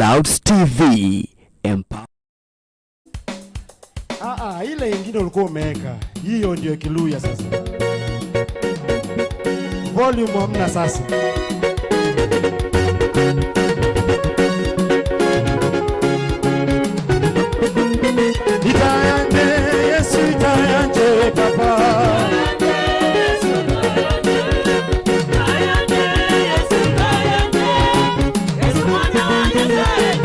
Clouds TV. Empower. Ah, ah, ile ingine ulikuwa umeweka hiyo ndio Kiluya sasa. Volume hamna sasa. Itayanje Yesu, itayanje Papa.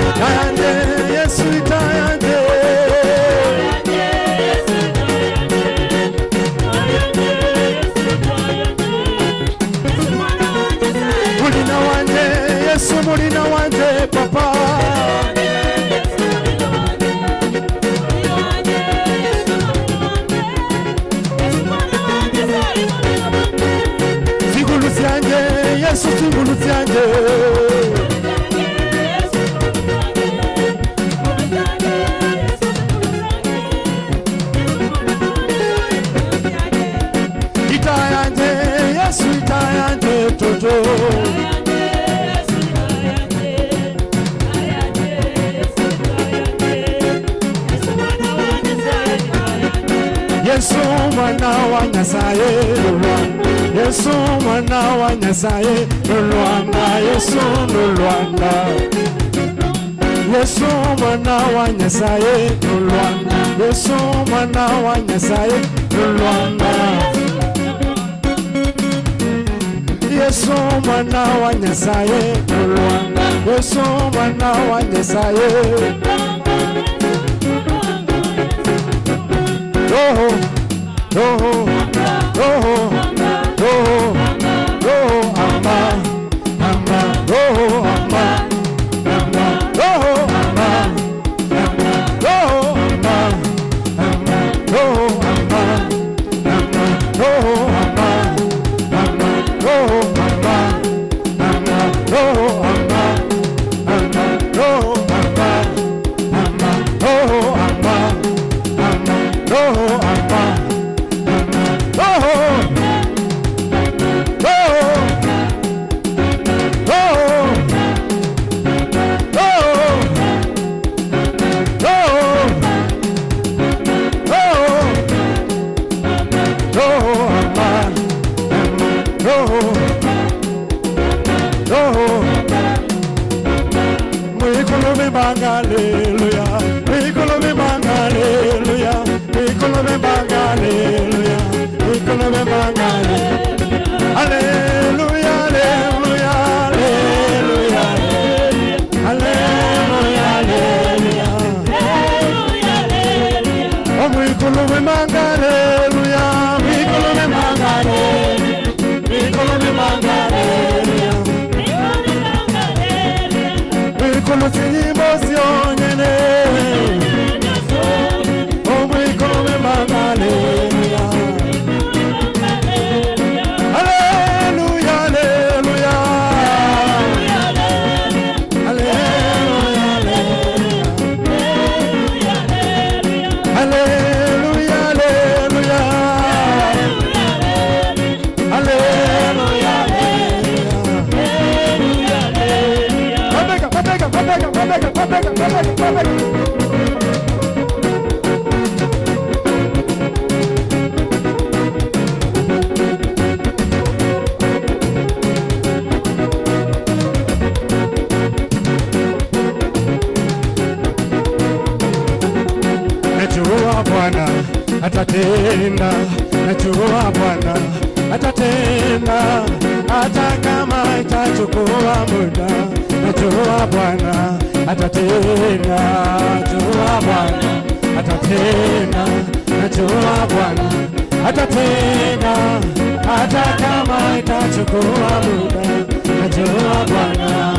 Itayanje Yesu, itayanje. Mulina wanje Yesu, mulina wanje Papa. Zigulu zyanje Yesu, zigulu zyanje. Itayanje Yesu, itayanje toto. Yesu mwana wa Nyasaye Lulwanda, Yesu mwana wa Nyasaye Lulwanda, Yesu Lulwanda, Yesu mwana wa Nyasaye Lulwanda, Yesu mwana wa Nyasaye Lulwanda, Yesu mwana wa Nyasaye Lulwanda, Yesu mwana wa Nyasaye. Roho, Roho, Roho, Roho, Roho, ama, ama, Roho, ama, ama, Roho, ama, ama, Roho, ama, ama, Roho, ama, ama, Roho, ama, ama, Roho, ama, ama, Roho, ama, ama, Roho, ama, ama, Roho, ama, ama, Roho, ama, ama, Roho, Roho, Roho, Roho, Roho, Roho, Roho, ama, ama, Roho, Roho. Mwikulu mibanga, haleluya. Mwikulu mibanga, haleluya. Mwikulu mibanga, haleluya. Mwikulu mibanga, haleluya, haleluya, haleluya, haleluya, haleluya. Oh, mwikulu mibanga, haleluya. Mwikulu mibanga, haleluya. Mwikulu mibanga, haleluya. Mwikulu sinyimbo syonyene. Oh, mwikulu mibanga, haleluya. Haleluya, haleluya. Haleluya, haleluya. Haleluya, haleluya. Haleluya. Mabega, mabega, mabega, mabega, mabega, mabega, mabega. Najua Bwana atatenda, najua Bwana atatenda, hata kama itachukua muda. Najua Bwana atatenda, najua Bwana atatenda, najua Bwana atatenda, hata kama itachukua muda. Najua Bwana,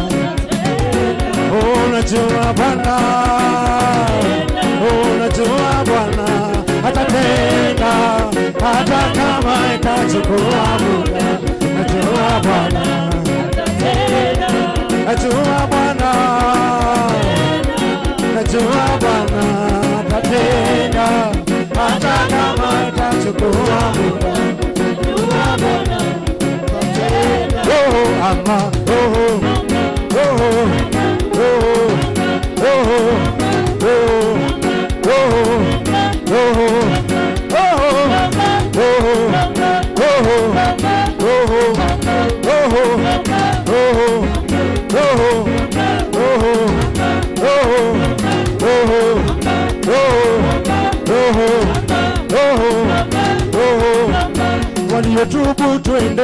oh, najua Bwana, oh, najua Bwana atatenda, hata kama itachukua muda. Najua Bwana, najua Bwana, najua Bwana atatenda, hata kama itachukua muda. Oh, ama, oh, oh, oh, oh. Waliotubu twende,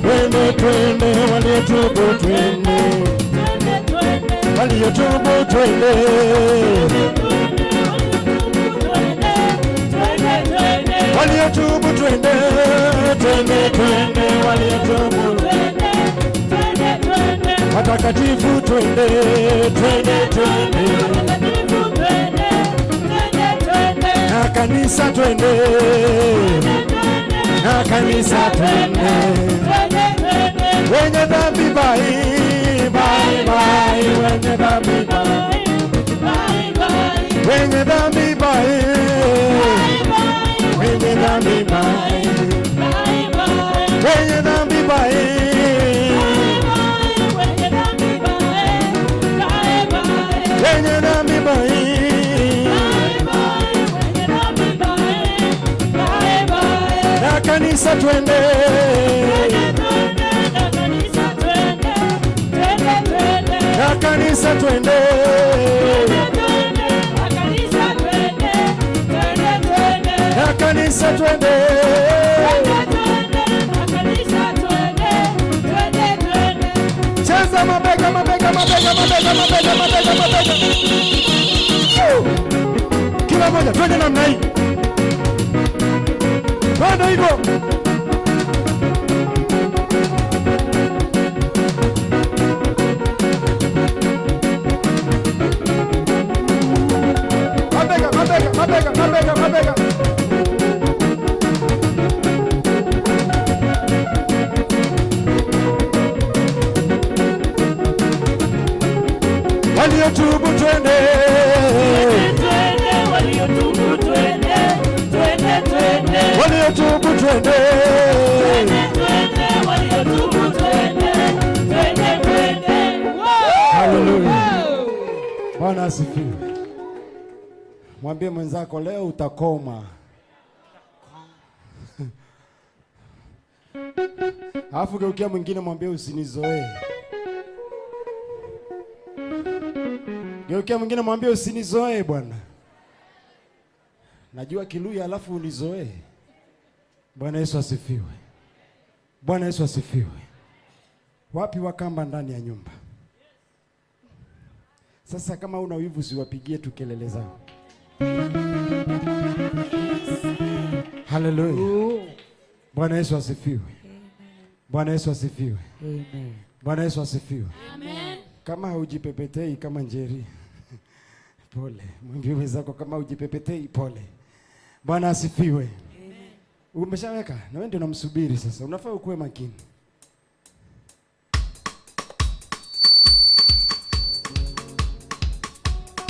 twende twende, waliotubu twende, waliotubu twende, waliotubu twende, twende twende, waliotubu, watakatifu twende, twende twende, na kanisa twende, na kanisa twende, wenye dhambi bye bye bye, wenye dhambi bye, wenye dhambi bye, wenye dhambi bye, wenye dhambi bye, wenye dhambi bye. Na kanisa twende, na kanisa twende, na kanisa twende. Cheza mabega, mabega, mabega, mabega, mabega, mabega, mabega. Kila moja twende namna hii, twende hivyo. Mabega, mabega, mabega, mabega, mabega. Waliotubu twende, waliotubu twende, Haleluya. Bwana asifiwe. Mwambie mwenzako leo utakoma. Alafu geukia mwingine mwambie usinizoee. Geukia mwingine mwambie usinizoee bwana. Najua Kiluya alafu unizoee. Bwana Yesu asifiwe. Bwana Yesu asifiwe. Wapi Wakamba ndani ya nyumba? Sasa kama una wivu usiwapigie tu kelele zao. Haleluya. Bwana Yesu asifiwe. Bwana Yesu asifiwe. Amen. Bwana Yesu asifiwe. Amen. Kama haujipepetei kama Njeri, pole. Mwambie wenzako kama hujipepetei pole. Bwana asifiwe. Umeshaweka? Na wewe ndio unamsubiri sasa. Unafaa ukuwe makini.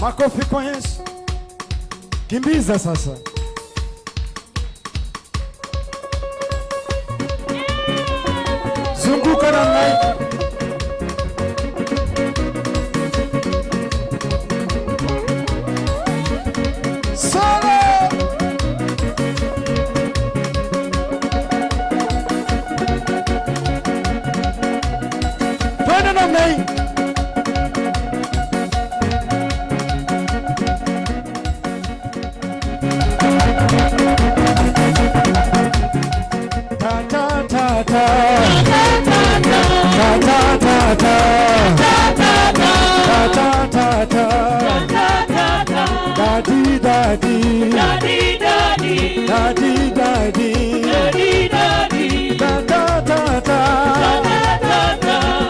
Makofi kwa Yesu. Kimbiza sasa. Zunguka namna hii. Solo! Twende namna hii. Ta ta ta ta. Ta ta ta ta. Ta ta ta ta. Daddy daddy. Daddy daddy. Ta ta ta ta.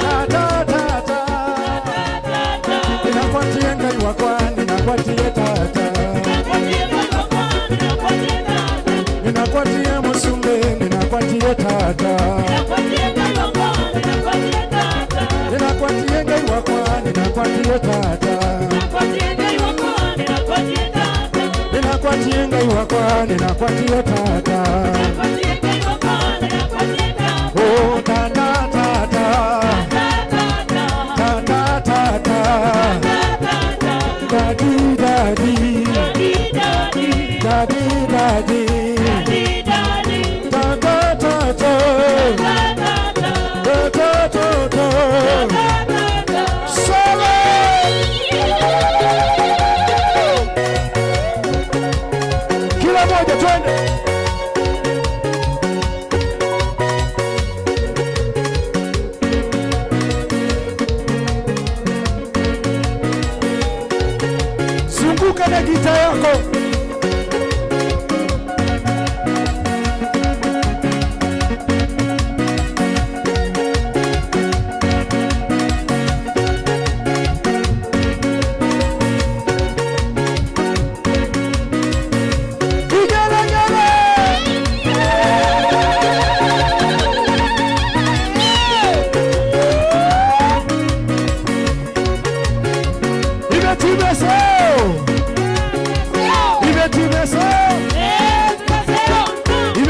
Ta ta ta ta. Ninakwatie Ngai wakwa, ninakwatie tata. Ninakwatie musumbe, ninakwatie tata. Ninakwatie Ngai wakwa, ninakwatie tata. Ninakwatie Ngai wakwa, ninakwatie tata. Oh, tata tata. Tata tata. Daddy daddy. Daddy daddy. Tata tata. Tata tata. Solo! Kila moja twende.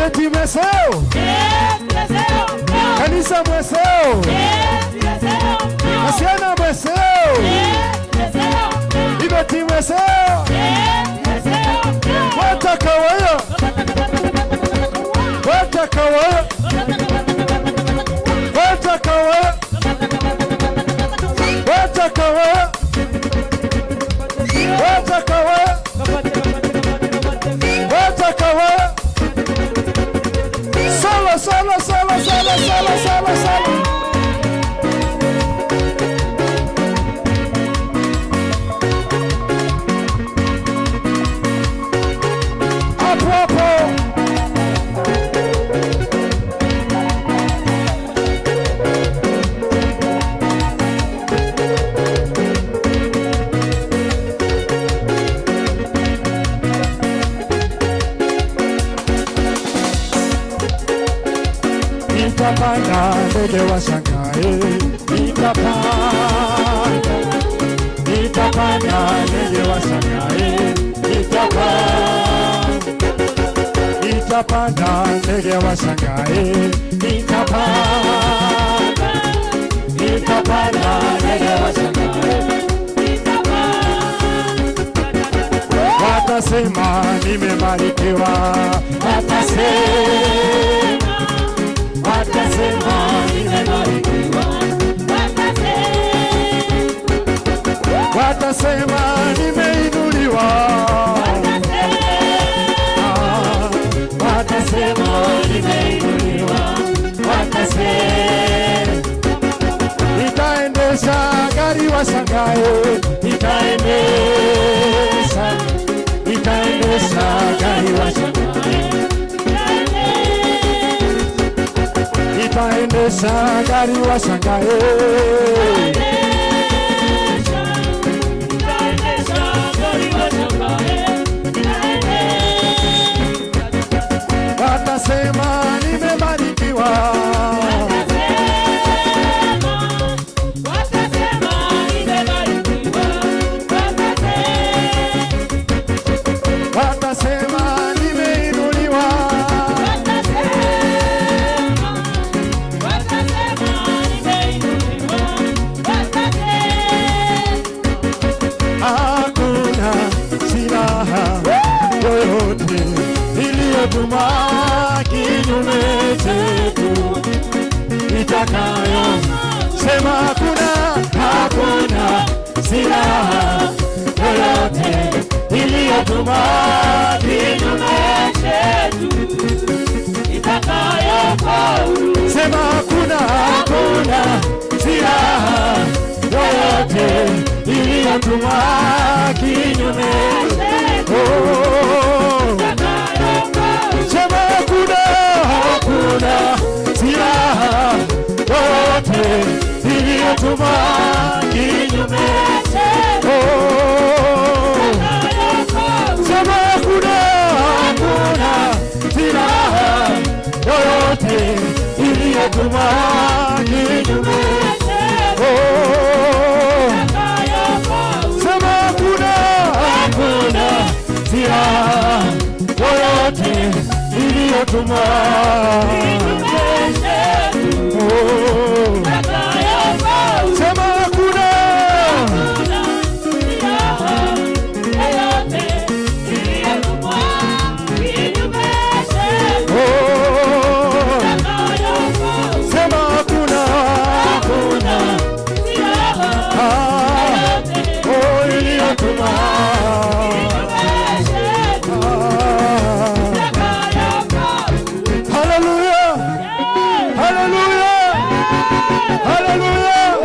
Ibeti mweseo. Kanisa mweseo. Asiana mweseo. Ibeti mweseo. Watakawaya. Watakawaya. Watakawaya. Watakawaya. Watakawaya. Watakawaya. Solo, solo, solo, solo, solo, solo, solo. Hapo hapo. Nitapanda ndege washangae, nitapanda, nitapanda ndege washangae, nitapanda, nitapanda ndege washangae, nitapanda, nitapanda ndege washangae. Watasema nimebarikiwa, watasema, watasema nimebarikiwa, watasema nimeinuliwa, ah, watasema nimeinuliwa, watasema nitaendesha gari washangae, nitaendesha, nitaendesha gari washangae, nitaendesha gari washangae. Watasema nimebarikiwa, Watasema nimebarikiwa, watasema, watasema nimeinuliwa, watasema, watasema nimeinuliwa, watasema. Hakuna silaha yoyote iliyotumwa kinyume chetu itakayo sema hakuna, hakuna silaha yoyote iliyotumwa kinyume Chetu itakayofaulu. Sema hakuna, hakuna silaha yoyote iliyotumwa kinyume. Oh. Sema hakuna, hakuna silaha yoyote iliyotumwa kinyume. Oh. Sema hakuna, hakuna silaha yoyote iliyotumwa kinyume. Oh. Sema hakuna, hakuna silaha yoyote iliyotumwa. Oh. Sema hakuna, oh. Sema hakuna, hakuna, ah, oh, iliyotumwa. Ah. Haleluya, haleluya, haleluya.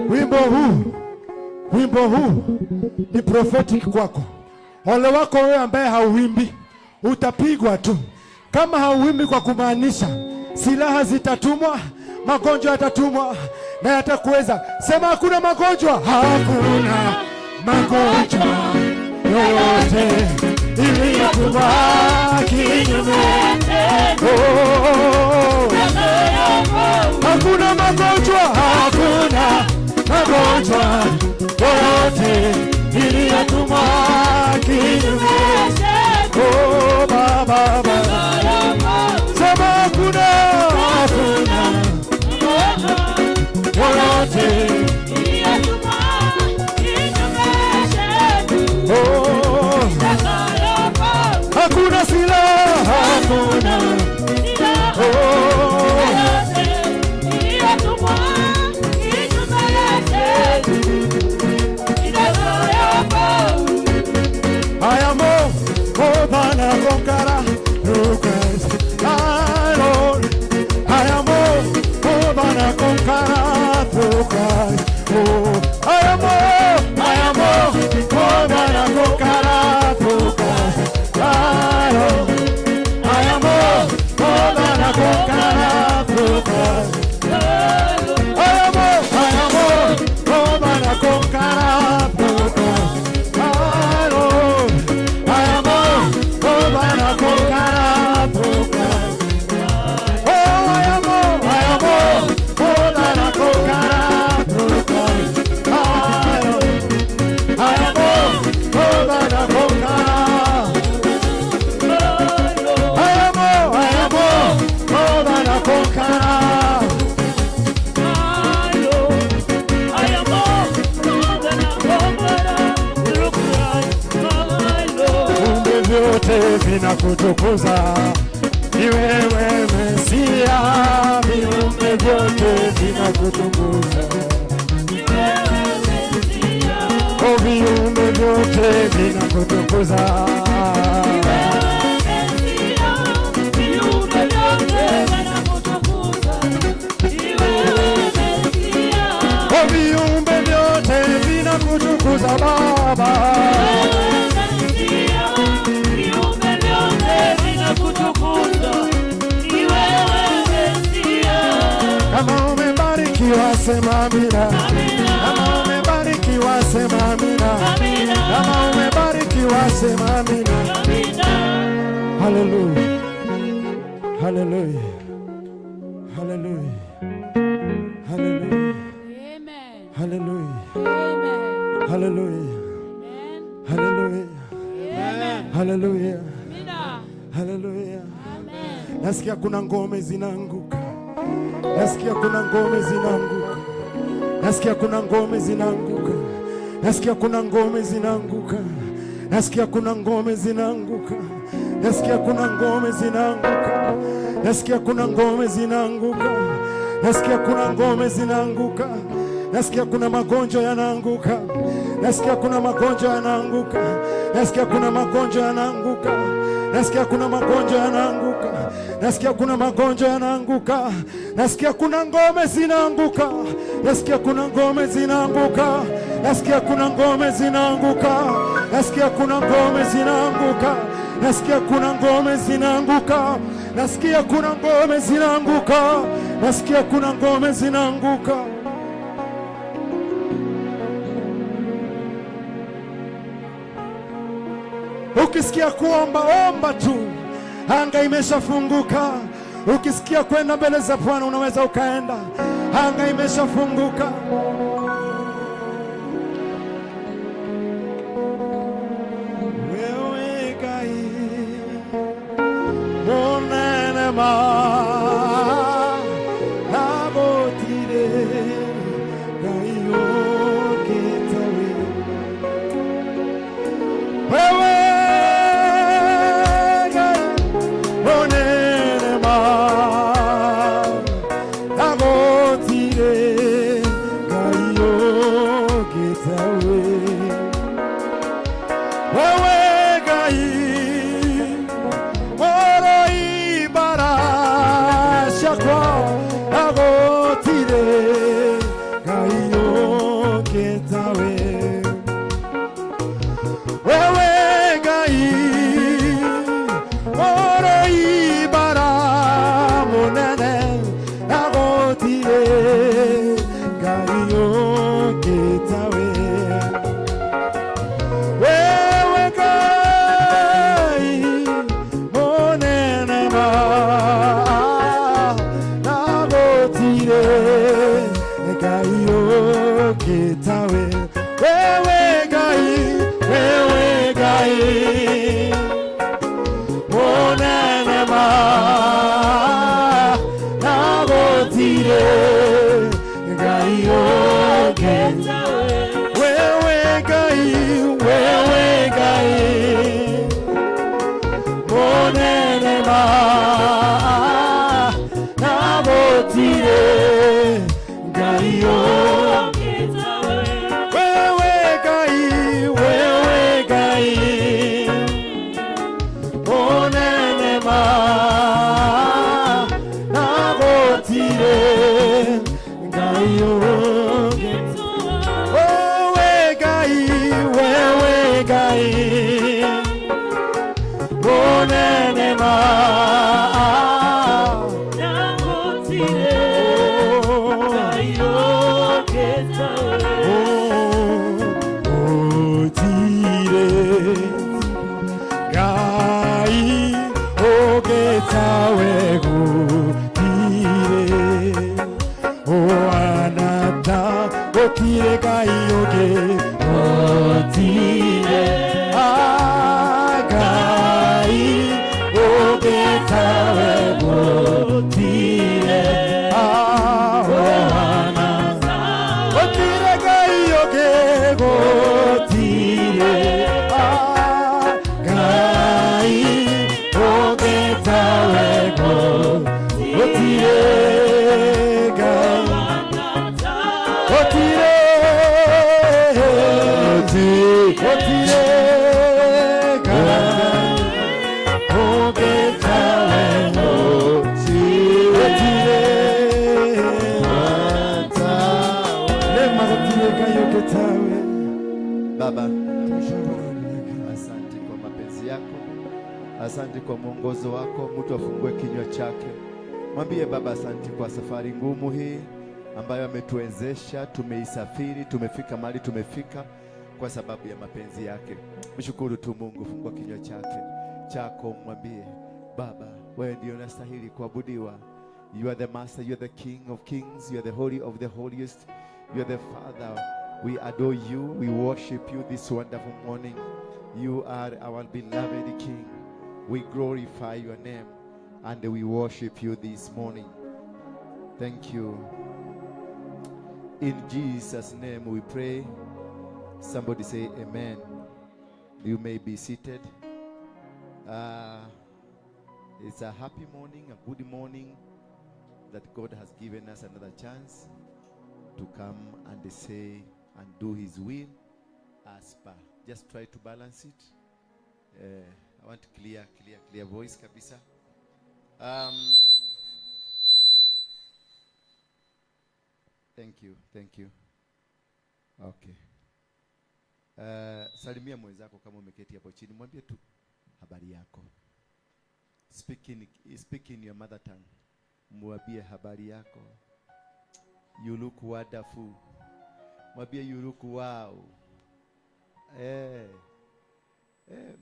Wimbo huu, wimbo huu ni prophetic kwako. Ole wako wewe ambaye hauimbi, utapigwa tu. Kama hauimbi kwa kumaanisha, silaha zitatumwa, magonjwa yatatumwa na yatakuweza. Sema hakuna magonjwa, hakuna magonjwa yoyote iliyotumwa kinyume. Oh, hakuna magonjwa, hakuna magonjwa yoyote iliyotumwa kinyume. Oh, Baba, Baba. vinakutukuza. Ni wewe Mesia, viumbe vyote vinakutukuza. O, viumbe vyote vinakutukuza. Viumbe vyote vinakutukuza. Ni wewe Mesia. O, viumbe vyote vinakutukuza Baba. Viumbe vyote vinakutukuza. Ni wewe Mesia. Kama umebarikiwa sema amina. Kama umebarikiwa sema amina. Amina. Kama umebarikiwa sema amina. Amina. Haleluya. Haleluya. Haleluya. Haleluya. Amen. Haleluya. Amen. Haleluya. Amen. Haleluya. Amen. Haleluya. Amina. Haleluya. Amen. Nasikia kuna ngome zinaanguka. Nasikia kuna ngome zinaanguka. Nasikia kuna ngome zinaanguka. Nasikia kuna ngome zinaanguka. Nasikia kuna ngome zinaanguka. Nasikia kuna ngome zinaanguka. Nasikia kuna ngome zinaanguka. Nasikia kuna ngome zinaanguka. Nasikia kuna magonjwa yanaanguka. Nasikia kuna magonjwa yanaanguka. Nasikia kuna magonjwa yanaanguka. Nasikia kuna magonjwa yanaanguka. Nasikia kuna magonjwa yanaanguka. Nasikia kuna ngome zinaanguka. Nasikia kuna ngome zinaanguka. Nasikia kuna ngome zinaanguka. Nasikia kuna ngome zinaanguka. Nasikia kuna ngome zinaanguka. Nasikia kuna ngome zinaanguka. Nasikia kuna ngome zinaanguka. Ukisikia kuomba, omba tu, anga imeshafunguka. Ukisikia kwenda mbele za Bwana, unaweza ukaenda, anga imeshafunguka. Wewe Ngai munene ma nagũtirĩ Ngai ũngĩ tawe. Wewe Ngai munene ma nagũtirĩ Ngai ũngĩ tawe. Wewe Ngai mũrũi mbara ciakwa nagũtirĩ Ngai ũngĩ tawe. Wewe Ngai mũrũi mbara mũnene nagũtirĩ Ngai ũngĩ tawe. Wewe Ngai munene ma nagũtirĩ Ngai ũngĩ tawe. Wewe Ngai, wewe Ngai munene ma nagũtirĩ Ngai ũngĩ. Wewe Ngai, wewe Ngai munene ma nagũtirĩ Ngai ũngĩ. Wewe Ngai, wewe Ngai munene ma nagũtirĩ Ngai ũngĩ. Wewe Ngai, wewe Ngai munene ma gũtirĩ Ngai ũngĩ tawe gũtirĩ ũhana ta gũtirĩ Ngai ũngĩ gũtirĩ. Ah, Ngai ũngĩ tawe gũtirĩ. Ah, ũhana gũtirĩ Ngai ũngĩ gũtirĩ. Ah, Ngai kwa mwongozo wako. Mtu afungue kinywa chake, mwambie Baba asanti kwa safari ngumu hii ambayo ametuwezesha, tumeisafiri, tumefika mahali tumefika kwa sababu ya mapenzi yake. Mshukuru tu Mungu, fungua kinywa chako, mwambie Baba, wewe ndio unastahili kuabudiwa. You are the master, you are the King of kings, you are the holy of the holiest, you are the Father. We adore you, we worship you this wonderful morning. You are our beloved King. We glorify your name and we worship you this morning. Thank you. In Jesus' name we pray. Somebody say amen. You may be seated. It's a happy morning, a good morning that God has given us another chance to come and say and do His will as per. Just try to balance it. I want clear, clear, clear voice kabisa. Thank you, thank you. Okay. Salimia mwenzako kama umeketi hapo chini, mwambie tu habari yako. Speak in your mother tongue. Mwambie habari yako. You look wonderful. Mwambie you look wow.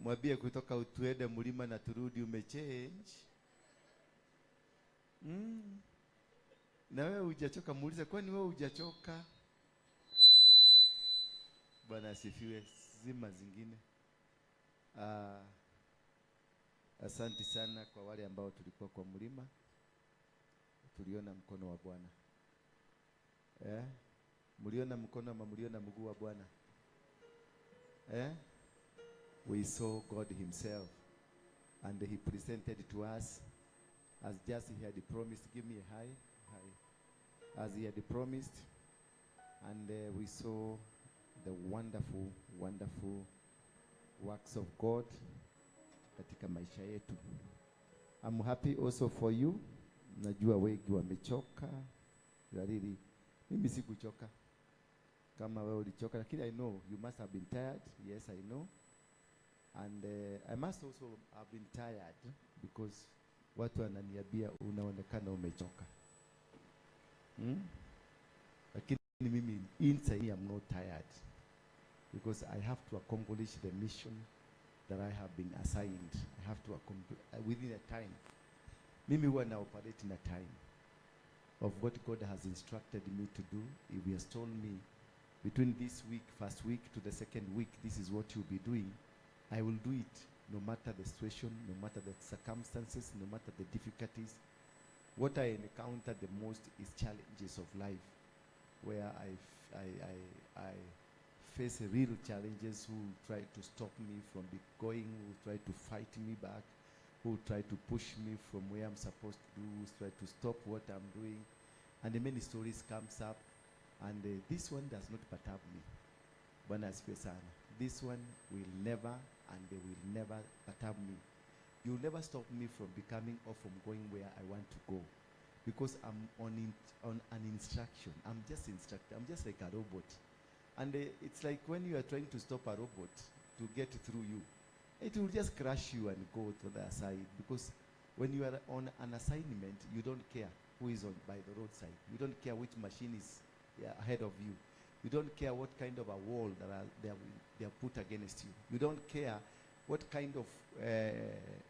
Mwambie kutoka utuende mlima na turudi umechange. Na wewe hujachoka, muulize kwani wewe hujachoka? Bwana asifiwe. Zima zingine. Asante sana kwa wale ambao tulikuwa kwa mlima, tuliona mkono wa Bwana. Eh? Mliona mkono ama mliona mguu wa Bwana? Eh? We saw God himself and he presented to us as just he had promised. Give me a hi. Hi. As he had promised, and we saw the wonderful, wonderful works of God katika maisha yetu. I'm happy also for you. Najua wengi wamechoka. Really, mimi sikuchoka kama wewe ulichoka, lakini I know you must have been tired. Yes, I know. And I must also have been tired because watu wananiambia unaonekana umechoka. Lakini mimi inside me I'm not tired because I have to accomplish the mission that I have been assigned. I have to accomplish within a time. Mimi huwa na operate in a time of what God has instructed me to do. If he has told me between this week, first week to the second week, this is what you'll be doing, I will do it no matter the situation, no matter the circumstances, no matter the difficulties. What I encounter the most is challenges of life, where I face real challenges who try to stop me from be going, who try to fight me back, who try to push me from where I'm supposed to do, who try to stop what I'm doing. And the many stories comes up, and this one does not perturb me. Bwana asifiwe sana. This one will never, and they will never perturb me. You'll never stop me from becoming or from going where I want to go, because I'm on an instruction. I'm just instructed. I'm just like a robot. And it's like when you are trying to stop a robot to get through you, it will just crush you and go to the other side. Because when you are on an assignment, you don't care who is on by the roadside. You don't care which machine is, yeah, ahead of you. You don't care what kind of a wall that are, they are put against you. You don't care what kind of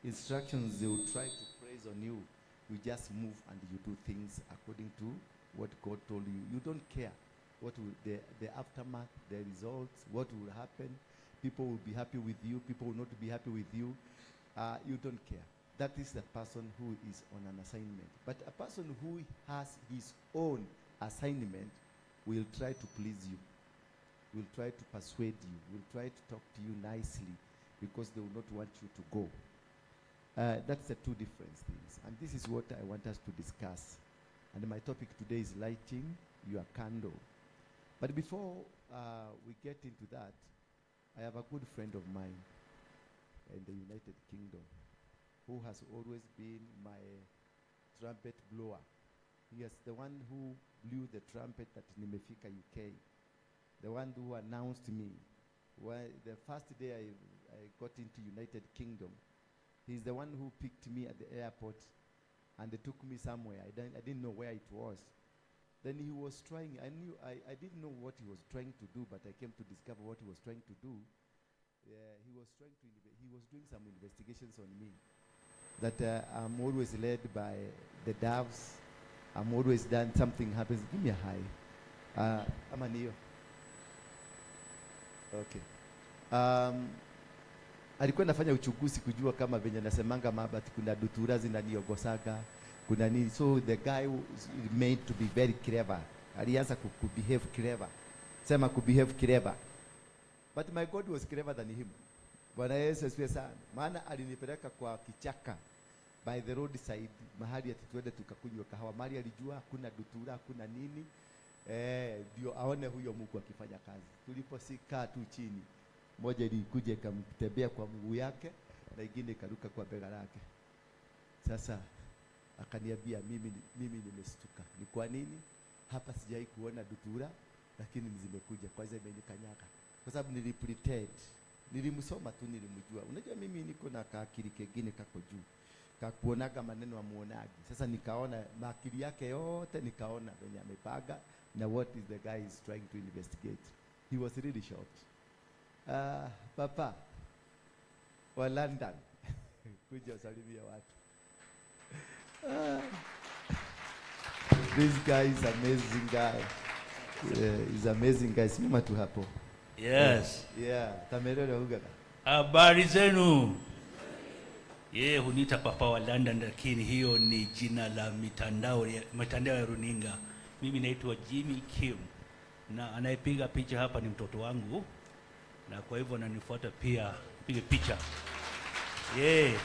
instructions they will try to praise on you. You just move and you do things according to what God told you. You don't care what will the aftermath, the results, what will happen. People will be happy with you. People will not be happy with you. You don't care. That is the person who is on an assignment. But a person who has his own assignment will try to please you, will try to persuade you, will try to talk to you nicely because they will not want you to go. That's the two different things. And this is what I want us to discuss. And my topic today is lighting your candle. But before we get into that, I have a good friend of mine in the United Kingdom who has always been my trumpet blower. He is the one who blew the trumpet that nimefika UK, the one who announced me. Well, the first day I got into United Kingdom, He's the one who picked me at the airport and they took me somewhere. I didn't know where it was. Then he was trying, I knew, I didn't know what he was trying to do, but I came to discover what he was trying to do. Yeah, he was trying to, he was doing some investigations on me. That I'm always led by the doves. I'm always done, something happens. Give me a high. Ama ni hiyo. Okay. Alikuwa anafanya uchunguzi kujua kama venye nasemanga mabati kuna dutura zinaniogosaga kuna nini, so the guy was made to be very clever. Alianza kubehave clever, sema kubehave clever, but my God was clever than him. Bwana Yesu asifiwe sana, maana alinipeleka kwa kichaka by the roadside, mahali ati tuende tukakunywa kahawa, mahali alijua hakuna dutura hakuna nini, ndio aone huyo Mungu akifanya kazi. Tuliposikaa tu chini, moja ilikuja ikamtembea kwa mguu yake na ingine ikaruka kwa bega lake. Sasa akaniambia mimi nimestuka. Ni kwa nini? Hapa sijai kuona dutura, lakini zimekuja kwanza imenikanyaga. Kwa sababu nilipretend. Nilimsoma tu, nilimjua. Unajua mimi niko na kaakili kengine kako juu, kakuonaga maneno amuonagi. Sasa nikaona maakili yake yote, nikaona venye amepanga na what is the guy is trying to investigate. He was really shocked. Papa wa London, kuja usalimie watu. This guy is amazing guy. Yeah, he's amazing guy. Simama tu hapo. Yes. Yeah, Tamerere ugaga. Habari zenu. Yeye huniita Papa wa London, lakini hiyo ni jina la mitandao ya runinga. Mimi naitwa Jimmy Kim na anayepiga picha hapa ni mtoto wangu, na kwa hivyo ananifuata pia pige picha. Yeah.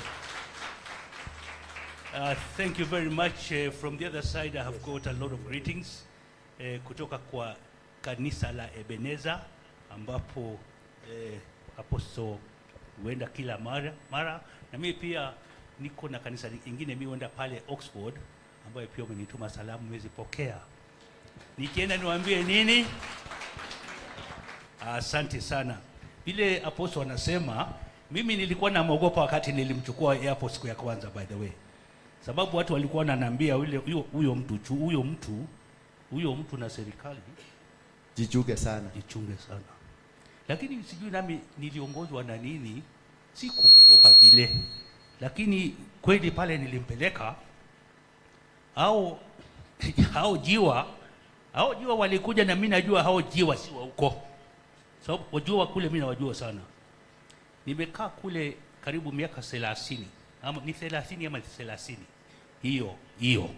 Thank you very much. From the other side, I have got a lot of greetings kutoka kwa kanisa la Ebeneza ambapo apostle huenda kila mara, na mimi pia niko na kanisa ingine, mimi huenda pale Oxford, ambayo pia umenituma salamu, nimezipokea. Nikienda niwaambie nini? Asante sana. Vile apostle anasema, mimi nilikuwa namwogopa wakati nilimchukua airport siku ya kwanza, by the way, sababu watu walikuwa wananiambia yule huyo mtu na serikali. Jichunge sana. Jichunge sana. Lakini sijui nami niliongozwa na nini, si kumwogopa vile, lakini kweli pale nilimpeleka au jiwa walikuja, na mimi najua hao jiwa si wa huko, sababu wajua kule mimi nawajua sana. Nimekaa kule karibu miaka 30 ama ni 30 ama 30 hiyo hiyo,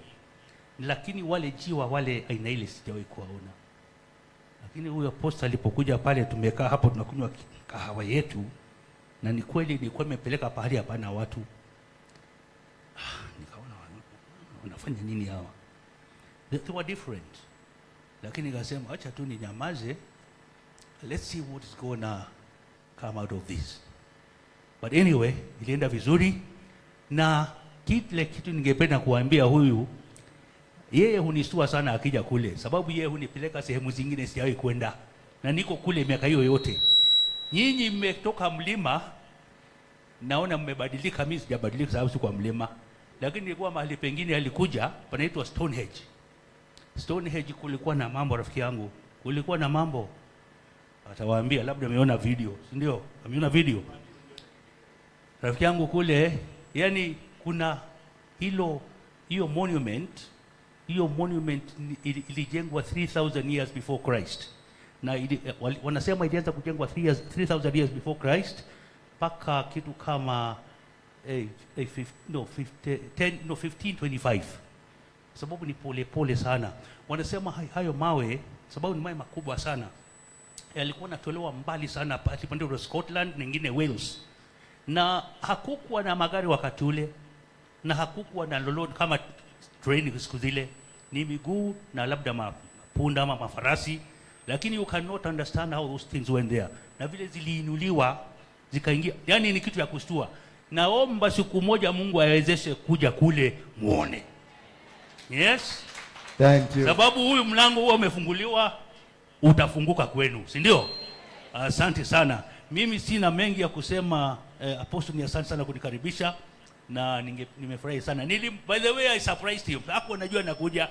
lakini wale jiwa wale aina ile sijawahi kuwaona. Lakini huyo apostle alipokuja pale, tumekaa hapo tunakunywa kahawa yetu, na ni kweli nilikuwa nimepeleka pahali hapana watu. Ah, nikaona wanafanya nini hawa? They were different, lakini nikasema acha tu ninyamaze, let's see what is gonna come out of this. But anyway, ilienda vizuri, na kile kitu ningependa kuambia huyu, yeye hunistua sana akija kule, sababu yeye hunipeleka sehemu zingine sijawahi kwenda, na niko kule miaka hiyo yote. Nyinyi mmetoka mlima, naona mmebadilika. Mimi sijabadilika sababu si kwa mlima, lakini nilikuwa mahali pengine, alikuja panaitwa Stonehenge. Stonehenge kulikuwa na mambo, rafiki yangu, kulikuwa na mambo. Atawaambia, labda ameona video, si ndio? Ameona video rafiki yangu kule, yani kuna hiyo monument, hiyo monument ilijengwa 3000 years before Christ na wanasema ilianza kujengwa 3 years, 3000 years before Christ mpaka kitu kama no, 50, 10, no, 1525, sababu ni pole pole sana. Wanasema hayo mawe, sababu ni mawe makubwa sana, yalikuwa natolewa mbali sana pale pande wa Scotland na ingine Wales, na hakukuwa na magari wakati ule na hakukuwa na lolote kama treni siku zile, ni miguu na labda mapunda ama mafarasi, lakini you cannot understand how those things went there, na vile ziliinuliwa zikaingia, yani ni kitu ya kustua. Naomba siku moja Mungu awezeshe kuja kule muone. Yes. Thank you. Sababu huyu mlango huo umefunguliwa, utafunguka kwenu, si ndio? Asante sana. Mimi sina mengi ya kusema. Apostle, ni asante sana kunikaribisha. Na nimefurahi sana. By the way, I surprised him. Hakuwa najua nakuja.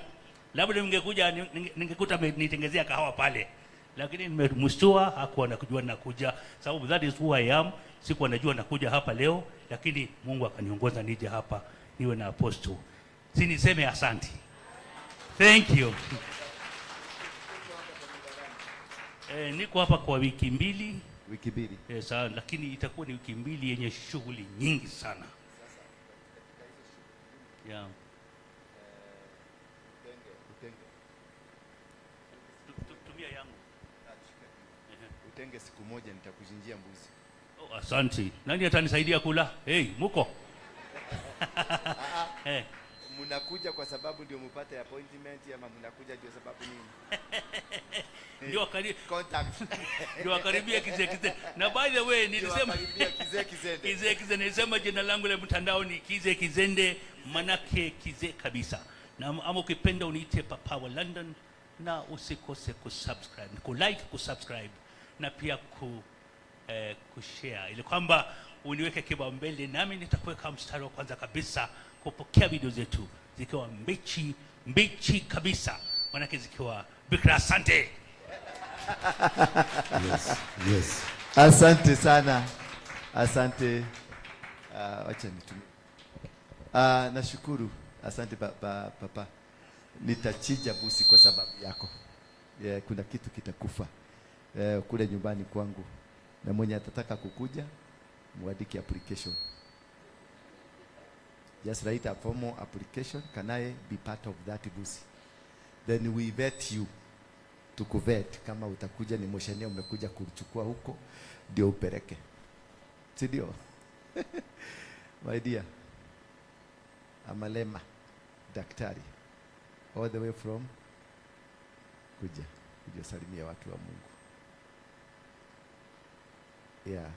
Labda ningekuja ningekuta amenitengezea kahawa pale. Lakini nimemshtua, hakuwa nakujua nakuja. Sababu that is who I am. Sikuwa najua nakuja hapa leo, lakini Mungu akaniongoza nije hapa niwe na apostle. Si niseme asante. Thank you. Niko hapa kwa wiki 2. Wiki 2. Sawa, lakini itakuwa ni wiki 2 yenye shughuli nyingi sana. Yeah. Tumia yangu. Utenge siku moja nitakuchinjia mbuzi. Oh, asante. Nani atanisaidia kula? Hey, muko? Hey. Mnakuja kwa sababu ndio mupate appointment ama mnakuja ndio sababu nini? Ndio Contact. Ndio wakaribia kizee kizee. Na by the way, nilisema Ndio wakaribia kizee kizende. Kizee kizende, nilisema jina langu la mtandao ni Kizee Kizende, manake kizee kabisa. Na ama ukipenda uniite Papa wa London, na usikose kusubscribe, kulike, kusubscribe na pia kushare, ili kwamba uniweke kipaumbele nami nitakuweka mstari wa kwanza kabisa kupokea video zetu zikiwa mbichi mbichi kabisa, manake zikiwa bikra. Asante. Yes, yes. Asante sana. Asante. Wacha nitumie. Nashukuru. Asante papa. Nitachinja busi kwa sababu yako. Yeah, kuna kitu kitakufa. Kule nyumbani kwangu. Na mwenye atataka kukuja, muandike application. Just write a formal application. Can I be part of that busi? Then we vet you. Tukuvet kama utakuja ni moshania umekuja kuchukua huko ndio upeleke. Si ndio? My dear. Amalema daktari all the way from kuja salimia watu wa Mungu. Yeah.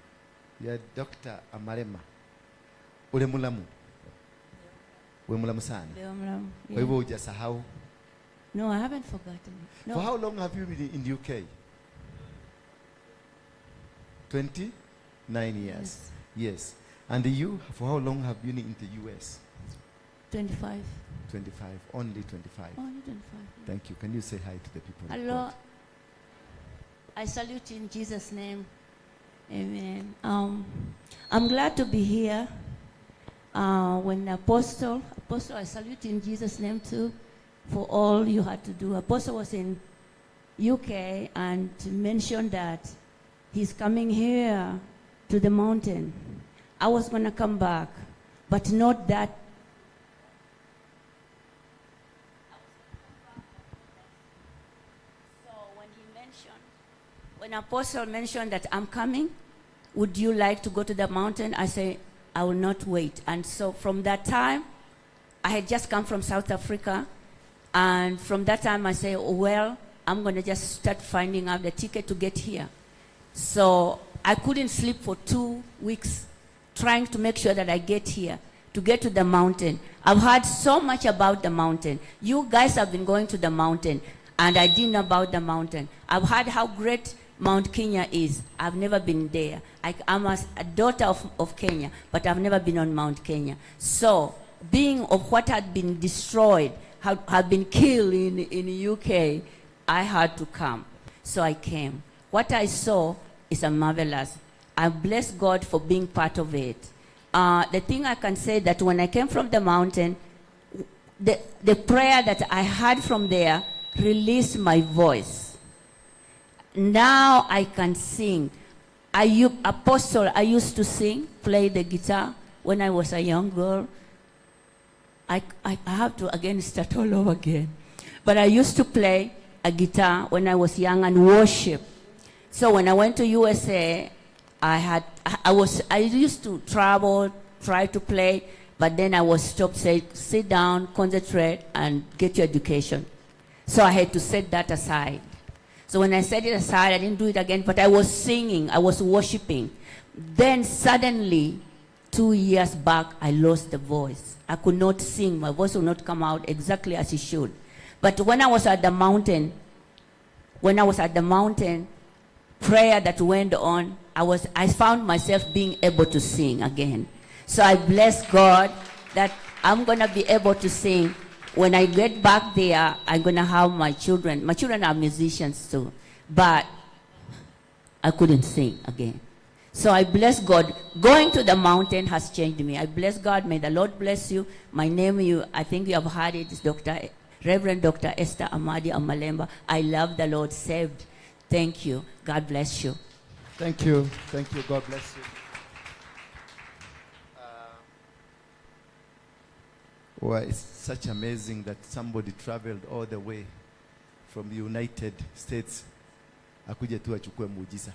Yeah, Dr. Amalema. Ule mulamu. Ule mulamu sana. Leo mulamu. Kwa hivyo hujasahau? No, I haven't forgotten. No. For how long have you been in the UK? 29 years. Yes. Yes. And you, for how long have you been in the US? 25. 25. Only 25. Only 25. Yeah. Thank you. Can you say hi to the people? Hello. I salute you in Jesus' name. Amen. I'm glad to be here. When Apostle, I salute you in Jesus' name too, for all you had to do. Apostle was in UK and mentioned that he's coming here to the mountain. I was going to come back, but not that. So when Apostle mentioned that I'm coming, would you like to go to the mountain? I say, I will not wait. And so from that time, I had just come from South Africa. And from that time, I say, oh, well, I'm going to just start finding out the ticket to get here. So I couldn't sleep for 2 weeks trying to make sure that I get here, to get to the mountain. I've heard so much about the mountain. You guys have been going to the mountain, and I didn't know about the mountain. I've heard how great Mount Kenya is. I've never been there. I'm a daughter of Kenya, but I've never been on Mount Kenya. So being of what had been destroyed, had been killed in the UK, I had to come. So I came. What I saw is a marvelous. I bless God for being part of it. The thing I can say that when I came from the mountain, the prayer that I had from there released my voice. Now I can sing. Apostle, I used to sing, play the guitar when I was a young girl. I have to again start all over again. But I used to play a guitar when I was young and worship. So when I went to USA, I used to travel, try to play, but then I was stopped, say, sit down, concentrate, and get your education. So I had to set that aside. So when I set it aside, I didn't do it again, but I was singing, I was worshiping. Then suddenly, 2 years back, I lost the voice. I could not sing. My voice would not come out exactly as it should. But when I was at the mountain, prayer that went on, I found myself being able to sing again. So I bless God that I'm going to be able to sing. When I get back there, I'm going to have my children. My children are musicians too. But I couldn't sing again. So I bless God. Going to the mountain has changed me. I bless God. May the Lord bless you. My name, I think you have heard it, is Reverend Dr. Esther Amadi Amalemba. I love the Lord. Saved. Thank you. God bless you. Thank you. Thank you. God bless you. Well, it's such amazing that somebody traveled all the way from the United States akuje tu achukue muujiza.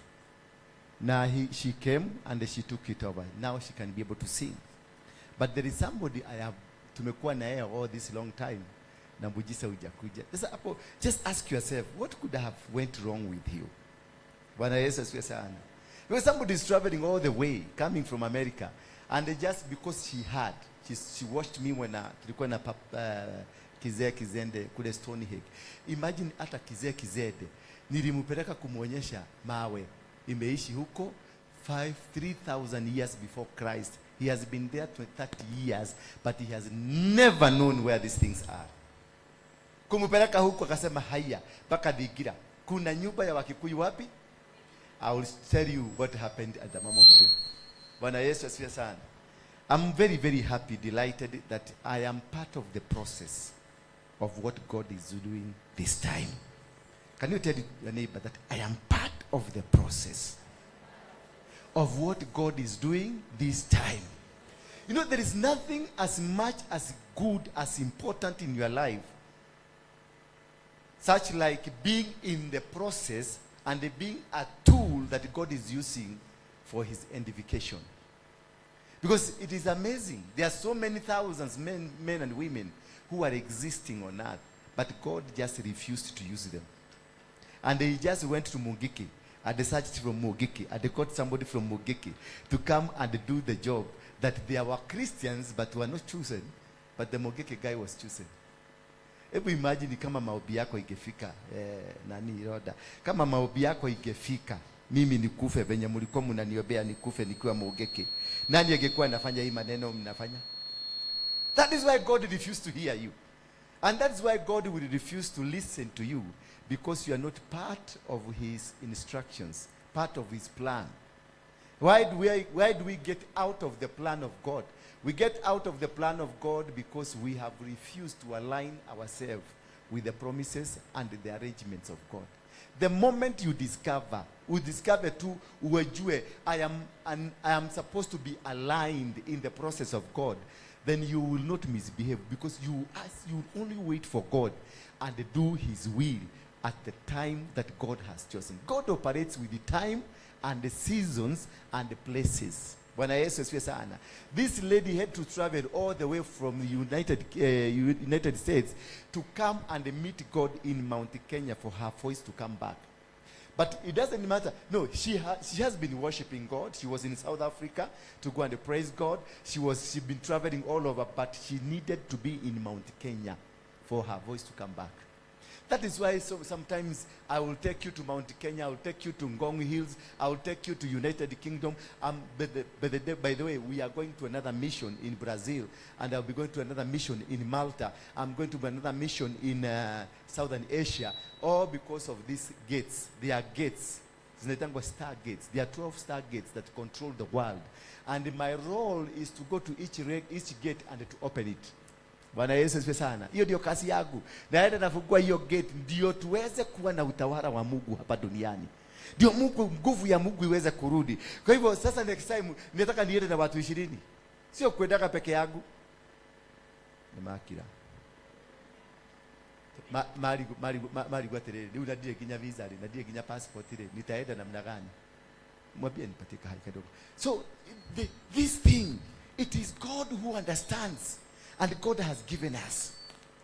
Now she came and she took it over. Now she can be able to sing. But there is somebody I have tumekuwa na yeye all this long time na muujiza hujakuja. Sasa hapo just ask yourself, what could have went wrong with you? Bwana Yesu asifiwe sana. Because somebody is traveling all the way coming from America, and just because she had she watched me when tulikuwa na Kizee Kizende kule Stonehenge. Imagine hata Kizee Kizende nilimpeleka kumwonyesha mawe imeishi huko 5 3000 years before Christ. He has been there 30 years, but he has never known where these things are. Kumpeleka huko akasema haya mpaka Thingira. Kuna nyumba ya Wakikuyu wapi? I will tell you what happened at the mountain. Bwana Yesu asifiwe sana. I'm very, very happy, delighted that I am part of the process of what God is doing this time. Can you tell your neighbor that I am part of the process of what God is doing this time? You know, there is nothing as much as good as important in your life, such like being in the process and being a tool that God is using for his edification. Because it is amazing. There are so many thousands, men and women who are existing on earth, but God just refused to use them. And they just went to Mungiki and they searched from Mungiki and they got somebody from Mungiki to come and do the job that they were Christians but were not chosen, but the Mungiki guy was chosen. Hebu imagine kama maombi yako ingefika, nani Roda, kama maombi yako ingefika mimi nikufe venye mlikuwa mnaniombea nikufe nikiwa Mungiki, nani angekuwa anafanya hii maneno mnafanya? That is why God refused to hear you. And that's why God will refuse to listen to you, because you are not part of his instructions, part of his plan. Why do we get out of the plan of God? We get out of the plan of God because we have refused to align ourselves with the promises and the arrangements of God. The moment you discover, we discover too, ujue, I am supposed to be aligned in the process of God, then you will not misbehave, because you only wait for God and do his will at the time that God has chosen. God operates with the time and the seasons and the places. Bwana Yesu asifiwe sana. This lady had to travel all the way from the United States to come and meet God in Mount Kenya for her voice to come back. But it doesn't matter. No, she has been worshiping God. She was in South Africa to go and praise God. She'd been traveling all over, but she needed to be in Mount Kenya for her voice to come back. That is why so sometimes I will take you to Mount Kenya, I will take you to Ngong Hills, I will take you to United Kingdom. By the way, we are going to another mission in Brazil, and I'll be going to another mission in Malta. I'm going to another mission in Southern Asia, all because of these gates. They are gates. Zinaitangwa star gates. There are 12 star gates that control the world. And my role is to go to each gate and to open it. Bwana Yesu asifiwe sana. Hiyo ndio kazi yangu. Naenda nafungua hiyo gate ndio tuweze kuwa na utawala wa Mungu hapa duniani. Ndio Mungu, nguvu ya Mungu iweze kurudi. Kwa hivyo sasa next time nataka niende na watu 20. Sio kuendaka peke yangu. Ni makira. Mari atiriri, riu na ndirĩ nginya visa rĩ, na ndirĩ nginya passport rĩ, nitaenda namna gani? Mwambie nipatie kahai kadogo. So this thing, it is God who understands, and God has given us.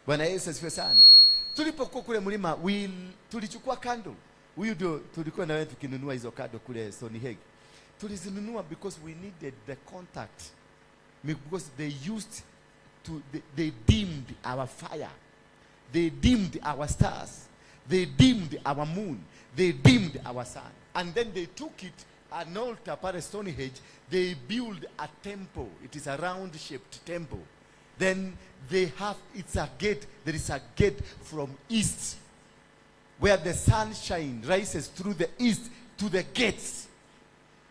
Bwana Yesu asifiwe sana. Tulipokuwa kule mlima, tulichukua candle. Huyu ndio tulikuwa na wewe tukinunua hizo candle kule Stonehenge. Tulizinunua because we needed the contact. Because they dimmed our fire. They dimmed our stars. They dimmed our moon. They dimmed our sun. And then they took it. an altar pale Stonehenge, they build a temple. It is a round shaped temple. Then they have, it's a gate, there is a gate from east where the sunshine rises through the east to the gates.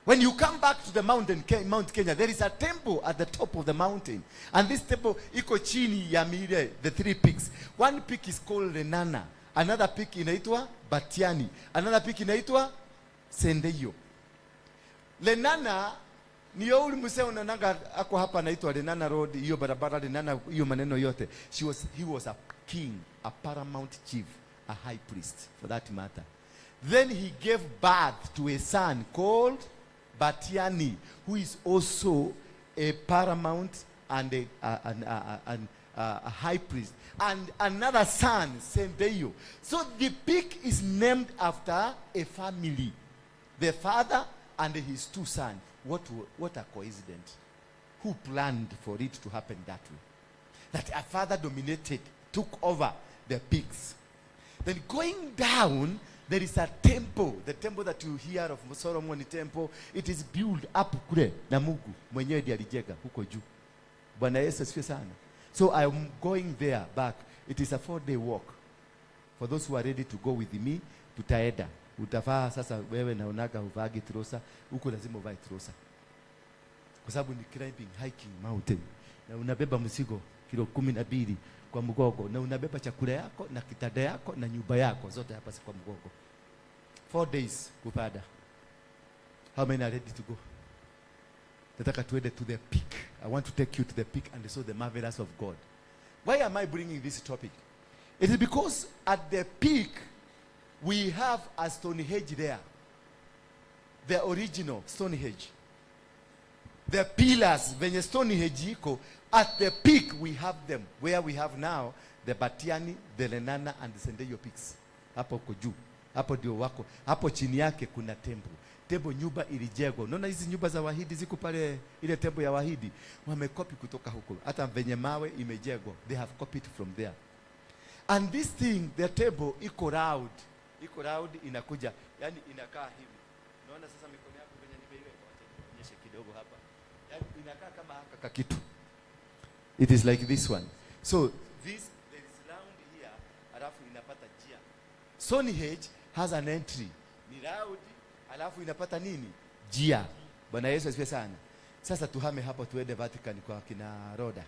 When you come back to the mountain, Mount Kenya, there is a temple at the top of the mountain. And this temple iko chini ya mile, the three peaks. One peak is called Lenana. Another peak inaitwa Batiani. Another peak inaitwa Sendeyo. Lenana niyo uli mzee unaonanga ako hapa anaitwa Lenana Road, hiyo barabara Lenana, hiyo maneno yote. He was a king, a paramount chief, a high priest for that matter. Then he gave birth to a son called Batiani, who is also a paramount and a high priest, and another son, Sendeyo. So the peak is named after a family, the father and his two sons. What a coincidence. Who planned for it to happen that way? That a father dominated, took over the peaks. Then going down, there is a temple. The temple that you hear of, Solomon temple, it is built up kule na Mungu mwenyewe ndiye alijenga huko juu. Bwana Yesu asifiwe sana. So I am going there back. It is a 4-day walk. For those who are ready to go with me, tutaenda. Utavaa sasa, wewe naonaga huvagi trosa, huko lazima uvae trosa. Kwa sababu ni climbing, hiking mountain. Na unabeba mzigo kilo 12 kwa mgongo, na unabeba chakula yako na kitanda yako na nyumba yako zote hapa si kwa mgongo. 4 days kupanda. How many are ready to go? Nataka tuende to the peak. I want to take you to the peak and show the marvelous of God. Why am I bringing this topic? It is because at the peak we have a Stonehenge there. The original Stonehenge. The pillars, venye Stonehenge iko, at the peak we have them. Where we have now the Batiani, the Lenana and the Sendeyo peaks. Hapo uko juu. Hapo ndio wako. Hapo chini yake kuna temple. Temple nyumba ilijengwa. Unaona hizi nyumba za Wahindi ziko pale, ile temple ya Wahindi wamekopi kutoka huko. Hata venye mawe imejengwa, they have copied from there. And this thing, the table iko round. Iko round inakuja, yani inakaa hivi. Unaona sasa mikono yako venye nimeiweka, wacha nionyeshe kidogo hapa. Yani inakaa kama haka kakitu. It is like this one. So this, there is round here, alafu inapata njia. Stonehenge has an entry. Ni round, alafu inapata nini? Njia. Bwana Yesu asifiwe sana. Sasa tuhame hapo tuende Vatican kwa kina Roda.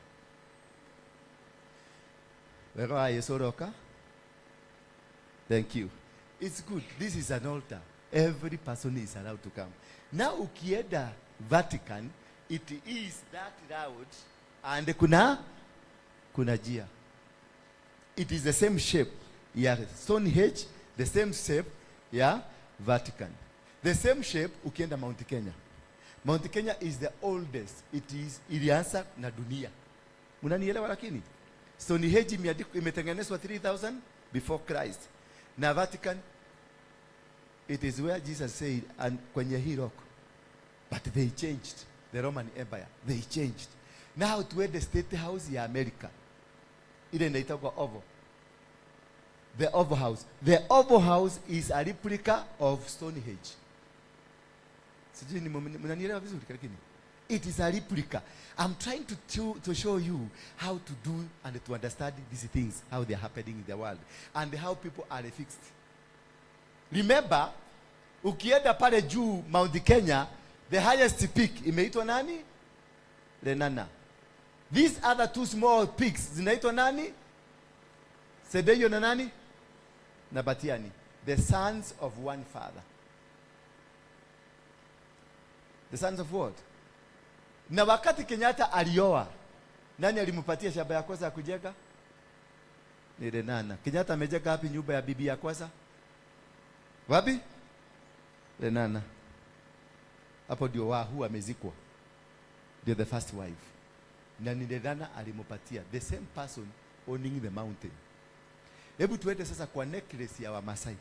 Wega wa Yesu roka. Thank you. It's good. This is an altar. Every person is allowed to come. Now ukienda Vatican, it is that round and kuna njia. It is the same shape ya Stonehenge, the same shape ya Vatican. The same shape ukienda Mount Kenya. Mount Kenya is the oldest. It is ilianza na dunia. Unanielewa lakini? Stonehenge imetengenezwa 3000 before Christ. Na Vatican, it is where Jesus said, and kwenye hii rock. But they changed. The Roman Empire, they changed. Now tuende State House ya America. Ile inaitwa Oval. The Oval House. The Oval House is a replica of Stonehenge. Sijui ni mnanielewa vizuri lakini. It is a replica. I'm trying to show you how to do and to understand these things, how they are happening in the world, and how people are fixed. Remember, ukienda pale juu Mount Kenya, the highest peak imeitwa nani? Lenana. These other two small peaks zinaitwa nani? Sedeyo na nani? Na Batiani. The sons of one father. The sons of what? Na wakati Kenyatta alioa, nani alimpatia shamba ya kwanza ya kujenga? Ni Lenana. Kenyatta amejenga wapi nyumba ya bibi ya kwanza? Wapi? Lenana. Hapo ndio Wahu amezikwa. Ndio the first wife. Na ni Lenana alimpatia, the same person owning the mountain. Hebu tuende sasa kwa necklace ya Wamasai.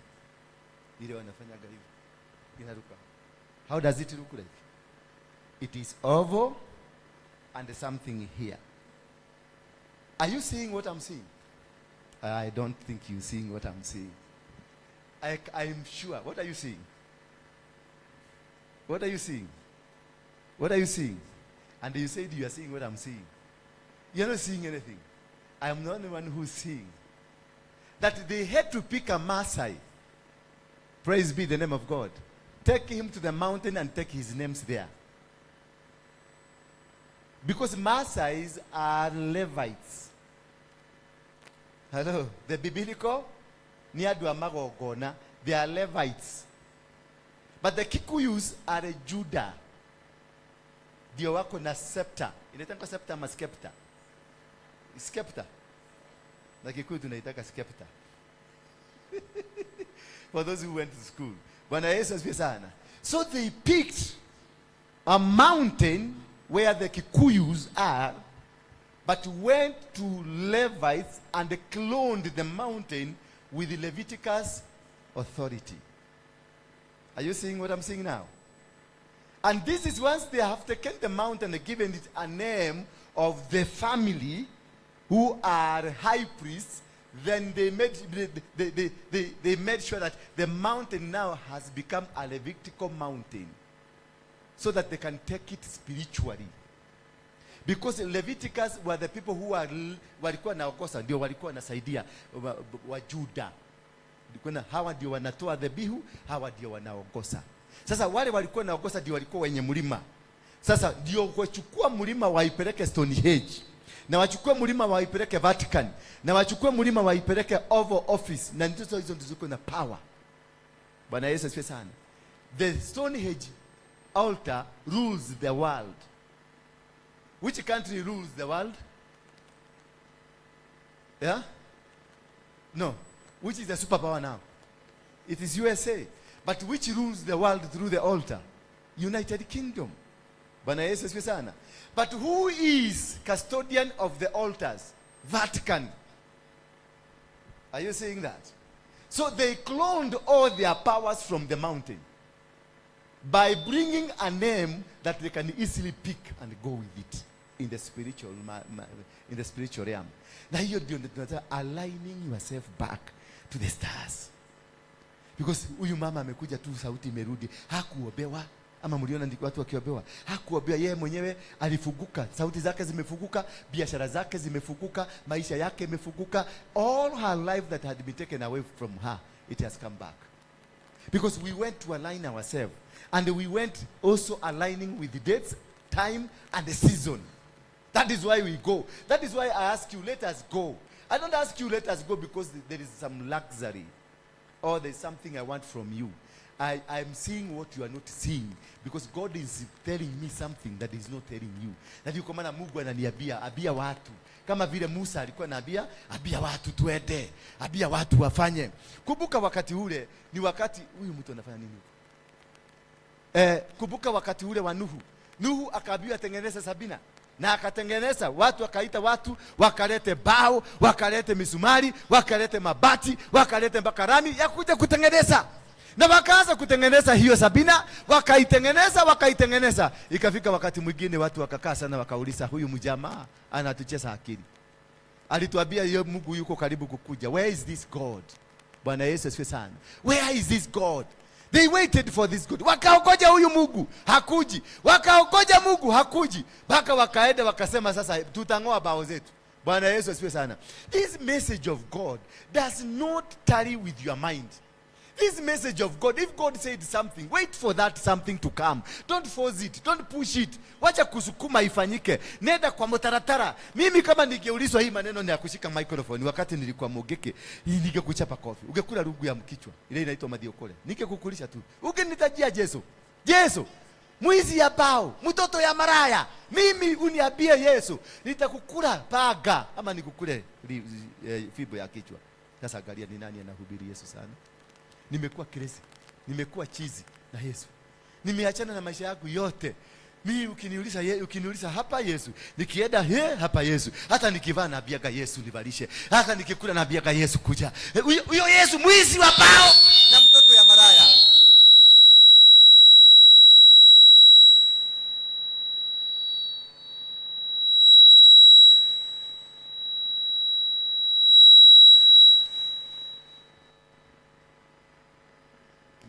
Ile wanafanyaga hivi. Inaruka. How does it look like? It is oval and something here. Are you seeing what I'm seeing? I don't think you're seeing what I'm seeing. I'm sure. What are you seeing? What are you seeing? What are you seeing? And you said you are seeing what I'm seeing. You're not seeing anything. I am the only one who's seeing. That they had to pick a Maasai. Praise be the name of God. Take him to the mountain and take his names there. Because Maasais are Levites. Hello. The biblical ni andũ a magongona. They are Levites. But the Kikuyus are a Judah. Ndio wako na scepter. Inaitwa scepter ama scepter? Scepter. Na Kikuyu tunaitaka scepter. For those who went to school. Bwana Yesu asifiwe sana. So they picked a mountain where the Kikuyus are, but went to Levites and cloned the mountain with the Leviticus authority. Are you seeing what I'm seeing now? And this is once they have taken the mountain and given it a name of the family who are high priests, then they made sure that the mountain now has become a Levitical mountain, so that they can take it spiritually. Because Leviticus were the people who walikuwa naokosa, ndio walikuwa wanasaidia wa Juda. Kuna hawa ndio wanatoa dhabihu, hawa ndio wanaongoza. Sasa wale walikuwa naongoza ndio walikuwa wenye mlima. Sasa ndio kuchukua mlima waipeleke Stonehenge, na wachukue mlima waipeleke Vatican, na wachukue mlima waipeleke Oval Office, na ndizo hizo ndizo ziko na power. Bwana Yesu asifiwe sana. The Stonehenge altar rules the world. Which country rules the world? Yeah? No. Which is the superpower now? It is USA. But which rules the world through the altar? United Kingdom. Bwana Yesu asifiwe sana. But who is custodian of the altars? Vatican. Are you seeing that? So they cloned all their powers from the mountain by bringing a name that they can easily pick and go with it in the spiritual in the spiritual realm. Na hiyo ndio tunasema aligning yourself back to the stars. Because huyu mama amekuja tu, sauti imerudi, hakuombewa. Ama mliona ndiko watu wakiombewa? Hakuombewa, yeye mwenyewe alifuguka, sauti zake zimefuguka, biashara zake zimefuguka, maisha yake imefuguka. All her life that had been taken away from her, it has come back. Because we went to align ourselves. And we went also aligning with the dates, time, and the season. That is why we go. That is why I ask you, let us go. I don't ask you, let us go because there is some luxury or there's something I want from you. I'm seeing what you are not seeing because God is telling me something that is not telling you. Na ndio kwa maana Mungu ananiambia, ambia watu. Kama vile Musa alikuwa anaambia, ambia watu tuende, ambia watu wafanye. Kumbuka wakati ule ni wakati huyu mtu anafanya nini huko? Kumbuka wakati ule wa Nuhu. Nuhu akaambiwa atengeneze Sabina. Na akatengeneza, watu wakaita watu, wakalete bao, wakalete misumari, wakalete mabati, wakalete mpaka rami ya kuja kutengeneza. Na wakaanza kutengeneza hiyo Sabina, wakaitengeneza, wakaitengeneza. Ikafika wakati mwingine watu wakakaa sana wakauliza, huyu mjamaa anatucheza akili. Alituambia yeye Mungu yuko karibu kukuja. Where is this God? Bwana Yesu asifiwe sana. Where is this God? They waited for this God. Wakaongoja huyu Mungu, hakuji. Wakaongoja Mungu, hakuji. Mpaka wakaenda wakasema sasa tutang'oa bao zetu. Bwana Yesu asifiwe sana. This message of God does not tally with your mind. This message of God, if God said something, wait for that something to come. Don't force it. Don't push it. Wacha kusukuma ifanyike. Nenda kwa mtaratara. Mimi kama ningeulizwa hii maneno ni ya kushika microphone wakati nilikuwa Mogeke, ningekuchapa kofi. Ungekula rungu ya mkichwa. Ile inaitwa mathiokole. Ningekukulisha tu. Ungenitajia Yesu. Yesu. Mwizi ya bao, mtoto ya maraya. Mimi uniambie Yesu, nitakukula paga ama nikukule fimbo ya kichwa. Sasa angalia ni nani anahubiri Yesu sana. Nimekuwa crazy, nimekuwa chizi na Yesu. Nimeachana na maisha yangu yote. Mimi ukiniuliza ukiniuliza hapa Yesu, nikienda he hapa Yesu. Hata nikivaa naambiaga Yesu nivalishe. Hata nikikula naambiaga Yesu kuja. Huyo Yesu mwizi wa bao na mtoto ya maraya.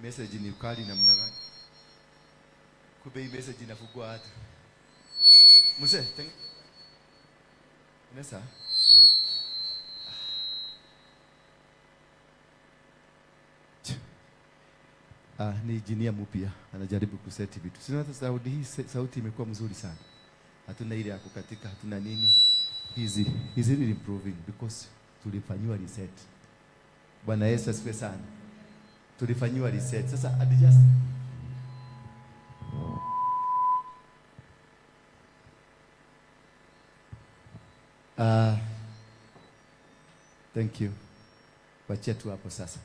Message ni ukali namna gani? Kumbe hii message inafungua watu. Mzee, tengeneza. Ah, ni injinia mpya anajaribu kuseti vitu. Sina hata sauti hii, sauti imekuwa mzuri sana. Hatuna ile ya kukatika, hatuna nini. Hizi hizi really improving because tulifanyiwa reset. Bwana Yesu asifiwe sana. Tulifanyiwa reset. Sasa adjust. Thank you. Wachia tu hapo sasa.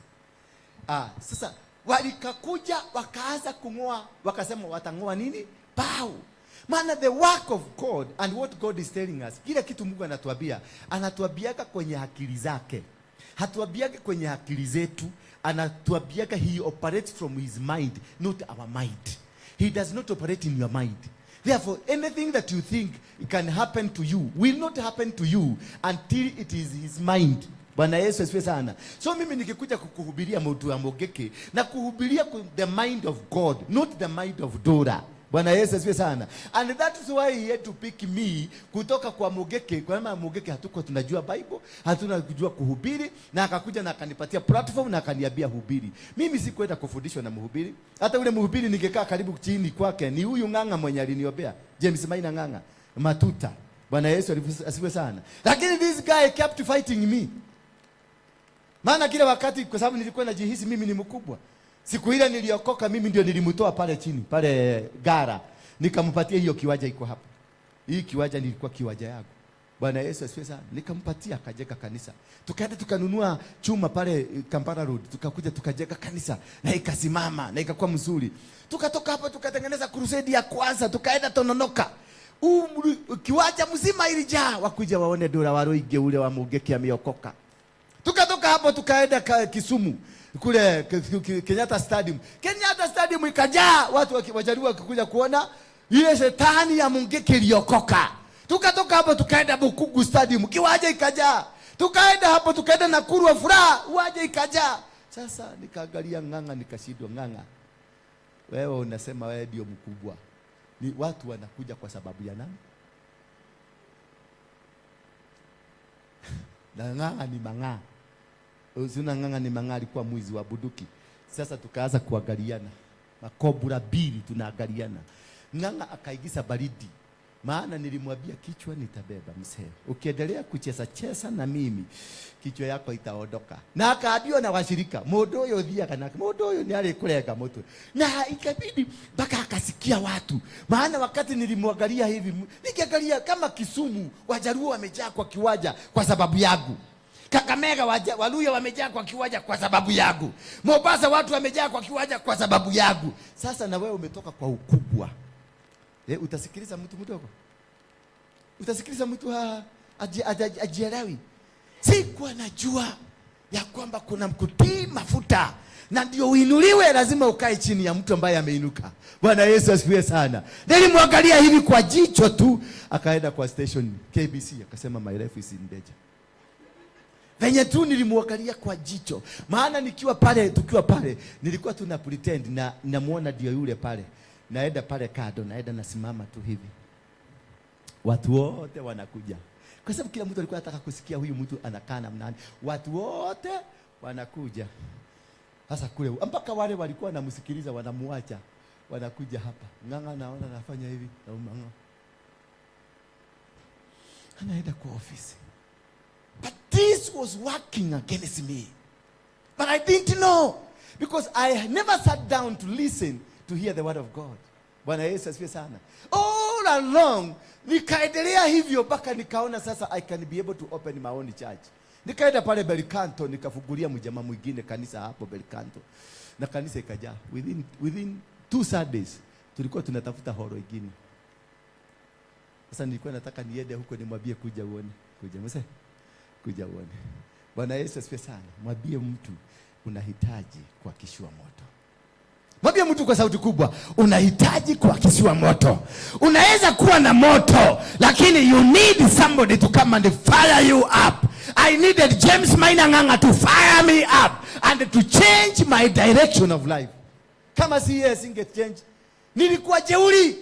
Sasa walikakuja wakaanza kung'oa, wakasema watang'oa nini? Pau. Maana the work of God and what God is telling us, kila kitu Mungu anatuambia, anatuambiaga kwenye akili zake. Hatuambiaga kwenye akili zetu, anatuambiaga he operates from his mind, not our mind. He does not operate in your mind. Therefore, anything that you think can happen to you will not happen to you until it is his mind. Bwana Yesu asifiwe sana. So mimi nikikuja kukuhubiria mtu wa Mogeke na kuhubiria the mind of God, not the mind of Dora. Bwana Yesu asifiwe sana. And that is why he had to pick me kutoka kwa Mogeke, kwa maana Mogeke hatuko tunajua Bible, hatuna kujua kuhubiri, na akakuja na akanipatia platform na akaniambia hubiri. Mimi sikuenda kufundishwa na mhubiri. Hata ule mhubiri ningekaa karibu chini kwake ni huyu Ng'ang'a mwenye aliniombea, James Maina Ng'ang'a, Matuta. Bwana Yesu asifiwe sana. Lakini this guy kept fighting me. Maana kila wakati kwa sababu nilikuwa najihisi mimi ni mkubwa. Siku ile niliokoka mimi ndio nilimtoa pale chini, pale gara. Nikampatia hiyo kiwanja iko hapa. Hii kiwanja nilikuwa kiwanja yangu. Bwana Yesu asifiwe sana. Nikampatia akajenga kanisa. Tukaenda tukanunua chuma pale Kampala Road, tukakuja tukajenga kanisa na ikasimama na ikakuwa mzuri. Tukatoka hapo tukatengeneza crusade ya kwanza, tukaenda Tononoka. Kiwanja mzima ilijaa wakuja waone Dora Waruinge ule wa Mugeke ameokoka. Tukatoka hapo tukaenda Kisumu kule Kenyatta Stadium. Kenyatta Stadium ikajaa watu Wajaluo wakikuja kuona ile shetani ya Mungiki iliokoka. Tukatoka hapo tukaenda Bukungu Stadium, kiwanja ikajaa. Tukaenda hapo tukaenda Nakuru wa furaha, uwanja ikajaa. Sasa nikaangalia Ng'ang'a nikashindwa, Ng'ang'a, wewe unasema wewe ndio mkubwa. Ni watu wanakuja kwa sababu ya nani? Na Ng'ang'a ni mang'aa. Usina Ng'ang'a ni mang'aa, alikuwa mwizi wa bunduki. Sasa tukaanza kuangaliana. Makobura mbili tunaangaliana. Ng'ang'a akaigisa baridi. Maana nilimwambia kichwa nitabeba mzee. Ukiendelea kucheza cheza na mimi, kichwa yako itaondoka. Na akaambiwa na washirika, mundu uyu thiaga nake, mundu uyu ni arikurenga mutwe. Na ikabidi mpaka akasikia watu. Maana wakati nilimwangalia hivi, nikiangalia kama Kisumu, Wajaluo wamejaa kwa kiwanja kwa sababu yangu. Kakamega Waluya wamejaa kwa kiwanja kwa sababu yangu. Mombasa watu wamejaa kwa kiwanja kwa sababu yangu. Sasa na wewe umetoka kwa ukubwa. Utasikiliza mtu mdogo? Utasikiliza mtu ajielewi? Sikuwa najua ya kwamba kuna mkutii mafuta na ndio uinuliwe lazima ukae chini ya mtu ambaye ameinuka. Bwana Yesu asifiwe sana. Nilimwangalia hivi kwa jicho tu, akaenda kwa station KBC akasema my life is in danger. Venye tu nilimwangalia kwa jicho. Maana nikiwa pale, tukiwa pale, nilikuwa tu na pretend na namuona ndio yule pale. Naenda pale kando, naenda nasimama tu hivi. Watu wote wanakuja. Kwa sababu kila mtu alikuwa anataka kusikia huyu mtu anakaa namna gani. Watu wote wanakuja. Sasa kule mpaka wale walikuwa wanamsikiliza wanamuacha, wanakuja hapa. Ng'ang'a naona anafanya hivi, na umang'a. Anaenda kwa ofisi. But this was working against me. But I didn't know because I never sat down to listen to hear the word of God. Bwana Yesu asifiwe sana. All along nikaendelea hivyo mpaka nikaona sasa I can be able to open my own church. Nikaenda pale Belcanto nikafungulia mjamaa mwingine kanisa hapo Belcanto. Na kanisa ikajaa. Within 2 Sundays tulikuwa tunatafuta horo ingine. Sasa nilikuwa nataka niende huko nimwambie kuja uone. Kuja mse. Kuja uone. Bwana Yesu asifiwe sana. Mwambie mtu unahitaji kuakishiwa moto. Mwambie mtu kwa sauti kubwa, unahitaji kuakishiwa moto. Unaweza kuwa na moto, lakini you need somebody to come and fire you up. I needed James Maina Ng'ang'a to fire me up and to change my direction of life. Kama si yeye singe change. Nilikuwa jeuri.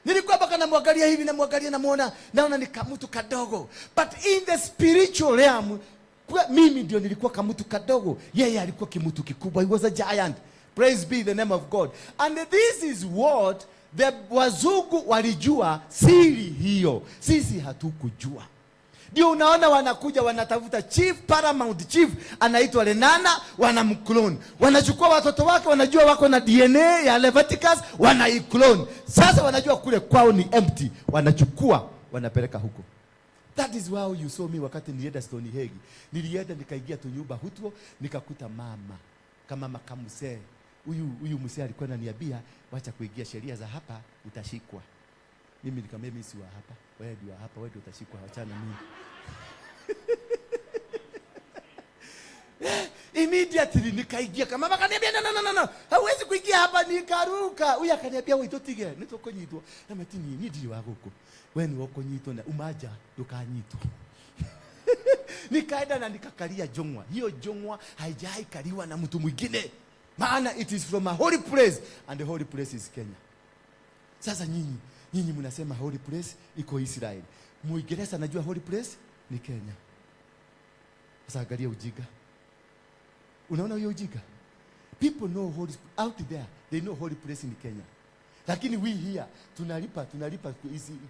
Nilikuwa mpaka namwangalia hivi, namwangalia, namuona, naona ni kamutu kadogo. But in the spiritual realm, kwa mimi ndio nilikuwa kamutu kadogo, yeye alikuwa kimutu kikubwa. He was a giant. Praise be the name of God. And this is what the wazungu walijua siri hiyo, sisi hatukujua. Ndio unaona wanakuja wanatafuta chief, paramount chief anaitwa Lenana, wanamclone. Wanachukua watoto wake, wanajua wako na DNA ya Leviticus, wanaiclone. Sasa wanajua kule kwao ni empty, wanachukua wanapeleka huko. That is how you saw me wakati nilienda Stonehenge. Nilienda nikaingia tu nyumba hutuo, nikakuta mama kama makamsee. Huyu msee alikuwa ananiambia wacha kuingia sheria za hapa utashikwa. Mimi nikamwambia mimi si wa hapa, wewe ndio wa hapa, wewe ndio utashikwa, achana mimi. Immediately nikaingia, kama mama akaniambia no, no, no, no, no, hauwezi kuingia hapa. Nikaruka. Huyu akaniambia wewe tutige, nitukunyitwo. Na matini ni ndiri wa guku. Wewe ni wokunyitwo na umaja ndukanyitwo. Nikaenda na nikakalia jongwa. Hiyo jongwa haijai kaliwa na mtu mwingine. Maana it is from a holy place and the holy place is Kenya. Sasa nyinyi mnasema holy place iko Israel. Muingereza anajua holy place ni Kenya. Sasa angalia ujinga. Unaona hiyo ujinga? People know holy out there, they know holy place in Kenya. Lakini we here tunalipa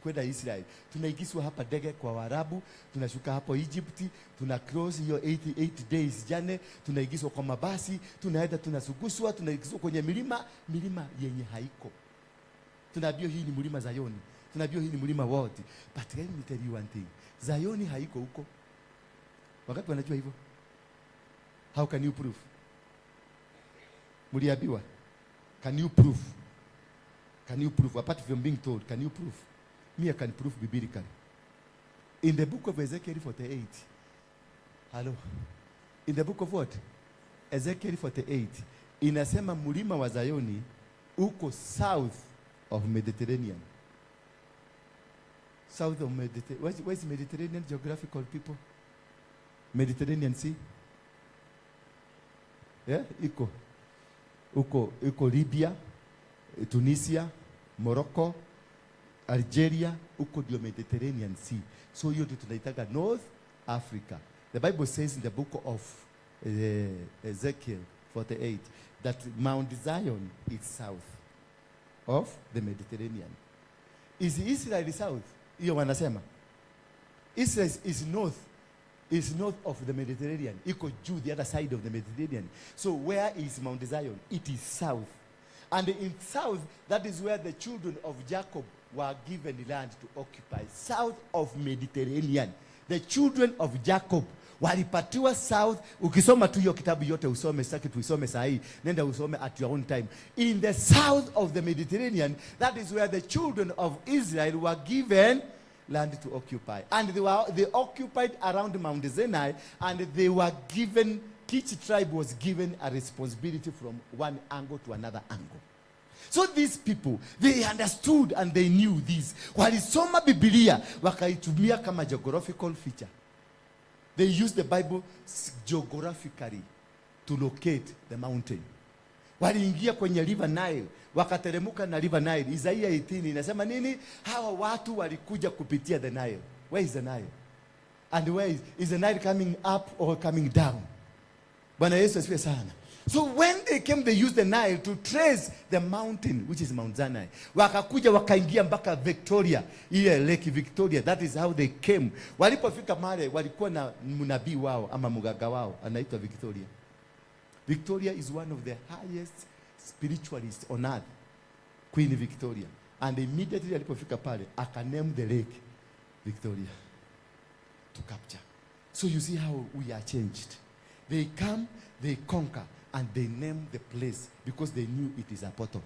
kwenda Israel. Tunaingizwa hapa ndege kwa Waarabu, tunashuka hapo Egypt, tuna cross hiyo 88 days journey, tunaingizwa kwa mabasi, tunaenda tunasuguswa, tunaingizwa kwenye milima, milima yenye haiko. Tunaambiwa hii ni mlima Zayoni. Tunaambiwa hii ni mlima wote. But let me tell you one thing. Zayoni haiko huko. Wakati wanajua hivyo? How can you prove? Mliambiwa? Can you prove? Can you prove? Apart from being told, can you prove? Me, I can prove biblically. In the book of Ezekiel 48. Hello. In the book of what? Ezekiel 48. Inasema mlima wa Zayoni uko south of Mediterranean. South of Mediterranean. Where's Mediterranean geographical people? Mediterranean Sea? Yeah, iko. Uko, iko Libya, Tunisia, Morocco, Algeria, uko ndio Mediterranean Sea. So hiyo ndio tunaitaga North Africa. The Bible says in the book of Ezekiel 48 that Mount Zion is south of the Mediterranean. Is Israel south? Hiyo wanasema. Israel is north. Is north of the Mediterranean. Iko juu, the other side of the Mediterranean. So where is Mount Zion? It is south. And in south, that is where the children of Jacob were given land to occupy. South of Mediterranean. The children of Jacob walipatiwa south. Ukisoma tu hiyo kitabu yote usome, sitaki tuisome saa hii. Nenda usome at your own time. In the south of the Mediterranean, that is where the children of Israel were given land to occupy. And they occupied around Mount Sinai, and they were given, each tribe was given a responsibility from one angle to another angle. So these people, they understood and they knew this. Walisoma Biblia, wakaitumia kama geographical feature. They used the Bible geographically to locate the mountain. Waliingia kwenye River Nile, wakateremuka na River Nile. Isaiah 18 inasema nini? Hawa watu walikuja kupitia the Nile. Where is the Nile? And where is the Nile coming up or coming down? Bwana Yesu asifiwe sana. So when they came, they used the Nile to trace the mountain, which is Mount Sinai. Wakakuja wakaingia mpaka Victoria, ile Lake Victoria. That is how they came. Walipofika male, walikuwa na mnabii wao ama mganga wao anaitwa Victoria. Victoria is one of the highest spiritualists on earth, Queen Victoria. And immediately alipofika pale, akaname the lake Victoria to capture. So you see how we are changed. They come, they conquer, and they name the place because they knew it is a portal.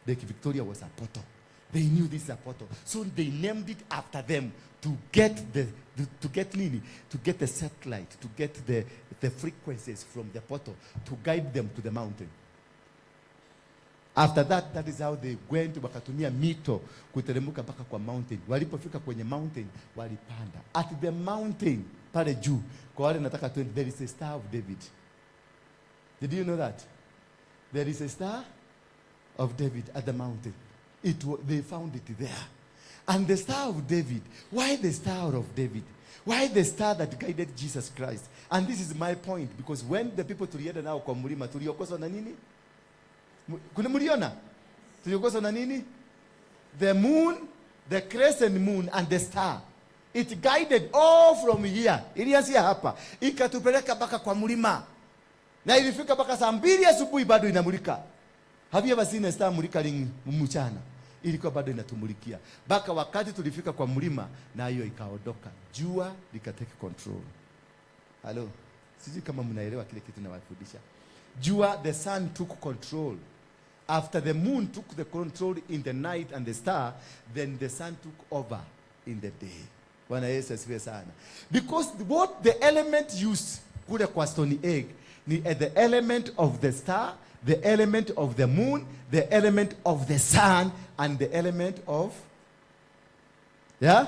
Lake Victoria was a portal. They knew this is a portal. So they named it after them to get the to get nini, to get the satellite, to get the frequencies from the portal, to guide them to the mountain. After that, that is how they went, wakatumia mito kuteremka mpaka kwa mountain. Walipofika kwenye mountain, walipanda. At the mountain, pale juu, kwa wale nataka tuende, there is a Star of David. Did you know that? There is a Star of David at the mountain. They found it there. And the Star of David, why the Star of David? Why the star that guided Jesus Christ? And this is my point, because when the people tulienda nao kwa mlima, tuliokoswa na nini? Kuna mliona? Tuliokoswa na nini? The moon, the crescent moon and the star. It guided all from here. Ilianzia hapa. Ikatupeleka mpaka kwa mlima. Na ilifika mpaka saa 2 asubuhi bado inamulika. Have you ever seen a star mulika mchana? Ilikuwa bado inatumulikia. Mpaka wakati tulifika kwa mlima na hiyo ikaondoka. Jua likatake control. Hello. Sijui kama mnaelewa kile kitu nawafundisha. Jua, the sun took control. After the moon took the control in the night and the star, then the sun took over in the day. Bwana Yesu asifiwe sana. Because what the element used kule kwa stone egg ni the element of the star, the element of the moon, the element of the sun, and the element of, yeah?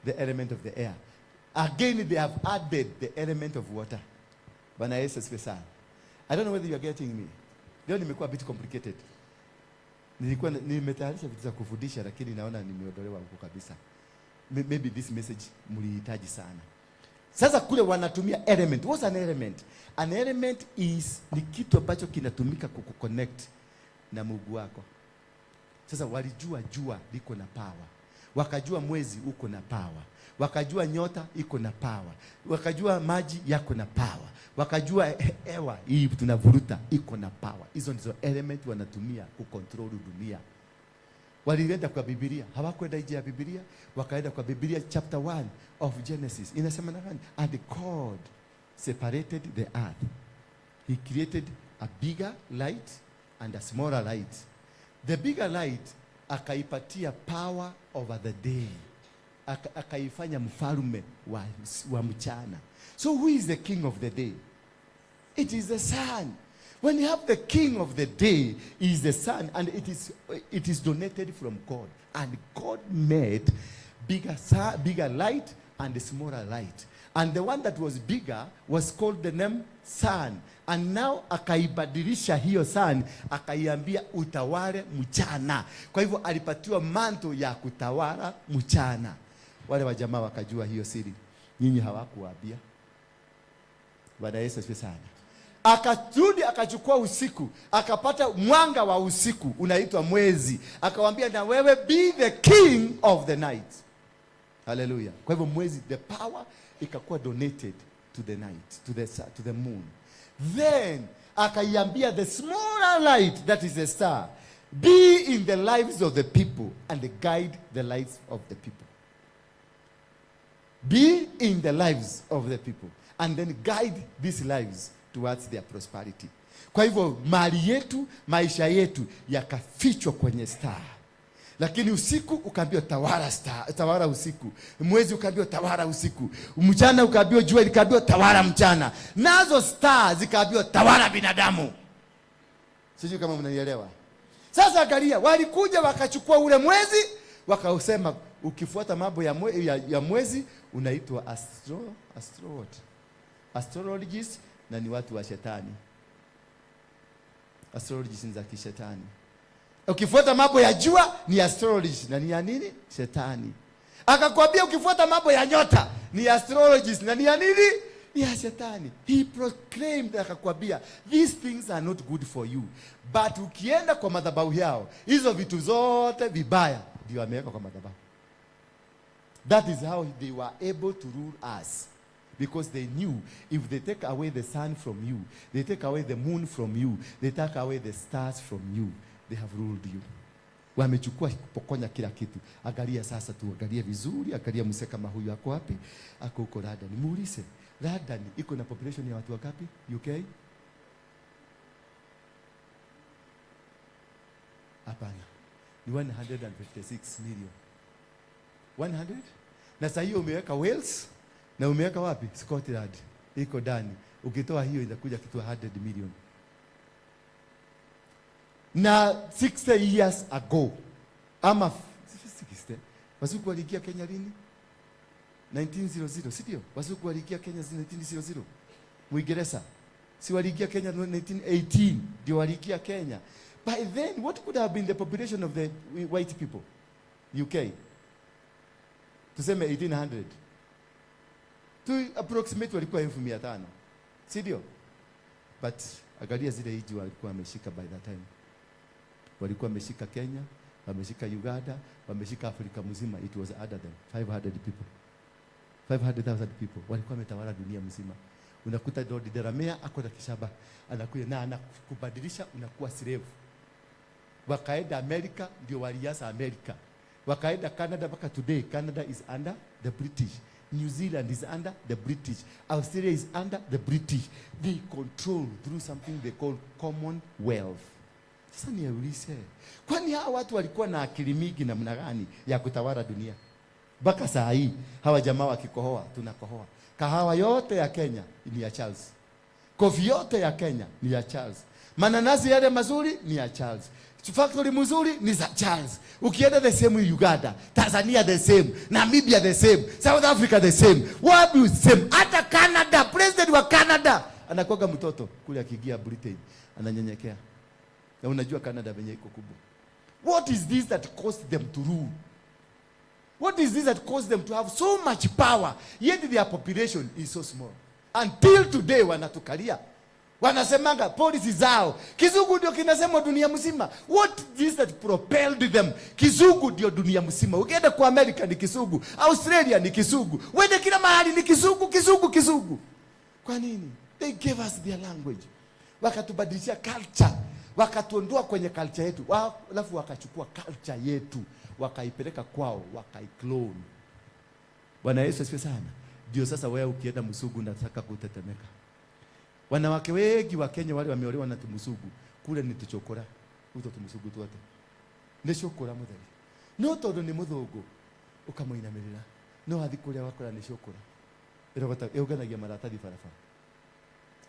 The element of the air. Again, they have added the element of water. Bwana Yesu asifiwe sana. I don't know whether you are getting me. Leo nimekuwa a bit complicated. Nilikuwa nimetayarisha vitu za kufundisha, lakini naona nimeondolewa huko kabisa. Maybe this message mlihitaji sana. Sasa kule wanatumia element. What's an element? An element is ni kitu ambacho kinatumika kukuconnect na Mungu wako. Sasa walijua jua liko na power. Wakajua mwezi uko na power. Wakajua nyota iko na power. Wakajua maji yako na power. Wakajua hewa hii tunavuruta iko na power. Hizo ndizo element wanatumia kucontrol dunia. Walienda kwa Biblia, hawakwenda nje ya Biblia, wakaenda kwa Biblia chapter 1 of Genesis. Inasema na gani? And God separated the earth. He created a bigger light and a smaller light. The bigger light akaipatia power over the day. Akaifanya mfalme wa mchana. So who is the king of the day? It is the sun. When you have the king of the day, is the sun, and it is donated from God. And God made bigger light and smaller light. And the one that was bigger was called the name sun. And now akaibadilisha hiyo sun, akaiambia utawale mchana. Kwa hivyo alipatiwa manto ya kutawala mchana. Wale wajamaa wakajua hiyo siri. Nyinyi hawakuwaambia. Bwana Yesu asifiwe sana. Akarudi akachukua usiku, akapata mwanga wa usiku unaitwa mwezi. Akamwambia na wewe be the king of the night. Hallelujah. Kwa hivyo mwezi, the power ikakuwa donated to the night, to the moon. Then akaiambia the smaller light, that is the star, be in the lives of the people and guide the lives of the people. Be in the lives of the people and then guide these lives towards their prosperity. Kwa hivyo mali yetu, maisha yetu yakafichwa kwenye star. Lakini usiku ukaambiwa tawala star, tawala usiku. Mwezi ukaambiwa tawala usiku. Mchana ukaambiwa, jua likaambiwa tawala mchana. Nazo star zikaambiwa tawala binadamu. Sijui kama mnanielewa. Sasa angalia, walikuja wakachukua ule mwezi, wakausema ukifuata mambo ya mwezi unaitwa astro what? Astrologist, na ni watu wa shetani. Astrologist ni za kishetani. Ukifuata mambo ya jua ni astrologist na ni ya nini? Shetani. Akakwambia ukifuata mambo ya nyota ni astrologist na ni ya nini? Ni ya shetani. He proclaimed, akakwambia these things are not good for you. But ukienda kwa madhabahu yao, hizo vitu zote vibaya ndio ameweka kwa madhabahu. That is how they were able to rule us. Because they knew if they take away the sun from you, they take away the moon from you, they take away the stars from you, they have ruled you. Wamechukua kupokonya kila kitu. Angalia sasa, tuangalie vizuri, angalia mse kama huyu ako wapi? Ako huko London. Muulize, London iko na population ya watu wangapi? UK? Hapana. Ni 156 million. 100? Na sasa hiyo umeweka Wales na umeweka wapi? Scotland. Iko ndani. Ukitoa hiyo inakuja kitu 100 million. Na 60 years ago, ama 60, wazungu waliingia Kenya lini? 1900, si ndio? Wazungu waliingia Kenya 1900. Muingereza si waliingia Kenya 1918, ndio waliingia Kenya. By then, what could have been the population of the white people? UK. Tuseme 1800. Tu approximate walikuwa 500,000. Si ndio? But angalia zile nchi walikuwa wameshika by that time. Walikuwa wameshika Kenya, wameshika Uganda, wameshika Afrika mzima. It was other than 500 people. 500,000 people walikuwa wametawala dunia mzima. Unakuta Lord Delamere ako na kishaba, anakuja na anakubadilisha, unakuwa slave. Wakaenda Amerika, ndio walianza Amerika. Wakaenda Canada, mpaka today Canada is under the British. New Zealand is under the British. Australia is under the British. They control through something they call Commonwealth. Sasa niulize, kwani hawa watu walikuwa na akili mingi namna gani ya kutawala dunia? Mpaka saa hii hawa jamaa wakikohoa, tunakohoa. Kahawa yote ya Kenya ni ya Charles. Coffee yote ya Kenya ni ya Charles. Mananasi yale mazuri ni ya Charles. Factory mzuri ni za Charles. Ukienda the same Uganda, Tanzania the same, Namibia the same, South Africa the same, wapi same. Hata Canada, president wa Canada anakuwaga mtoto kule akiingia Britain ananyenyekea. Na unajua Canada venye iko kubwa. What is this that caused them to rule? What is this that caused them to have so much power, yet their population is so small? Until today wanatukalia. Wanasemanga policy zao. Kizungu ndio kinasemwa dunia mzima. What is this that propelled them? Kizungu ndio dunia mzima. Ukienda kwa America ni kizungu, Australia ni kizungu, uende kila mahali ni kizungu, kizungu, kizungu. Kwa nini? They gave us their language. Wakatubadilishia culture. Wakatuondoa kwenye culture yetu. Alafu wakachukua culture yetu, wakaipeleka kwao, wakaiclone. Bwana Yesu asifiwe sana. Ndio sasa wewe ukienda msungu unataka kutetemeka. Wanawake wengi wa Kenya wale wameolewa na tumusungu, kule ni tuchokora. Uto tumusungu tuote. Ni cokora mutheri. No tondu ni muthungu ukamuinamirira. No athi kuria wakora ni cokora. Ĩrogota ĩũnganagia maratathi barabara.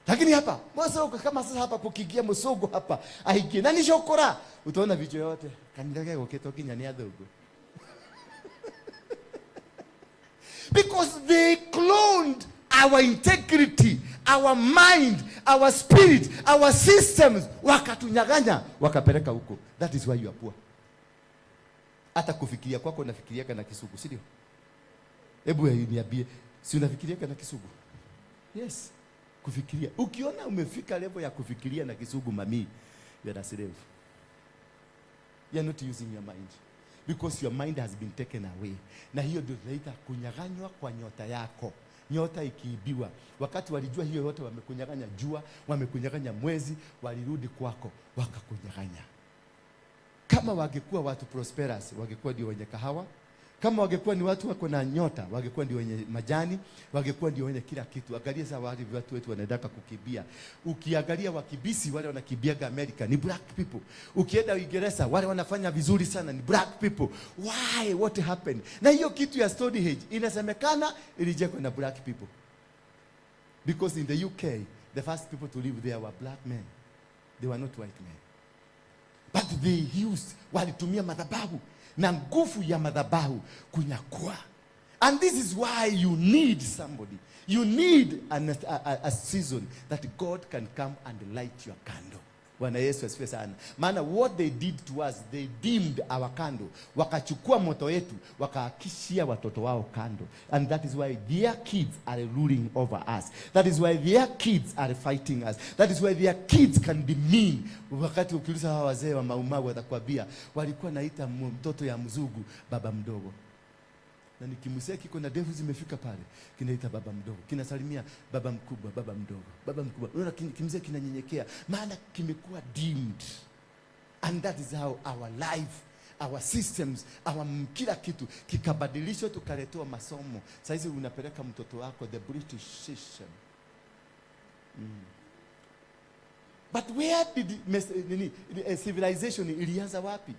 Lakini hapa msungu kama sasa hapa kukiingia msungu hapa aingie na ni cokora, utaona vichwa yote kanitha gegũkĩtwo nginya nĩ athungu. Because they cloned our integrity, our mind, our spirit, our systems, wakatunyaganya wakapeleka huko. That is why you are poor. Hata kufikiria kwako unafikiriaga na kisugu, si ndio? Hebu niambie, si unafikiriaga na kisugu? Yes. Kufikiria. Ukiona umefika level ya kufikiria na kisugu, mami, you are a slave. You are not using your mind. Because your mind has been taken away. Na hiyo ndio tunaita kunyaganywa kwa nyota yako. Nyota ikiibiwa. Wakati walijua hiyo yote wamekunyaganya jua, wamekunyaganya mwezi, walirudi kwako, wakakunyaganya. Kama wangekuwa watu prosperous, wangekuwa ndio wenye kahawa. Kama wangekuwa ni watu wako na nyota, wangekuwa ndio wenye majani, wangekuwa ndio wenye kila kitu. Angalia sasa wale watu wetu wanaendaka kukimbia. Ukiangalia wakibisi wale wanakimbiaga America ni black people. Ukienda Uingereza wale wanafanya vizuri sana ni black people. Why? What happened? Na hiyo kitu ya Stonehenge inasemekana ilijengwa na black people. Because in the UK the first people to live there were black men. They were not white men. But they used, walitumia madhabahu na nguvu ya madhabahu kunyakua. And this is why you need somebody. You need a season that God can come and light your candle. Bwana Yesu asifiwe sana. Maana what they did to us, they dimmed our candle. Wakachukua moto yetu, wakaakishia watoto wao candle. And that is why their kids are ruling over us. That is why their kids are fighting us. That is why their kids can be mean. Wakati ukiuliza hawa wazee wa Maumau watakwambia walikuwa naita mtoto ya mzungu baba mdogo. Na nikimsea kiko na ndevu zimefika pale, kinaita baba mdogo, kinasalimia baba mkubwa, baba mdogo, baba mkubwa. Unaona kimzee kinanyenyekea, maana kimekuwa dimmed. And that is how our life, our systems, our kila kitu kikabadilishwa, tukaletewa masomo. Saizi unapeleka mtoto wako the British system. But where did nini, civilization ilianza wapi?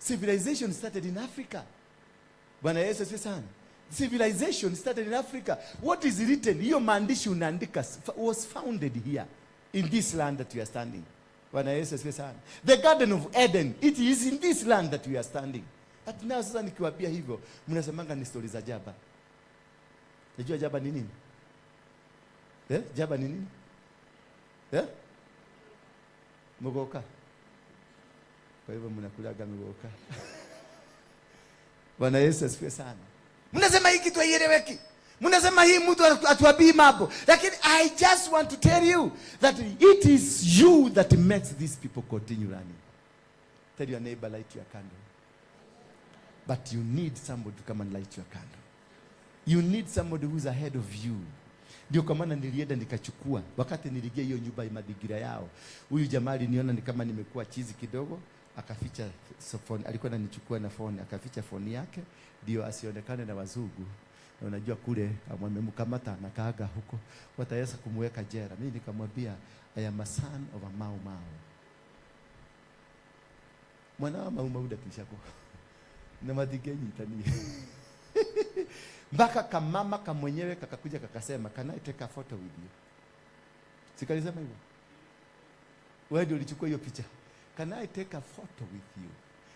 Civilization started in Africa. Bwana Yesu asifiwe sana. Civilization started in Africa. What is written? Hiyo maandishi unaandika was founded here in this land that we are standing. Bwana Yesu asifiwe sana. The Garden of Eden, it is in this land that we are standing. But now sasa nikiwaambia hivyo, mnasemanga ni stories za jaba. Unajua jaba ni nini? Jaba ni nini? Mugoka. Kwa hivyo mnakulaga migoka. Bwana Yesu asifiwe sana. Mnasema hii kitu haieleweki. Mnasema hii mtu atuabii mambo. Lakini I just want to tell you that it is you that makes these people continue running. Tell your neighbor, light your candle. But you need somebody to come and light your candle. You need somebody who's ahead of you. Ndio kwa maana nilienda nikachukua, wakati niliingia hiyo nyumba ya madhigira yao, huyu jamaa aliniona ni kama nimekuwa chizi kidogo, akaficha phone, alikuwa ananichukua na phone, akaficha phone yake ndio asionekane na wazungu. Na unajua kule wamemkamata na kaaga huko, wataweza kumweka jela. Mimi nikamwambia, I am a son of a Mau Mau. Mwana wa Mau Mau ndakishako na matingenyitania mpaka kamama kamwenyewe kakakuja kakasema, can I take a photo with you? Sikalisema hivyo, wewe ndio ulichukua hiyo picha. Can I take a photo with you?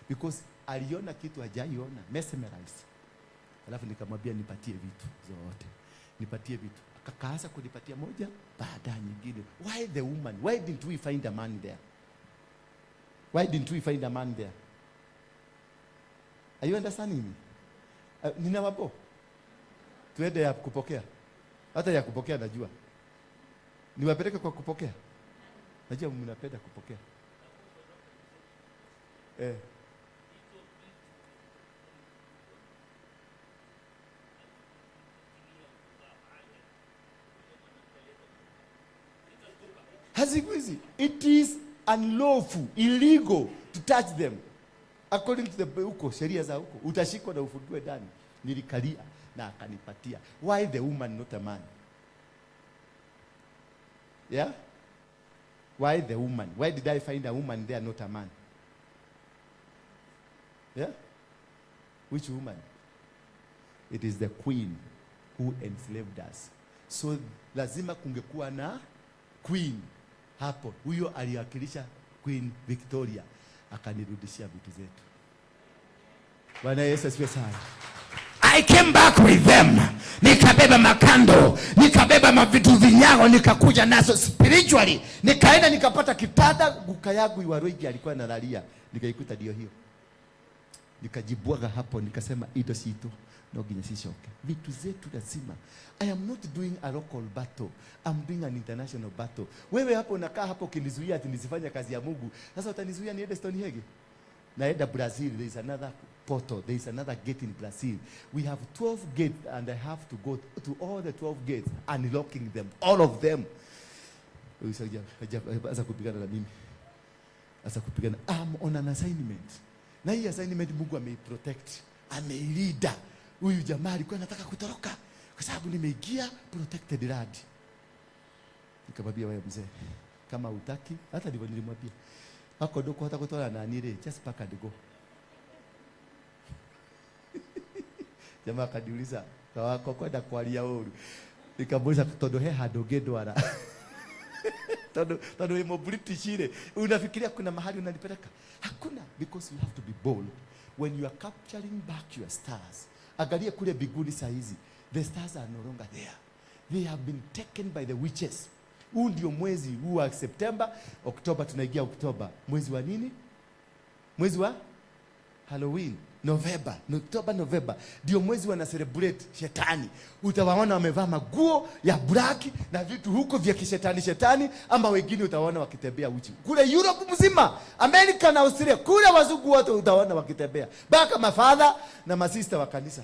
Because aliona kitu hajaiona, mesmerize. Alafu nikamwambia nipatie vitu zote, nipatie vitu. Akakaanza kunipatia moja baada ya nyingine. Why the woman? Why didn't we find a man there? Why didn't we find a man there? Are you understanding me? Nina wabo. Tuende ya kupokea. Hata ya kupokea najua. Niwapeleke kwa kupokea. Najua mnapenda kupokea. Hazikuizi. It is unlawful, illegal to touch them. According to the huko sheria za huko, utashikwa na ufungiwe ndani. Nilikalia na akanipatia. Why the woman, not a man? Yeah? Why the woman? Why did I find a woman there, not a man? Yeah? Which woman? It is the queen who enslaved us. So lazima kungekuwa na queen hapo. Huyo aliwakilisha Queen Victoria, akanirudishia vitu zetu. Bwana Yesu asifiwe sana. I came back with them. Nikabeba makando, nikabeba mavitu vinyago, nikakuja nazo spiritually. Nikaenda nikapata kitanda, guka yangu Iwaroigi alikuwa analalia, nikaikuta ndio hiyo. Nikajibwaga hapo, nikasema indo citu no nginya cicoke. Vitu zetu lazima. I am not doing a local battle, I'm doing an international battle. Wewe hapo unakaa hapo ukinizuia ati nisifanye kazi ya Mungu. Sasa utanizuia niende Stonehenge? Naenda Brazil, there is another portal, there is another gate in Brazil. We have 12 gates and I have to go to all the 12 gates, unlocking them, all of them. Acha kupigana na mimi. Acha kupigana. I'm on an assignment. Na hii assignment Mungu ameiprotect, ameilinda. Huyu jamaa alikuwa anataka kutoroka kwa sababu nimeingia protected land. Nikamwambia wewe mzee, kama hutaki, hata ndivyo nilimwambia. Wako ndũkũhota gũtwara nani rĩ, just pack and go. Jamaa akaniuliza, wako kwenda kwaria ũru. Nikamuuliza tondũ he handũ ũngĩndwara. Tondu wĩ British rĩ, unafikiria kuna mahali unanipeleka? Hakuna, because you have to be bold when you are capturing back your stars. Angalia kule mbinguni saa hizi, the stars are no longer there. They have been taken by the witches. Huu ndio mwezi huu wa September, Oktoba, tunaingia Oktoba. Mwezi wa nini? Mwezi wa Halloween, November, Oktoba, November. Ndio mwezi wana celebrate shetani. Utawaona wamevaa maguo ya black na vitu huko vya kishetani shetani, ama wengine utawaona wakitembea uchi. Kule Europe mzima, America na Australia, kule wazungu wote utawaona wakitembea. Mpaka mafadha na masista wa kanisa.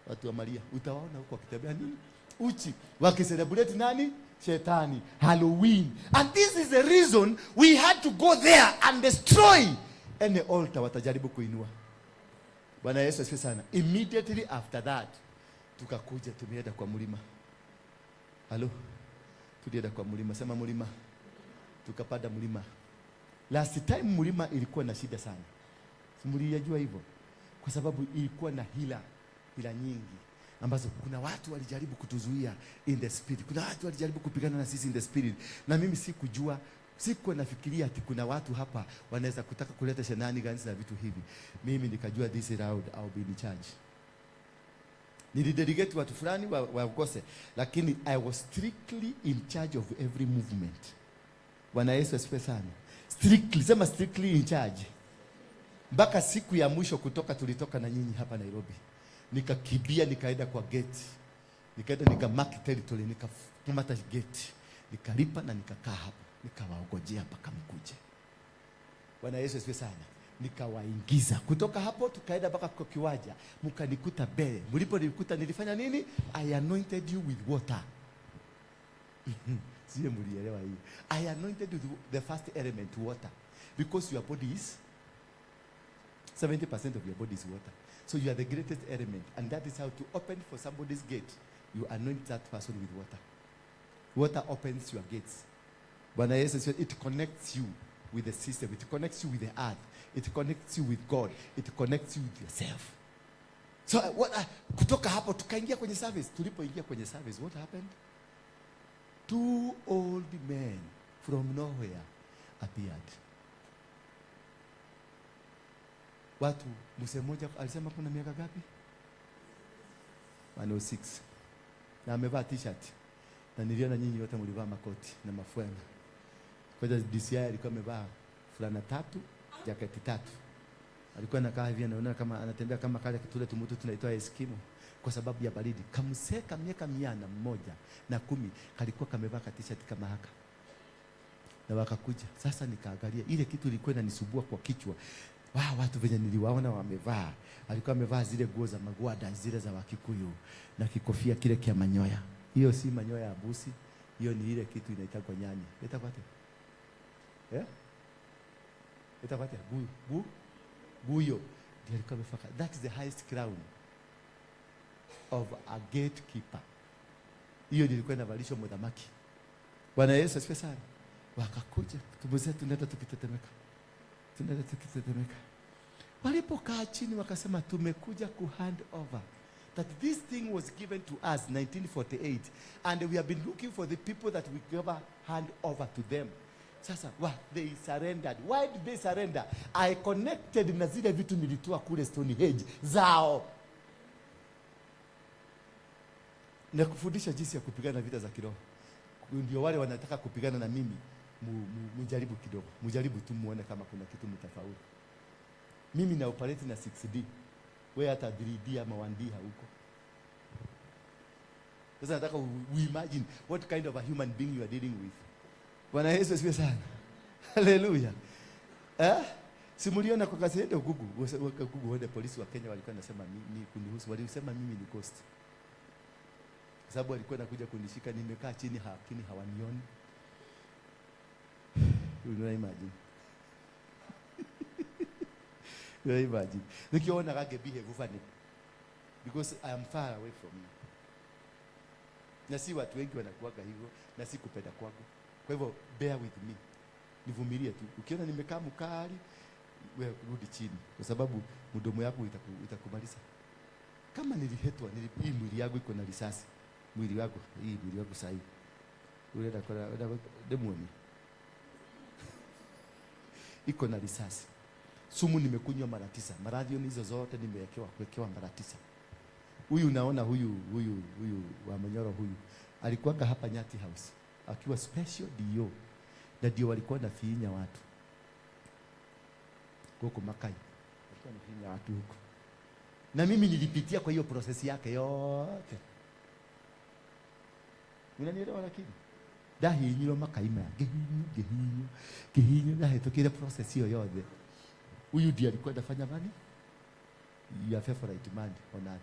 Watu wa Maria, utawaona huko wakitembea nini? Uchi. Wakicelebrate nani? Shetani. Halloween. And this is the reason we had to go there and destroy any altar watajaribu kuinua. Bwana Yesu asifiwe sana. Immediately after that tukakuja, tumeenda kwa mlima. Halo? Tulienda kwa mlima, sema mlima. Tukapanda mlima. Last time mlima ilikuwa na shida sana. Mlijua hivyo? Kwa sababu ilikuwa na hila nyingi ambazo kuna watu walijaribu kutuzuia in the spirit. Kuna watu walijaribu kupigana na sisi in the spirit. Na mimi sikujua, sikuwa nafikiria ati kuna watu hapa wanaweza kutaka kuleta shenanigans na vitu hivi. Mimi nikajua this round I'll be in charge. Nilidelegate watu fulani waongoze, lakini I was strictly in charge of every movement. Bwana Yesu asifiwe sana. Strictly, sema strictly in charge. Mpaka siku ya mwisho kutoka, tulitoka na nyinyi hapa Nairobi, nikakibia nikaenda kwa gate, nikaenda nikamark territory, nikakamata gate, nikalipa na nikakaa hapo, nikawaogojea mpaka mkuje. Bwana Yesu asifiwe sana. Nikawaingiza kutoka hapo, tukaenda mpaka kwa kiwanja, mkanikuta mbele. Mliponikuta nilifanya nini? I anointed you with water. Sije mlielewa hiyo. I anointed with the first element, water, because your body is 70% of your body is water. So you are the greatest element, and that is how to open for somebody's gate. You anoint that person with water. Water opens your gates. Bwana Yesu asifiwe. It connects you with the system. It connects you with the earth. It connects you with God. It connects you with yourself. So kutoka hapo tukaingia kwenye service. Tulipoingia kwenye service, what happened? Two old men from nowhere appeared. Watu, mzee mmoja alisema kuna miaka ngapi? 106. Na amevaa t-shirt. Na niliona nyinyi wote mlivaa makoti na mafwena. Kwa hiyo DCI alikuwa amevaa fulana 3, jaketi 3. Alikuwa anakaa hivi, anaona kama anatembea kama kale tule tumutu tunaitwa Eskimo kwa sababu ya baridi. Kamseka miaka 110 kalikuwa kamevaa ka t-shirt kama haka. Na wakakuja. Sasa nikaangalia ile kitu ilikuwa inanisumbua kwa kichwa. Wao watu venye niliwaona wamevaa. Alikuwa amevaa zile nguo za magwada zile za Wakikuyu na kikofia kile kia manyoya. Hiyo si manyoya ya busi, hiyo ni ile kitu inaitwa nyani. Inaitwa aje? Inaitwa aje? Guyo. Guyo. Ndiyo alikuwa amevaa. That is the highest crown of a gatekeeper. Hiyo nilikuwa inavalishwa muthamaki. Bwana Yesu asifiwe sana. Wakakuja, tumbo zetu tunaenda tukitetemeka. Tunaenda tukitetemeka. Walipokaa chini wakasema tumekuja ku hand over. That this thing was given to us 1948 and we have been looking for the people that we gave a hand over to them. Sasa they surrendered. Why did they surrender? I connected na zile vitu nilitoa kule Stonehenge zao. Na kufundisha jinsi ya kupigana vita za kiroho. Ndio wale wanataka kupigana na mimi, mjaribu kidogo. Mjaribu tu muone kama kuna kitu mtafaulu. Mimi na operate na 6D. Wewe hata 3D ama 1D hauko. Sasa nataka we imagine what kind of a human being you are dealing with. Bwana Yesu asifiwe sana. Hallelujah. Simuliona kwa kazi ndio Google, Google wale polisi wa Kenya walikuwa wanasema ni kunihusu, walisema mimi ni ghost. Kwa sababu walikuwa wanakuja kunishika, nimekaa chini lakini hawanioni. You imagine. You imagine. Nikiona kage behave funny. Because I am far away from you. Na si watu wengi wanakuaga hivyo, na si kupenda kwangu. Kwa hivyo bear with me. Nivumilie tu. Ukiona nimekaa mkali, wewe rudi chini kwa sababu mdomo yako itakumaliza. Kama nilihetwa, hii mwili yangu iko na risasi. Mwili wako, hii mwili wako sahi. Unaenda kwa demoni. Iko na risasi. Sumu nimekunywa mara 9. Maradhi hizo zote nimewekewa kuwekewa mara 9. Huyu unaona huyu wa Manyoro huyu alikuwa hapa Nyati House akiwa special DO. Na ndio walikuwa na finya watu. Huko Makai. Walikuwa na finya watu huko. Na mimi nilipitia kwa hiyo process yake yote. Unanielewa lakini? Ndahinyirwo Makai maya, ngihinywo, ngihinywo, ndahĩtũkire process hiyo yothe. Huyu ndiye alikuwa anafanya nani? Your favorite man on earth.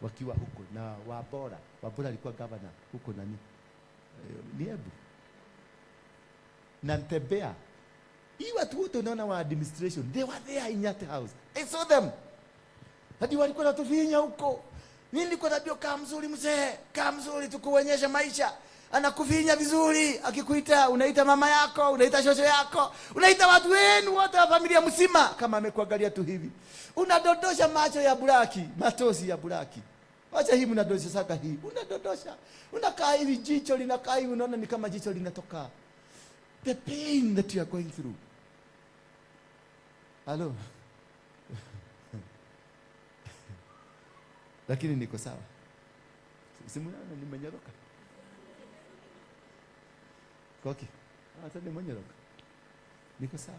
Wakiwa huko na Wabora. Wabora alikuwa governor huko nani? Ni Embu. Na Ntembea. Hii watu wote unaona wa administration, they were there in Nyati House. I saw them. Hadi walikuwa wanatufinya huko. Mimi nilikuwa naambia kaa mzuri mzee, kaa mzuri tukuonyeshe maisha. Anakufinya vizuri, akikuita unaita mama yako, unaita shosho yako, unaita watu wenu wote wa familia mzima kama amekuangalia tu hivi. Unadodosha macho ya buraki, matosi ya buraki. Acha hii mnadodosha saka hii. Unadodosha. Unakaa hivi jicho linakaa hivi unaona ni kama jicho linatoka. The pain that you are going through. Hello. Lakini niko sawa. Simunaona nimenyoroka. Koki. Hata nimenyoroka. Niko sawa.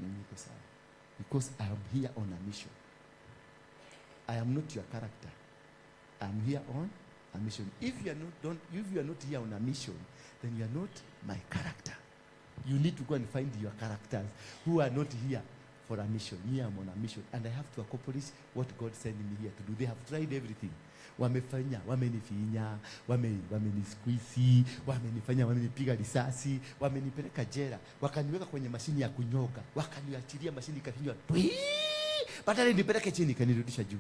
Niko sawa. Because I am here on a mission. I am not your character. I am here on a mission. If you are not here on a mission, then you are not my character. You need to go and find your characters who are not here for a mission. Me, I'm on a mission, and I have to accomplish what God sent me here to do. They have tried everything. Wamefanya, wamenifinya, wamenisqueeze, wamenifanya, wamenipiga risasi, wamenipeleka jela, wakaniweka kwenye mashini ya kunyoka, wakaniachilia mashini ikafinywa twi, badala nipeleke chini ikanirudisha juu.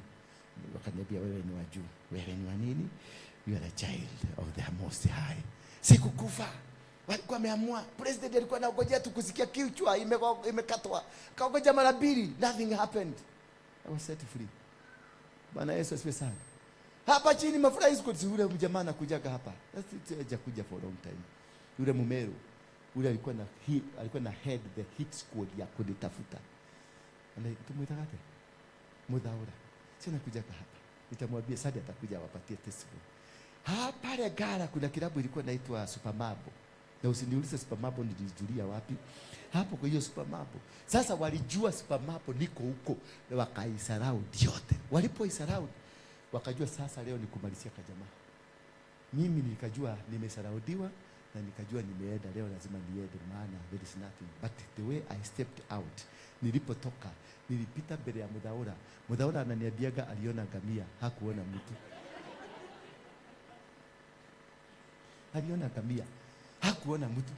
Wakaniambia wewe ni wa juu, wewe ni wa nini? You are a child of the Most High. Sikukufa. Walikuwa wameamua. President alikuwa anangojea tu kusikia kichwa imekatwa. Kaongoja mara mbili, nothing happened. I was set free. Bwana Yesu asifiwe sana. Hapa chini mafurahi siku yule mjamaa anakujaga hapa. That's it, hajakuja for a long time. Yule Mumeru, yule alikuwa na head the hit squad ya kunitafuta. Ana tumuitaga ate? Muthaura. Sina kujaga hapa. Nitamwambia Sadi atakuja awapatie testimony. Hapa pale Gara kuna kilabu ilikuwa inaitwa Supermabo. Na usiniulize Supermabo nilijulia wapi. Hapo kwa hiyo Supermabo. Sasa walijua Supermabo niko huko na wakaisarau yote. Walipoisarau wakajua sasa leo ni kumalizia kajamaa. Mimi nikajua nimesaraudiwa na nikajua nimeenda leo, lazima niende maana there is nothing. But the way I stepped out, nilipotoka nilipita mbele ya Muthaura. Muthaura ananiambiaga aliona ngamia, hakuona mtu. Aliona ngamia, hakuona mtu.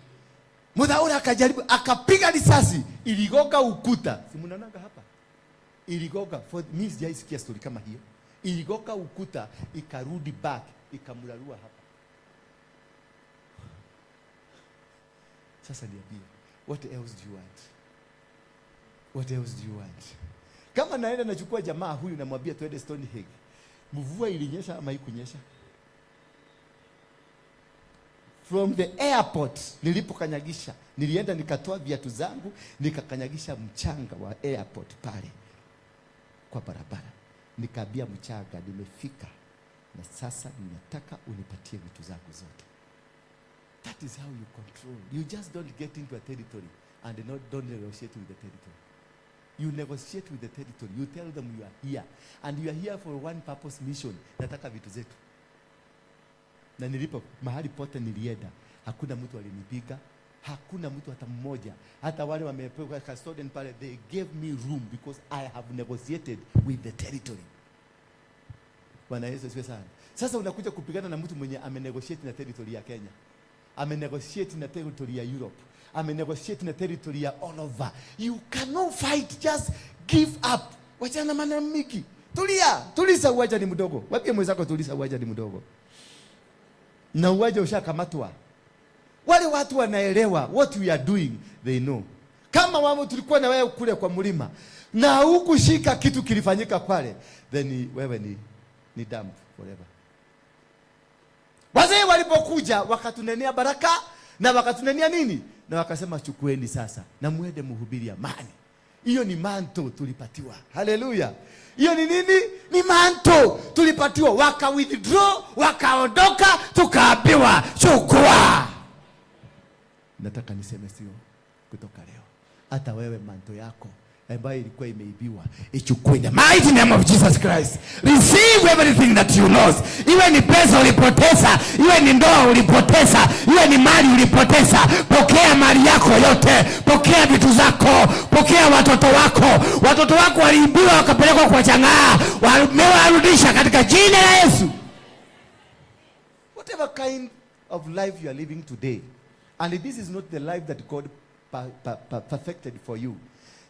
Muthaura akajaribu, akapiga risasi, iligonga ukuta. Si mnaonaga hapa? Iligonga, for me sijaisikia story kama hiyo. Iligonga ukuta, ikarudi back, ikamrarua hapa. Sasa niambie, what else do you want? What else do you want? Kama naenda nachukua jamaa huyu namwambia twende Stonehenge. Mvua ilinyesha ama haikunyesha? From the airport nilipokanyagisha, nilienda nikatoa viatu zangu, nikakanyagisha mchanga wa airport pale kwa barabara. Nikaambia mchanga, nimefika na sasa ninataka unipatie vitu zangu zote. That is how you control. You just don't get into a territory and don't negotiate with the territory. You negotiate with the territory. You tell them you are here. And you are here for one purpose mission. Nataka vitu zetu. Na nilipo mahali pote nilienda, hakuna mtu alinipiga, hakuna mtu hata mmoja. Hata wale wamepewa custodian pale, they gave me room because I have negotiated with the territory. Bwana Yesu asifiwe sana. Sasa unakuja kupigana na mtu mwenye amenegotiate na territory ya Kenya, amenegotiate na territory ya Europe, amenegotiate na territory ya all over. You cannot fight, just give up. Wachana maneno mingi. Tulia, tuliza, uwanja ni mdogo. Waambie mwenzako tuliza, uwanja ni mdogo. Na uwanja ushakamatwa. Wale watu wanaelewa what we are doing, they know. Kama wao tulikuwa na wewe kule kwa mlima na hukushika kitu kilifanyika pale, then wewe ni dump forever. Wazee walipokuja wakatunenea baraka na wakatunenea nini? Na wakasema chukueni sasa na muende muhubiri amani. Hiyo ni manto tulipatiwa. Haleluya. Hiyo ni nini? Ni manto tulipatiwa. Waka withdraw, wakaondoka, tukaambiwa chukua. Nataka niseme sio kutoka leo. Hata wewe manto yako ambayo ilikuwa imeibiwa ichukue in the mighty name of Jesus Christ. Receive everything that you lost. Iwe ni pesa ulipoteza, iwe ni ndoa ulipoteza, iwe ni mali ulipoteza, pokea mali yako yote, pokea vitu zako, pokea watoto wako. Watoto wako waliibiwa wakapelekwa kwa chang'aa, wamewarudisha katika jina la Yesu. Whatever kind of life you are living today, and this is not the life that God perfected for you,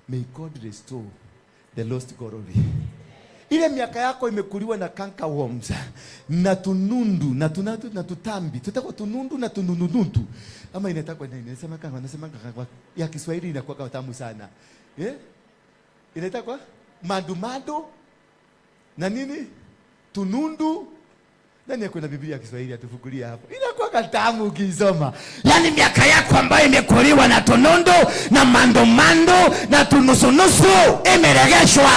may God restore the lost glory. Ile miaka yako imekuliwa na canker worms na tunundu na tunatu na tutambi, tutakuwa tunundu na tunununundu, ama inatakwa nini? Nasema kama nasema kama ya Kiswahili inakuwa kama tamu sana. Inatakwa mandu mandu na nini? Tunundu. Nani yuko na Biblia ya Kiswahili atufungulie hapo? Inakuwa tamu ukisoma. Yaani miaka yako ambayo imekuliwa na tunundu na mandu mandu na tunusunusu imeregeshwa.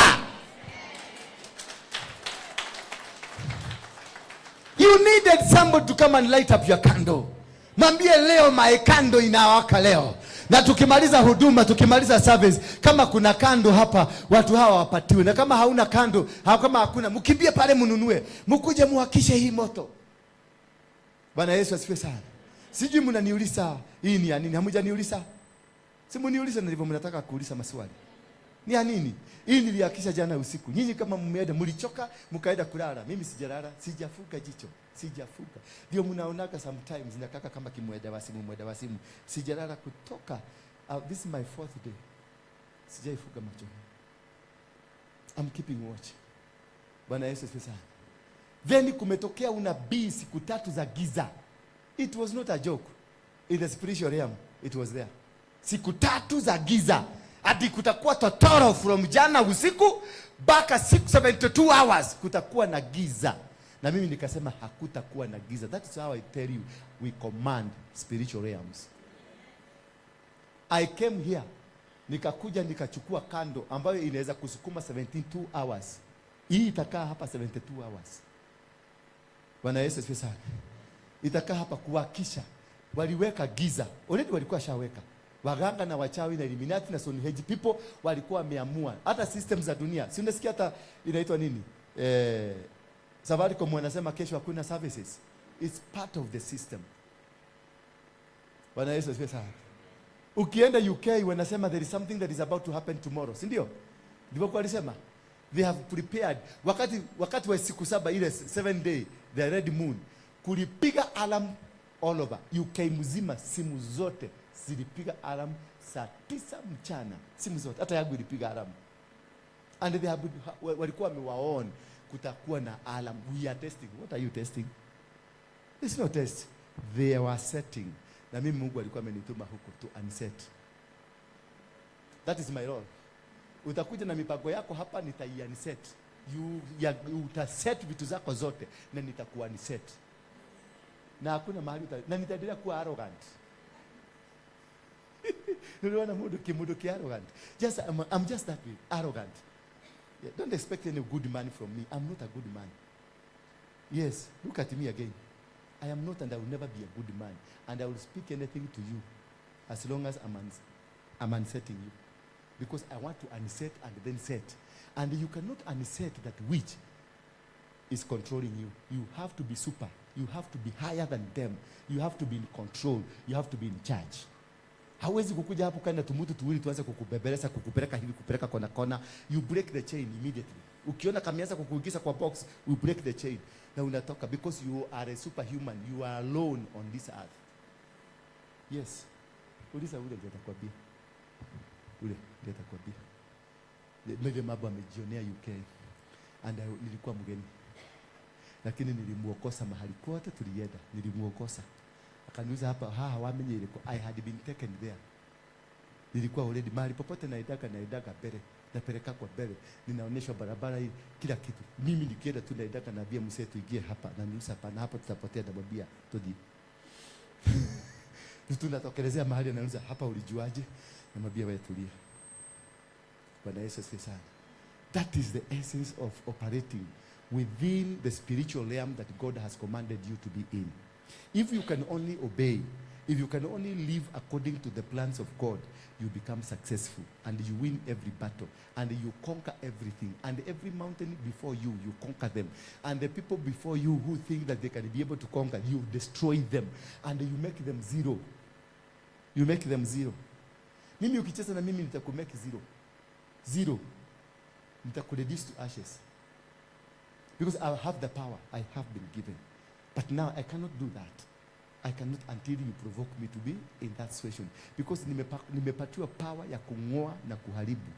You needed somebody to come and light up your candle. Mwambie leo my candle inawaka leo. Na tukimaliza huduma, tukimaliza service, kama kuna candle hapa, watu hawa wapatiwe. Na kama hauna candle, kama hakuna, mkimbie pale mnunue. Mkuje muwakishe hii moto. Bwana Yesu asifiwe sana. Sijui mnaniuliza hii ni ya nini? Hamjaniuliza? Si mniulize ndivyo mnataka kuuliza maswali. Ni ya nini? Hii niliakisha jana usiku. Nyinyi kama mmeenda mlichoka mkaenda kulala. Mimi sijalala, sijafuka jicho, sijafuka. Ndio mnaonaga sometimes nakaka kama kimwenda wasimu, mwenda wasimu. Sijalala kutoka this is my fourth day. Sijaifuka macho. I'm keeping watch. Bwana Yesu asifiwe sana. Then kumetokea unabii siku 3 za giza. It was not a joke. In the spiritual realm, it was there. Siku 3 za giza. Hadi kutakuwa totoro from jana usiku mpaka 672 hours kutakuwa na giza. Na mimi nikasema hakutakuwa na giza. That is how I tell you we command spiritual realms. I came here, nikakuja nikachukua candle ambayo inaweza kusukuma 72 hours. Hii itakaa hapa 72 hours. Bwana Yesu asifiwe sana. Itakaa hapa kuhakisha. Waliweka giza. Already walikuwa shaweka. Waganga na wachawi na Illuminati na Stonehenge people walikuwa wameamua. Hata system za dunia. Si unasikia hata inaitwa nini? Safaricom wanasema kesho hakuna services. It's part of the system. Bwana Yesu asifiwe sana. Ukienda UK wanasema there is something that is about to happen tomorrow. Si ndio? Ndivyo kwa walisema. They have prepared. Wakati wa siku 7 ile 7 day the red moon kulipiga alarm all over. UK mzima simu zote zilipiga alarm saa 9 mchana. Simu zote hata yangu ilipiga alarm. And they have, walikuwa wamewaon kutakuwa na alarm. We are testing. What are you testing? It's no test. They were setting. Na mimi Mungu alikuwa amenituma huko to unset. That is my role. Utakuja na mipango yako hapa, nitai-unset. Utaset vitu zako zote na nitaku-unset. Na hakuna mahali na nitaendelea kuwa arrogant. Niliona mundu kimundu ki arrogant. Just I'm just that way, arrogant. Yeah, don't expect any good man from me. I'm not a good man. Yes, look at me again. I am not and I will never be a good man. And I will speak anything to you as long as I'm unsetting you. Because I want to unset and then set. And you cannot unset that which is controlling you. You have to be super. You have to be higher than them. You have to be in control. You have to be in charge. Hawezi kukuja hapo kaenda tumutu tuwili tuanze kukubebeleza, kukupeleka hivi, kupeleka kona kona. You break the chain immediately. Ukiona kameanza kukuingiza kwa box, you break the chain. Na unatoka because you are a superhuman. You are alone on this earth. Yes. Uliza ule ndiye atakwambia. Ule ndiye atakwambia. Maybe mambo amejionea UK. And nilikuwa mgeni. Lakini nilimuokosa mahali kote tulienda. Nilimuokosa. Akaniuliza hapa, ha, wamenye ilikuwa. I had been taken there. Nilikuwa already mahali popote naendaga mbele. Napeleka kwa mbele. Ninaonyeshwa barabara hii, kila kitu. Mimi nikienda tu naendaga naambia mzee tuingie hapa. Na niuliza hapa na hapa tutapotea, namwambia tudi. Tunatokelezea mahali anauliza hapa ulijuaje? Namwambia wewe tulia. Bwana Yesu asifiwe sana. That is the essence of operating within the spiritual realm that God has commanded you to be in. If you can only obey, if you can only live according to the plans of God, you become successful and you win every battle and you conquer everything. And every mountain before you, you conquer them. And the people before you who think that they can be able to conquer, you destroy them and you make them zero. You make them zero. Mimi ukicheza na mimi nitakumake zero. Zero. Nitakureduce to ashes. Because I have the power I have been given. But now I cannot do that. I cannot until you provoke me to be in that situation. Because nimepatiwa power ya kungoa na kuharibu.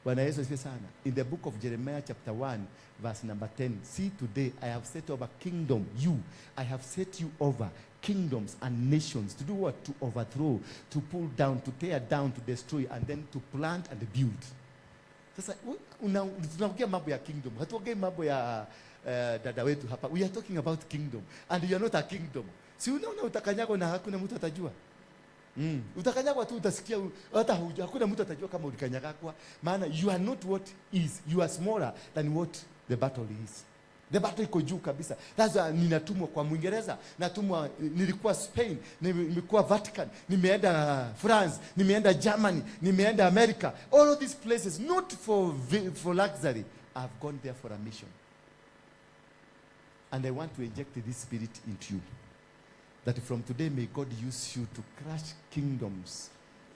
Bwana Yesu asifiwe sana. In the book of Jeremiah chapter 1 verse number 10, see today I have set over kingdom you. I have set you over kingdoms and nations to do what? To overthrow, to pull down, to tear down, to destroy, and then to plant and build. Sasa tunaongea mambo ya kingdom. Hatuongei mambo ya dada wetu hapa. We are talking about kingdom and you are not a kingdom. Si unaona utakanyagwa na hakuna mtu atajua. Utakanyagwa tu utasikia hata hakuna mtu atajua kama ulikanyagwa. Maana you are not what is. You are smaller than what the battle is. The battle iko juu kabisa. That's why ninatumwa kwa Mwingereza, natumwa, nilikuwa Spain, nimekuwa Vatican, nimeenda France, nimeenda Germany, nimeenda America. All of these places not for luxury. I've gone there for a mission. And I want to inject this spirit into you. That from today may God use you to crush kingdoms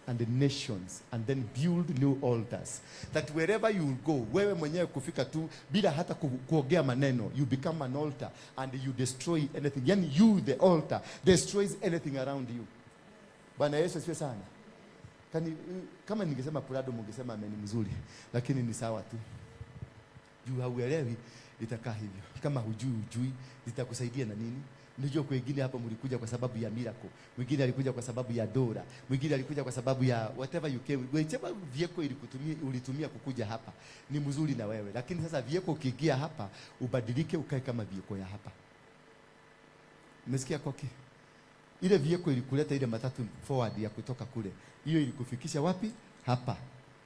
and the nations and then build new altars. That wherever you will go, wewe mwenyewe kufika tu bila hata kuongea maneno, you become an altar and you destroy anything. Yani you, the altar, destroys anything around you. Bwana Yesu asifiwe sana. Kama ningesema Prado mungesema amen mzuri, lakini ni sawa tu. Juu hauelewi itakaa hivyo. Kama hujui hujui, zitakusaidia na nini? Unajua kwa wengine hapa mlikuja kwa sababu ya miracle, mwingine alikuja kwa sababu ya dora, mwingine alikuja kwa sababu ya whatever you came. Whichever vehicle ilikutumia, ulitumia kukuja hapa ni mzuri na wewe, lakini sasa vehicle ukiingia hapa ubadilike ukae kama vehicle ya hapa. Umesikia koki? Ile vehicle ilikuleta ile matatu forward ya kutoka kule, hiyo ilikufikisha wapi? Hapa.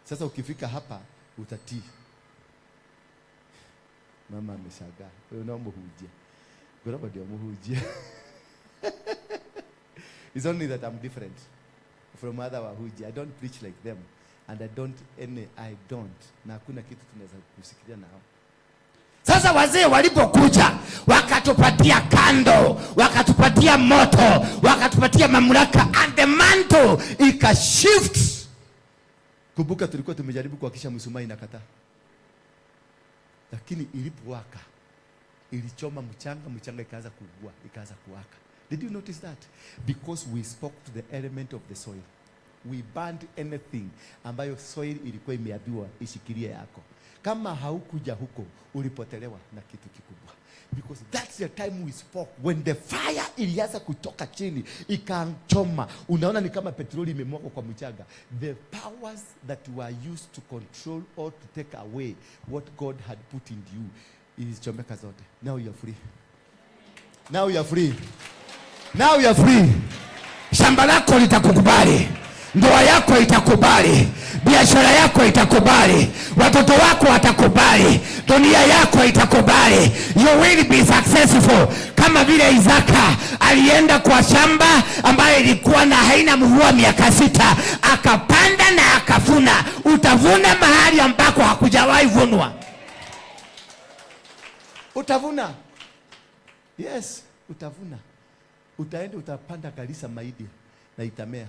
Sasa ukifika hapa utatii. Mama ameshangaa. Wewe unamuhujia. Ngoragwo ndio. It's only that I'm different from other wahujia. I don't preach like them and I don't any I don't. Na hakuna kitu tunaweza kusikilia nao. Sasa wazee walipokuja wakatupatia candle, wakatupatia moto, wakatupatia mamlaka and the mantle ikashift. Kumbuka tulikuwa tumejaribu kuhakikisha mshumaa inakataa. Lakini ilipowaka ilichoma mchanga, mchanga ikaanza kuugua, ikaanza kuwaka. Did you notice that? Because we spoke to the element of the soil. We burned anything ambayo soil ilikuwa imeambiwa ishikilie yako. Kama haukuja huko ulipotelewa na kitu kikubwa. Because that's the time we spoke when the fire ilianza kutoka chini ikachoma. Unaona ni kama petroli imemwagwa kwa mchanga. The powers that were used to control or to take away what God had put in you ilichomeka zote. Now you are free. Now you are free. Now you are free. Shamba lako litakukubali, ndoa yako itakubali, biashara yako itakubali, watoto wako watakubali, dunia yako itakubali. You will be successful. Kama vile Isaka alienda kwa shamba ambayo ilikuwa na haina mvua miaka 6, akapanda na akavuna. Utavuna mahali ambako hakujawahi vunwa. Utavuna. Yes, utavuna. Utaenda utapanda kabisa mahindi na itamea.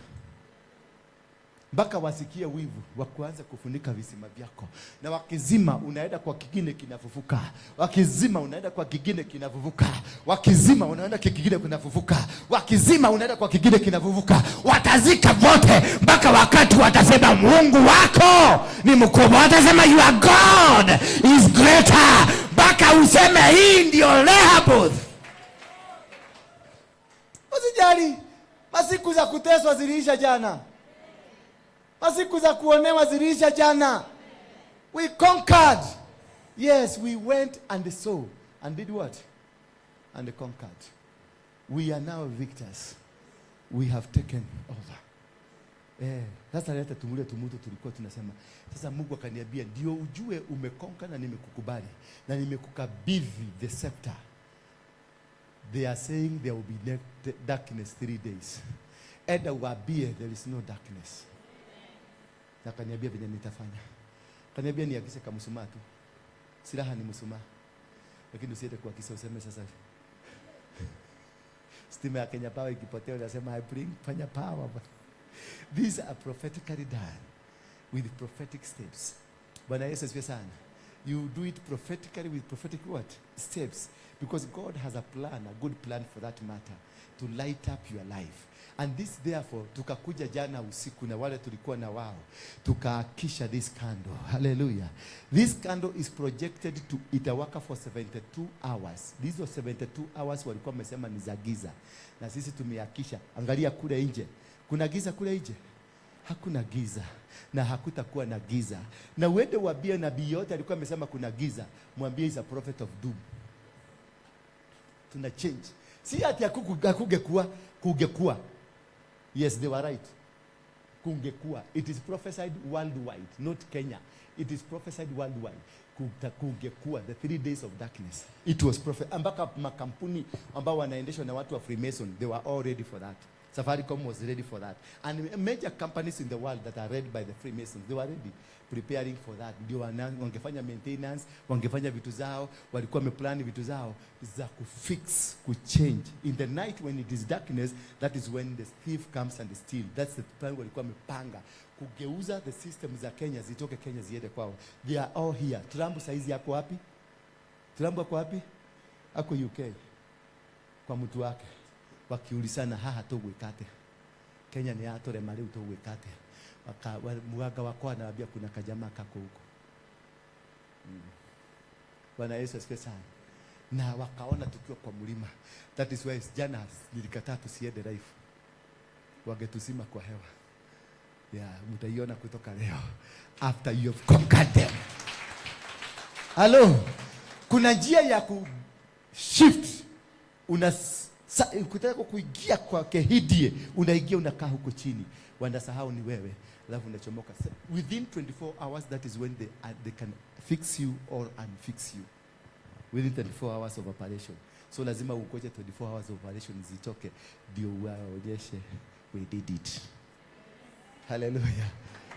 Mpaka wasikie wivu wa kuanza kufunika visima vyako. Na wakizima unaenda kwa kingine kinafufuka. Wakizima unaenda kwa kingine kinafufuka. Wakizima unaenda kwa kingine kinafufuka. Wakizima unaenda kwa kingine kinafufuka. Watazika vote mpaka wakati watasema Mungu wako ni mkubwa. Watasema your God is greater. Mpaka useme hii ndio Rehoboth. Usijali, masiku za kuteswa ziliisha jana. Masiku za kuonewa ziliisha jana. We conquered. Yes, we went and saw and did what? And conquered. We are now victors. We have taken over. Sasa leta tumule tumutu tulikuwa tunasema. Sasa Mungu akaniambia ndio ujue umeconquer na nimekukubali na nimekukabidhi the scepter. They are saying there will be darkness 3 days. Enda uwaambie there is no darkness. Na akaniambia venye nitafanya. Akaniambia niakishe kamshumaa tu. Silaha ni mshumaa. Lakini usiende kuakisha useme sasa stima ya Kenya Power ikipotea unasema I bring Kenya Power. These are prophetically done with prophetic steps. Bwana Yesu asifiwe sana. You do it prophetically with prophetic what? Steps. Because God has a plan, a good plan for that matter, to light up your life. And this therefore, tukakuja jana usiku na wale tulikuwa na wao, tukaakisha this candle. Hallelujah. This candle is projected to itawaka for 72 hours. These were 72 hours walikuwa wamesema ni za giza. Na sisi tumeakisha. Angalia kule nje. Kuna giza kule nje? Hakuna giza. Na hakutakuwa na giza. Na uende uambie nabii yote alikuwa amesema kuna giza, mwambie is a prophet of doom. Tuna change. Si ati hakungekuwa, kungekuwa. Yes, they were right. Kungekuwa. It is prophesied worldwide, not Kenya. It is prophesied worldwide. Kungekuwa the 3 days of darkness. It was prophet mpaka makampuni ambao wanaendeshwa na watu wa Freemason, they were all ready for that. Safaricom was ready for that, and major companies in the world that are led by the Freemasons, they were ready, preparing for that. Ndio wangefanya maintenance, wangefanya vitu zao, walikuwa wameplan vitu zao za kufix, kuchange. In the night when it is darkness, that is when the thief comes and steal. That's the plan walikuwa wamepanga, kugeuza the system za Kenya zitoke Kenya ziende kwao. They are all here. Trump saizi yako wapi? Trump ako wapi? Ako UK kwa mtu wake, wakiulizana, "Haha tũgwĩka atĩa? Kenya nĩ yatũrema, rĩu tũgwĩka atĩa?" Mganga wakwa anawaambia kuna kajamaa kako huko. Bwana Yesu asifiwe sana. Na wakaona tukiwa kwa mlima. That is why jana nilikataa tusiende live, wangetusima kwa hewa. Yeah, mtaiona kutoka leo after you have conquered them. Hello, kuna njia ya ku shift. Ukitaka kuingia kwa kehidie, unaingia, unakaa huko chini, wanasahau ni wewe, alafu unachomoka. Within 24 hours, that is when they can fix you or unfix you, within 24 hours of operation. So lazima ungoje 24 hours of operation zitoke ndio waonyeshe, "We did it." Haleluya.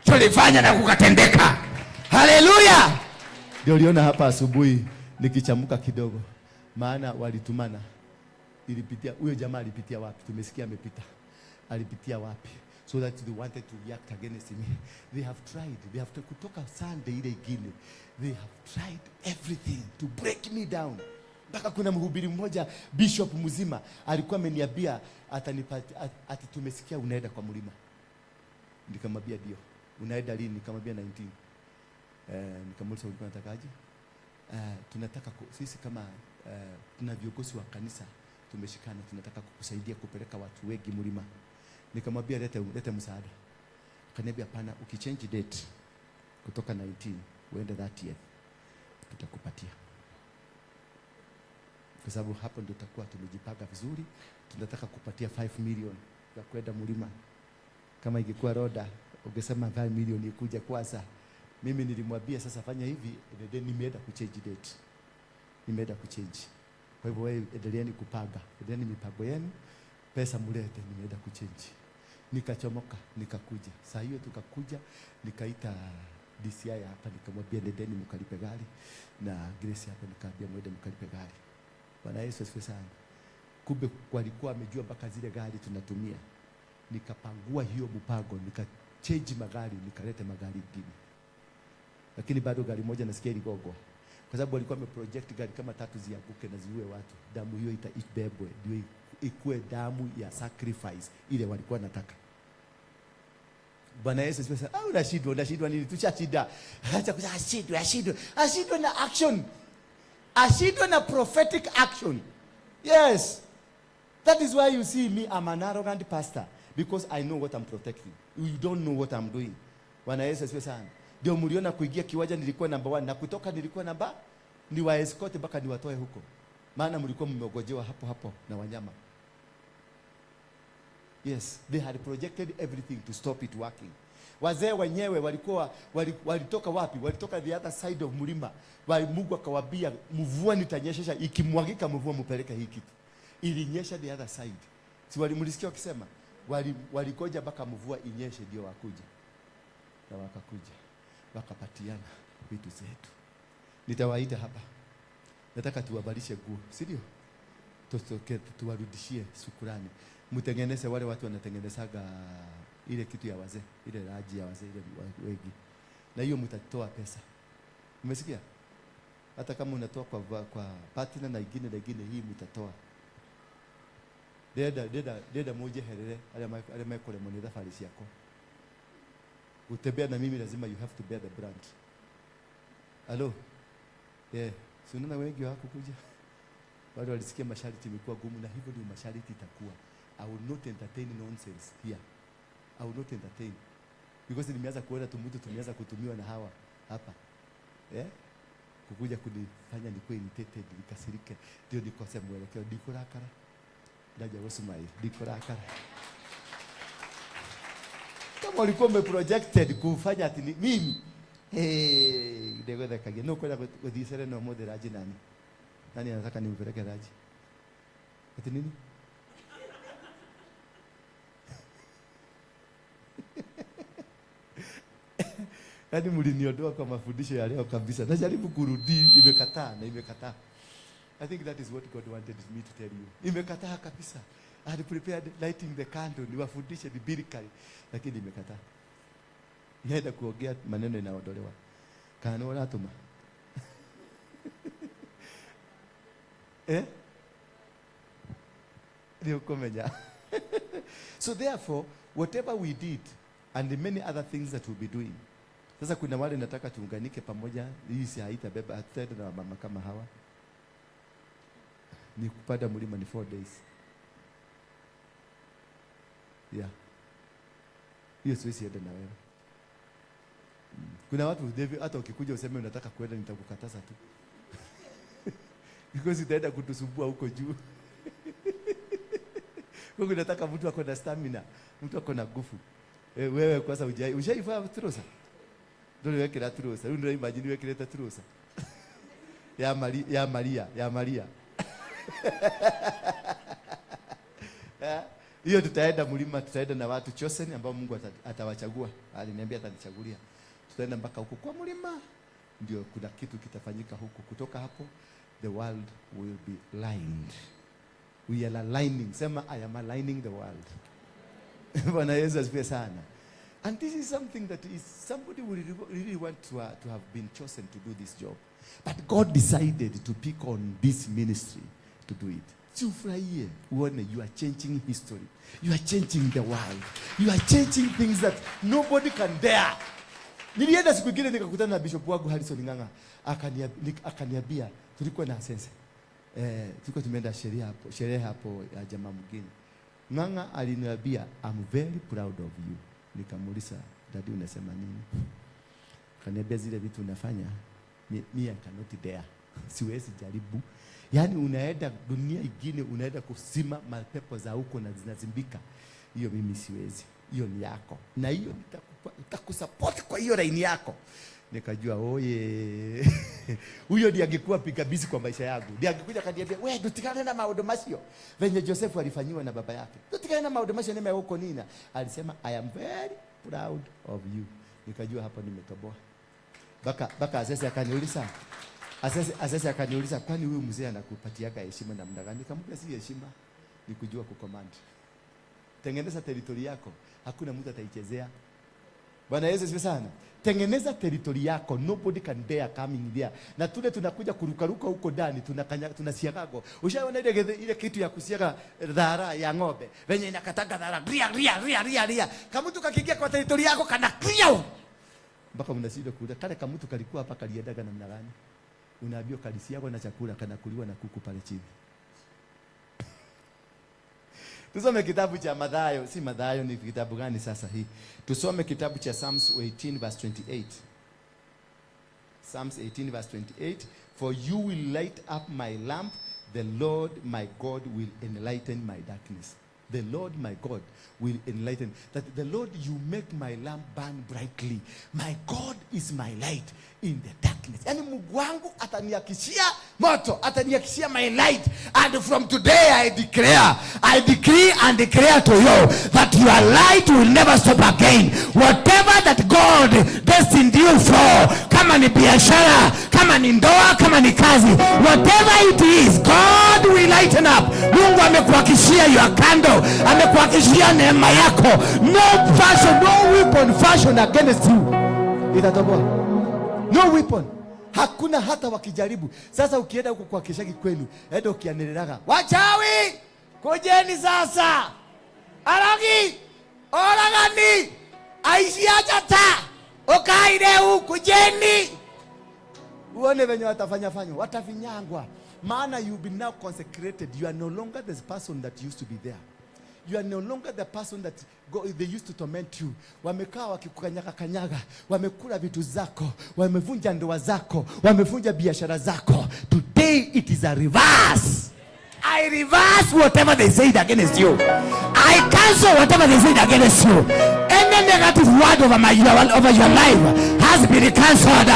Tulifanya na kukatendeka. Haleluya. Ndio uliona hapa asubuhi nikichamuka kidogo, maana walitumana. Ilipitia huyo jamaa alipitia wapi? Tumesikia amepita, alipitia wapi? So that they wanted to react against me. They have tried, they have to, kutoka Sunday ile ingine, they have tried everything to break me down. Mpaka kuna mhubiri mmoja, bishop mzima, alikuwa ameniambia atanipatia, ati tumesikia unaenda kwa mlima. Nikamwambia ndio. "Unaenda lini?" Nikamwambia 19. Nikamuuliza, "Ulikuwa unatakaje?" Tunataka sisi kama tuna viongozi wa kanisa tumeshikana, tunataka kukusaidia kupeleka watu wengi mlima. Nikamwambia, "Lete, lete msaada." Akaniambia, "Hapana, ukichange date kutoka 19 uende 30th, tutakupatia, kwa sababu hapo ndio tutakuwa tumejipanga vizuri. Tunataka kupatia 5 million ya kwenda mlima." Kama ingekuwa Roda, ungesema 5 million ikuja kwanza. Mimi nilimwambia, "Sasa fanya hivi, nimeenda kuchange date, nimeenda kuchange. Kwa hivyo wewe endeleeni kupanga, endeleeni mipango yenu, pesa mlete, nimeenda kuchange." Nikachomoka, nikakuja. Saa hiyo tukakuja, nikaita DCI hapa, nikamwambia, "Nendeni mkalipe gari," na Grace hapa nikaambia, "Mwende mkalipe gari." Bwana Yesu asifiwe sana. Kumbe walikuwa wamejua mpaka zile gari tunatumia. Nikapangua hiyo mpango, nikachange magari, nikalete magari ingine, lakini bado gari moja nasikia iligongwa, kwa sababu walikuwa wameproject gari kama tatu zianguke na ziue watu, damu hiyo ibebwe ndio ikuwe damu ya sacrifice ile walikuwa nataka. Bwana Yesu asifiwe sana. Ah, unashindwa, unashindwa nini? Tushashinda. Acha kusema ashindwe, ashindwe, ashindwe na action, ashindwe na prophetic action. Yes, that is why you see me, I'm an arrogant pastor, because I know what I'm protecting. You don't know what I'm doing. Bwana Yesu asifiwe sana. Ndio mliona kuingia kiwanja nilikuwa number one na kutoka nilikuwa namba ni wa escort mpaka niwatoe huko, maana mlikuwa mmeogojewa hapo hapo na wanyama. Yes, they had projected everything to stop it working. Wazee wenyewe walikuwa walitoka wapi? Walitoka the other side of mlima. Mungu akawaambia, "Mvua nitanyeshesha, ikimwagika mvua mpeleke hii kitu." Ilinyesha the other side. Si walimlisikia wakisema? Waligoja mpaka mvua inyeshe ndio wakuja. Na wakakuja. Wakapatiana vitu zetu. Nitawaita hapa. Nataka tuwavalishe nguo, si ndio? Tutoke tuwarudishie shukurani. Mtengeneze, wale watu wanatengenezaga ile kitu ya wazee, ile raji ya wazee ile wengi. Na hiyo mtatoa pesa. Umesikia? Hata kama unatoa kwa partner na ingine na ingine, hii mtatoa. Ndenda mujeherere aria mekuremwo nĩ thabarĩ ciakwa. Gutembea na mimi lazima you have to bear the brand. Hello? Yeah. Si unaona wengi hawakukuja? Wale walisikia masharti imekuwa gumu, na hivyo ndio masharti itakuwa. I will not entertain nonsense here. I will not entertain. Because nimeanza kuona tumutu tumeanza kutumiwa na hawa hapa. Eh? Kukuja kunifanya nikuwe irritated, nikasirike, ndio nikose mwelekeo, ndikurakara. Ndaja gũcumai, ndikurakara. Kama ulikuwa umeprojected kufanya ati ni mimi, Hey, ndegwethekagia no kwenda guthii Serena umuthi raji nani? Nani anataka nimpeleke raji? Ati nini? Yaani mliniondoa kwa mafundisho ya leo kabisa. Najaribu kurudi, imekataa na imekataa. I think that is what God wanted me to tell you. Imekataa kabisa. I had prepared lighting the candle niwafundishe biblically, lakini imekataa. Naenda kuongea maneno inaondolewa. Kana nĩ ũratũma? Eh? Nĩ ũkũmenya. So therefore, whatever we did and the many other things that we'll be doing. Sasa kuna wale nataka tuunganike pamoja, hii si haitabeba, hatutaenda na wamama kama hawa. Ni kupanda mlima ni 4 days. Yeah. Hiyo siwezi enda na wewe. Kuna watu David, hata ukikuja useme unataka kwenda nitakukataza tu. Because utaenda kutusumbua huko juu. Kwa hiyo nataka mtu ako na stamina, mtu ako na nguvu. Wewe kwanza ushaivaa trouser? Ndio wekera trouser. Rĩu ndio imagine wekirete trouser. Ya Maria, ya Maria, ya Maria. Hiyo tutaenda mlima, tutaenda na watu chosen ambao Mungu atawachagua. Aliniambia atanichagulia. Tutaenda mpaka huko kwa mlima. Ndio kuna kitu kitafanyika huko. Kutoka hapo the world will be lined. We are aligning. Sema I am aligning the world. Bwana Yesu asifiwe sana. And this is something that is somebody will really want to have been chosen to do this job. But God decided to pick on this ministry to do it. Si ufurahie uone you are changing history. You are changing the world. You are changing things that nobody can dare. Nilienda siku ingine nikakutana na bishop wangu Harrison Ng'ang'a. Akaniambia tulikuwa na sense. Tulikuwa tumeenda sherehe hapo ya jamaa mwingine. Ng'ang'a aliniambia I'm very proud of you. Nikamuuliza, daddy unasema nini? Akaniambia zile vitu unafanya mi I cannot dare. Siwezi jaribu. Yaani unaenda dunia ingine, unaenda kusima mapepo za huko na zinazimbika. Hiyo mimi siwezi. Hiyo ni yako. Na hiyo nitakusupport kwa hiyo line yako. Nikajua oye. Huyo ndiye angekuwa pigabisi kwa maisha yangu. Ndiye angekuja akaniambia, "Wewe tutikane na maundu macio." Venye Joseph alifanyiwa na baba yake. Tutikane na maundu macio nime huko nina. Alisema I am very proud of you. Nikajua hapo nimetoboa. Baka Asese akaniuliza. Asese akaniuliza, kwani huyu mzee anakupatiaga heshima namna gani? Nikamwambia si heshima, ni kujua kucommand. Tengeneza territory yako, hakuna mtu ataichezea. Bwana Yesu asifiwe sana. Tengeneza territory yako, nobody can dare coming there. Na tule tunakuja kurukaruka huko ndani, tunasiagago. Ushaona ile kitu ya kusiaga dhara ya ng'ombe, venye inakatanga dhara, ria ria ria ria ria. Kama mtu kakiingia kwa territory yako kana kriao. Mpaka mnashindwa kuuliza kale kamutu kalikuwa hapa kaliendaga namna gani? Unaambiwa kalisiagwa na chakula kanakuliwa na kuku pale chini. Tusome kitabu cha Mathayo, si Mathayo, ni kitabu gani sasa hii? Tusome kitabu cha Psalms 18 verse 28. Psalms 18 verse 28, for you will light up my lamp, the Lord my God will enlighten my darkness. The Lord my God will enlighten. That the Lord, you make my lamp burn brightly. My God is my light in the darkness. Yani Mungu wangu ataniakishia moto, ataniakishia my light. And from today I declare, I decree and declare to you that your light will never stop again. Whatever that God destined you for, kama ni biashara, kama ni ndoa, kama ni kazi, whatever it is, God will lighten up. Mungu amekuhakishia your candle, amekuhakishia neema yako. No fashion, no weapon fashion against you itatoboa. No weapon. Hakuna hata wakijaribu. Sasa ukienda huko kwa kishaki kwenu, enda ukianeleraga, wachawi kujeni sasa, arogi oragani aishi ajata ukaire kujeni, uone venye watafanya fanywa, watafinyangwa. Maana you've been now consecrated. You are no longer the person that used to be there. You are no longer the person that they used to torment you. Wamekaa wakikukanyaga kanyaga, wamekula vitu zako, wamevunja ndoa zako, wamevunja biashara zako. Today it is a reverse. I reverse whatever they said against you. I cancel whatever they said against you. Any negative word over your life has has been cancelled.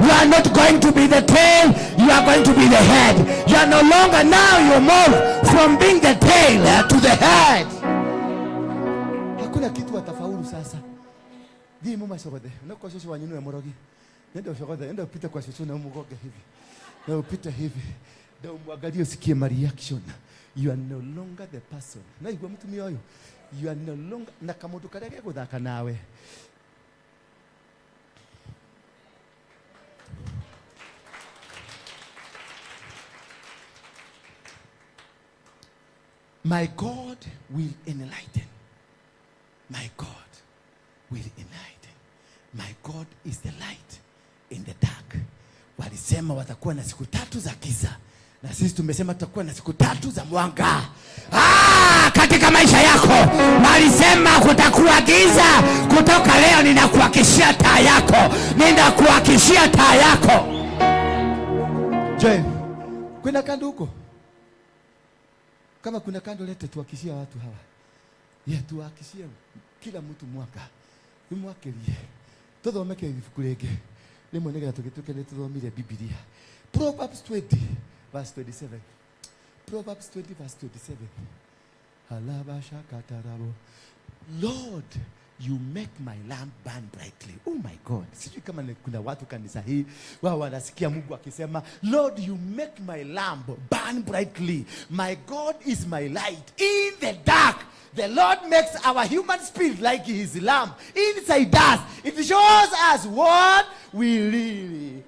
You are not going to be the tail, you are going to be the head. You are no longer, now you move from being the tail to the head. Hakuna kitu watafaulu sasa. Thiĩ mũmacogothe no kwa cũcũ wanyu nĩwe mũrogi. Nenda ũcogothe, enda upite kwa cũcũ na ũmũgonge hivi, na upite hivi na umwangalie usikie ma reaction. You are no longer the person. Na igua mũtumia ũyũ, you are no longer na kamũndũ karĩa gegũthaka nawe. My God will enlighten. My God will enlighten. My God is the light in the dark. Walisema watakuwa na siku tatu za giza, na sisi tumesema tutakuwa na siku tatu za mwanga. Katika maisha yako walisema kutakuwa giza. Kutoka leo ninakuhakishia taa yako, ninakuhakishia taa yako. Je, kuna kando huko? Kama kuna kando lete tuhakishie watu hawa. Ya tuhakishie kila mtu mwanga. Nimwakirie. Tuthomeke ibuku rĩngĩ. Rĩmwe nĩgetha tũgĩtuĩke nĩ tũthomire Bibilia. Proverbs 20 verse 27. Proverbs 20 verse 27. Halabashakatarabo. Lord, you make my lamp burn brightly. Oh my God. Sijui kama kuna watu kanisa hii wao wanasikia Mungu akisema, Lord, you make my lamp burn brightly. My God is my light in the dark. The Lord makes our human spirit like his lamp inside us. It shows us what we really.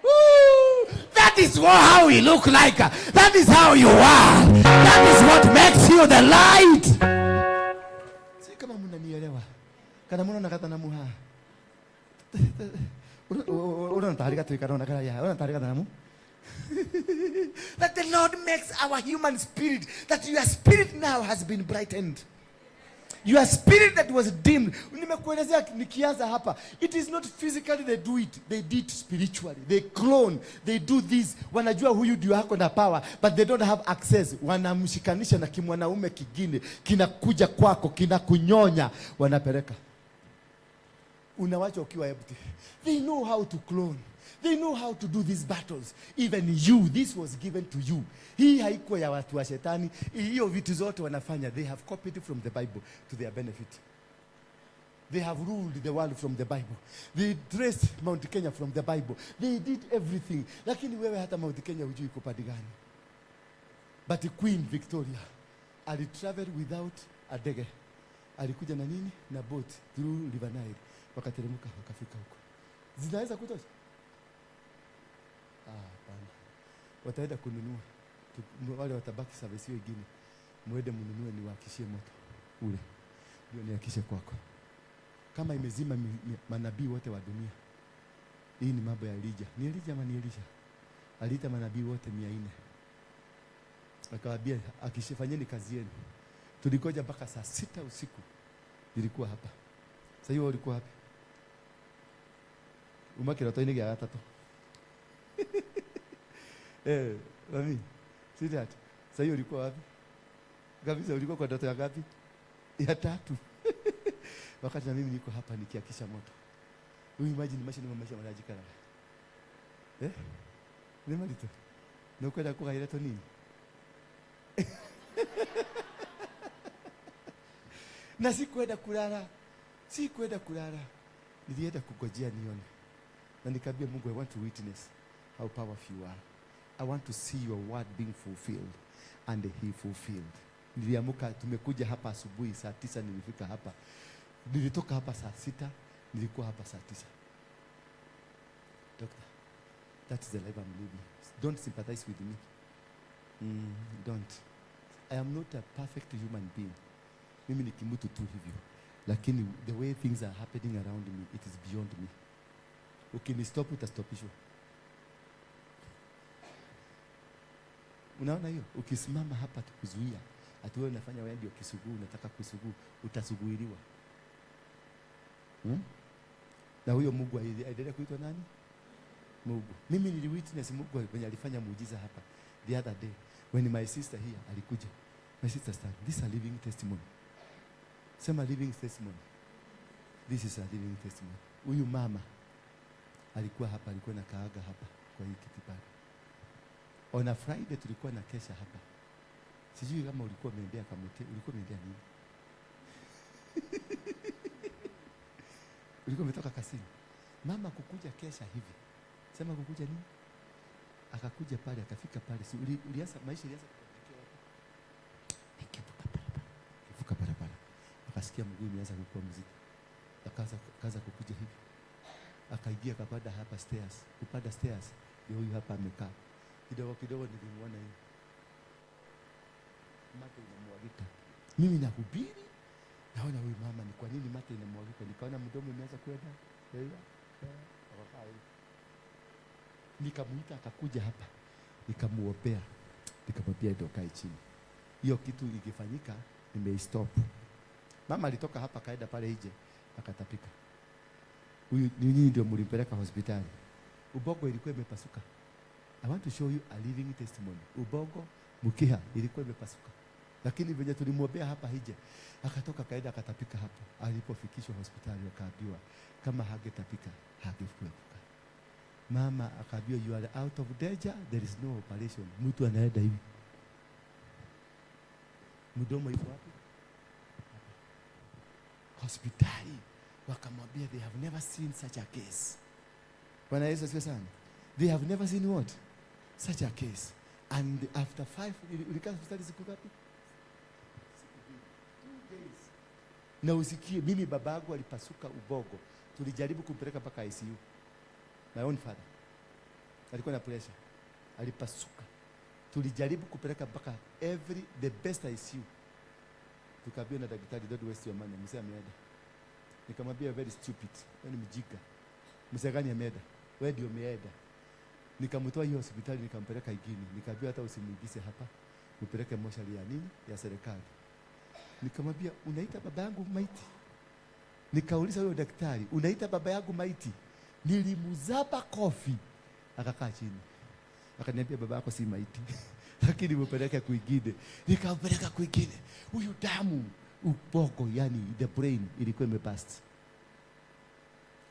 Woo! That is how we look like. That is how you are. That is what makes you the light. Si kama mnanielewa. Kana mnaona kata na muha. Unaona tayari kata kana kana ya. Unaona tayari kata na mu. That the Lord makes our human spirit, that your spirit now has been brightened. Your spirit that was dimmed. Nimekuelezea nikianza hapa. It is not physically they do it. They did spiritually. They clone. They do this. Wanajua huyu ndio ako na power, but they don't have access. Wanamshikanisha na kimwanaume kingine. Kinakuja kwako, kinakunyonya, wanapeleka. Unawacha ukiwa empty. They know how to clone. They know how to do these battles. Even you, this was given to you. Hii haikuwa ya watu wa shetani. Hiyo vitu zote wanafanya, they have copied from the Bible to their benefit. They have ruled the world from the Bible. They traced Mount Kenya from the Bible. They did everything. Lakini wewe hata Mount Kenya hujui iko pande gani. But Queen Victoria alitravel without a ndege. Alikuja na nini? Na boat through River Nile. Wakateremka wakafika huko. Zinaweza kutosha? Hapana. Wataenda kununua. Wale watabaki service hiyo ingine. Muende mnunue niwakishie moto ule. Ndio niakishe kwako. Kama imezima manabii wote wa dunia. Hii ni mambo ya Elijah. Ni Elijah ama ni Elisha? Aliita manabii wote 400. Akawaambia akishafanyeni kazi yenu. Tuligoja mpaka saa 6 usiku. Nilikuwa hapa. Sasa hiyo ulikuwa wapi? Umaki roto-inĩ gĩa gatatũ. Mami, sweetheart, sasa hiyo ulikuwa wapi? Kabisa ulikuwa kwa ndoto ya ngapi? Ya 3. Wakati na mimi niko hapa nikiakisha moto. You imagine maisha ni maisha marajikara. Ni marito. No kwenda kugaira to nini? Na sikwenda kulala. Sikwenda kulala. Nilienda kugojea nione. Na nikaambia Mungu, I want to witness how powerful you are. I want to see your word being fulfilled. And he fulfilled. Niliamuka, tumekuja hapa asubuhi saa 9 nilifika hapa. Nilitoka hapa saa 6, nilikuwa hapa saa 9. Doctor, that is the life I'm living. Don't sympathize with me. Don't. I am not a perfect human being. Mimi ni kimutu tu hivyo. Lakini the way things are happening around me, it is beyond me. Ukinistop, utastopishwa. Unaona hiyo? Ukisimama hapa tukuzuia, ati wewe unafanya wewe ndio kisuguu, unataka kusuguu, utasuguiliwa. Na huyo Mungu aendelee kuitwa nani? Mungu. Mimi niliwitness Mungu mwenye alifanya muujiza hapa the other day when my sister here alikuja. My sister stand. This is a living testimony. Sema living testimony. This is a living testimony. Huyu mama Alikuwa hapa, alikuwa na kaaga hapa kwa hii kiti pale. On a Friday tulikuwa na kesha hapa. Sijui kama ulikuwa umeendea Kamute, ulikuwa umeendea nini? Ulikuwa umetoka kasini. Mama kukuja kesha hivi. Sema kukuja nini? Akakuja pale, akafika pale. Si ulianza maisha ilianza kuandikia wapi? Nikivuka barabara. Kivuka barabara. Akasikia mguu imeanza kukua mzito. Akaanza kukuja hivi. Akaingia akapanda hapa stairs. Kupanda stairs ndio huyu hapa amekaa. Kidogo kidogo nilimuona hivi. Mate inamwagika. Mimi nahubiri, naona huyu mama ni kwa nini mate inamwagika? Nikaona mdomo imeanza kwenda. Akakaa hivi. Nikamuita akakuja hapa. Nikamuombea. Nikamwambia ndio kae chini. Hiyo kitu ikifanyika nimeistop. Mama alitoka hapa kaenda pale nje akatapika. Huyu nyinyi ndio mlimpeleka hospitali. Ubongo ilikuwa imepasuka. I want to show you a living testimony. Ubongo mkiha ilikuwa imepasuka. Lakini venye tulimwombea hapa hije, akatoka kaenda akatapika hapo. Alipofikishwa hospitali akaambiwa kama hangetapika hangekuepuka. Mama akaambiwa you are out of danger, there is no operation. Mtu anaenda hivi. Mdomo iko wapi? Hapa. Hospitali wakamwambia they have never seen such a case. Bwana Yesu asifiwe sana. They have never seen what? Such a case. And after 5, ulikaa hospitali siku ngapi? Siku 2. 2 days. Na usikie, mimi babangu alipasuka ubongo. Tulijaribu kumpeleka mpaka ICU. My own father. Alikuwa na pressure. Alipasuka. Tulijaribu kupeleka mpaka the best ICU. Tukaambiwa na daktari, don't waste your money. Mzee ameenda. Nikamwambia very stupid. Wewe ni mjinga. Mzee gani ameenda? Wewe ndio umeenda. Nikamtoa hiyo hospitali nikampeleka Igini. Nikaambiwa hata usimuingize hapa. Mpeleke moshari ya nini? Ya serikali. Nikamwambia unaita baba yangu maiti? Nikauliza huyo daktari, unaita baba yangu maiti? Nilimzaba kofi. Akakaa chini. Akaniambia baba yako si maiti. Lakini mpeleke kwingine. Nikampeleka kwingine. Huyu damu ubongo, yani the brain ilikuwa imebust.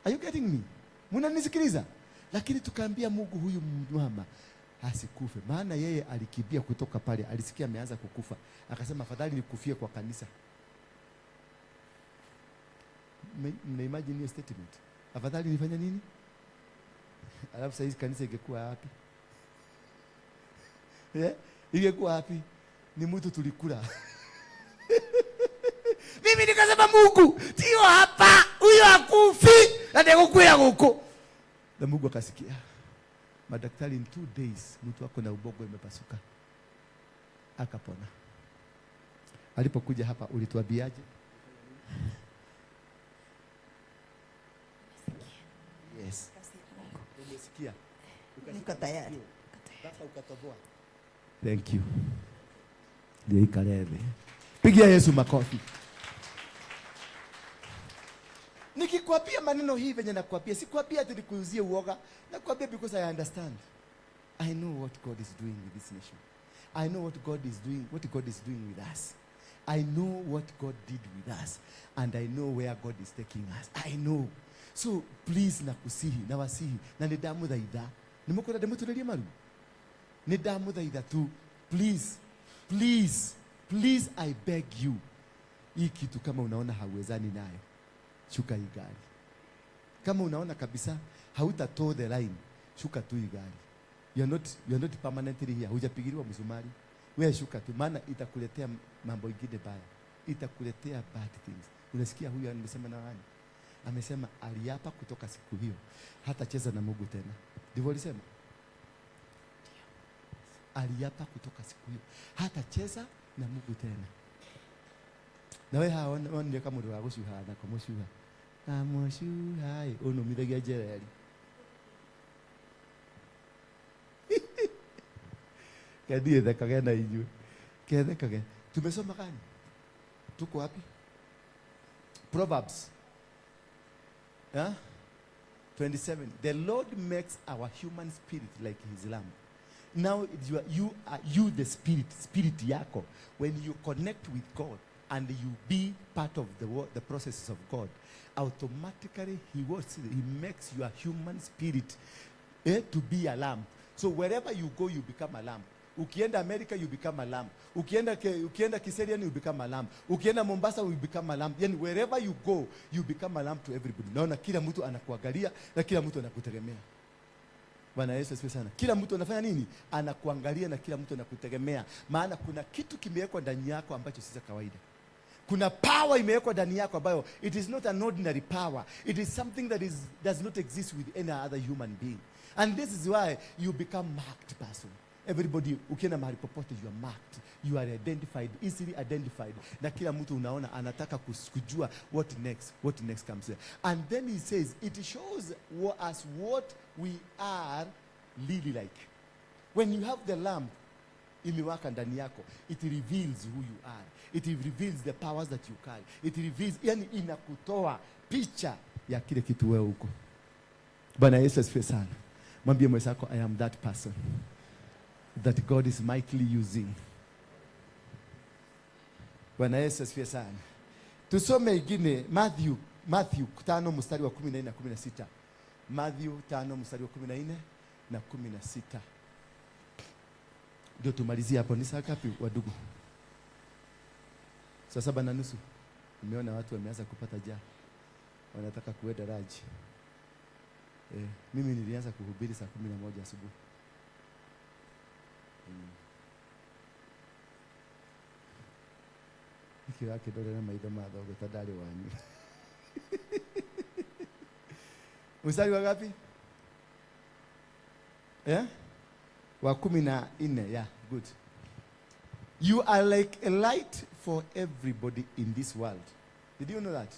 Are you getting me? Mnanisikiliza? Lakini tukaambia Mungu huyu mama asikufe. Maana yeye alikimbia kutoka pale, alisikia ameanza kukufa. Akasema afadhali nikufie kwa kanisa. Mna imagine hiyo statement? Afadhali nifanye nini? Alafu sasa hizi kanisa ingekuwa wapi? Ingekuwa wapi? Ni mtu tulikula. Mimi nikasema Mungu, sio hapa, huyo hakufi, na ndikukwira huko. Na Mungu akasikia. Madaktari in 2 days mtu wako na ubongo imepasuka. Akapona. Alipokuja hapa ulituambiaje? Yes. Umesikia? Niko tayari. Mpaka ukatoboa. Thank you. Ndio ikalele. Pigia Yesu makofi. Nikikwambia maneno hii venye nakwambia, sikwambia ati nikuuzie uoga. Nakwambia because I understand. I know what God is doing with this nation. I know what God is doing, what God is doing with us. I know what God did with us, and I know where God is taking us. I know. So please nakusihi, nawasihi, na nindamuthaitha. Nimukora ndimuturerie maru. Nindamuthaitha tu. Please, please, please, I beg you. Hii kitu kama unaona hauwezani nayo, shuka hii gari. Kama unaona kabisa hauta toe the line, shuka tu hii gari. You are not permanently here. Hujapigiliwa msumari. Wewe shuka tu, maana itakuletea mambo ingine baya. Itakuletea bad things. Unasikia huyu amesema na nani? Amesema aliapa kutoka siku hiyo hatacheza na Mungu tena. Ndivyo alisema. Aliapa kutoka siku hiyo hatacheza na Mungu tena. Na wewe haona onire kamundu wa gucuha na kumucuha. Amucuha unumithagia njereri. Kendie thekage na inyuĩ. Kethekage. Tumesoma gani? Tuko wapi? Proverbs. Yeah? 27. The Lord makes our human spirit like his lamb. Now you are the spirit, spirit yako. When you connect with God, and you be part of the processes of God, automatically he makes your human spirit to be a lamp. So wherever you go, you become a lamp. Ukienda America, you become a lamp. Ukienda Kiserian, you become a lamp. Ukienda Mombasa, you become a lamp. Yani wherever you go, you become a lamp to everybody. Naona kila mtu anakuangalia na kila mtu anakutegemea. Bwana Yesu asifiwe sana. Kila mtu anafanya nini? Anakuangalia na kila mtu anakutegemea. Maana kuna kitu kimewekwa ndani yako ambacho si cha kawaida. Kuna power imewekwa ndani yako ambayo it is not an ordinary power. It is something that does not exist with any other human being. And this is why you become marked person. Everybody, ukienda mahali popote, you are marked. You are identified, easily identified. Na kila mtu unaona anataka kujua what next comes there. And then he says, it shows us what we are really like. When you have the lamp imewaka ndani yako, it reveals who you are. It reveals the powers that you carry. It reveals, yani inakutoa picha ya kile kitu wewe uko. Bwana Yesu asifiwe sana. Mwambie mwenzako, I am that person that God is mightily using. Bwana Yesu asifiwe sana. Tusome ingine Matthew 5 mstari wa 14 na 16. Matthew 5 mstari wa 14 na 16. Ndio tumalizie hapo. Ni saa ngapi wadugu? Saa 7:30. Nimeona watu wameanza kupata njaa. Wanataka kuenda raji. Mimi nilianza kuhubiri saa 11 asubuhi. Nikio yake ndore na maitho ma thogo ta ndarĩ wanyu. Mstari wa ngapi? Wa 14. Yeah, good. You are like a light for everybody in this world. Did you know that?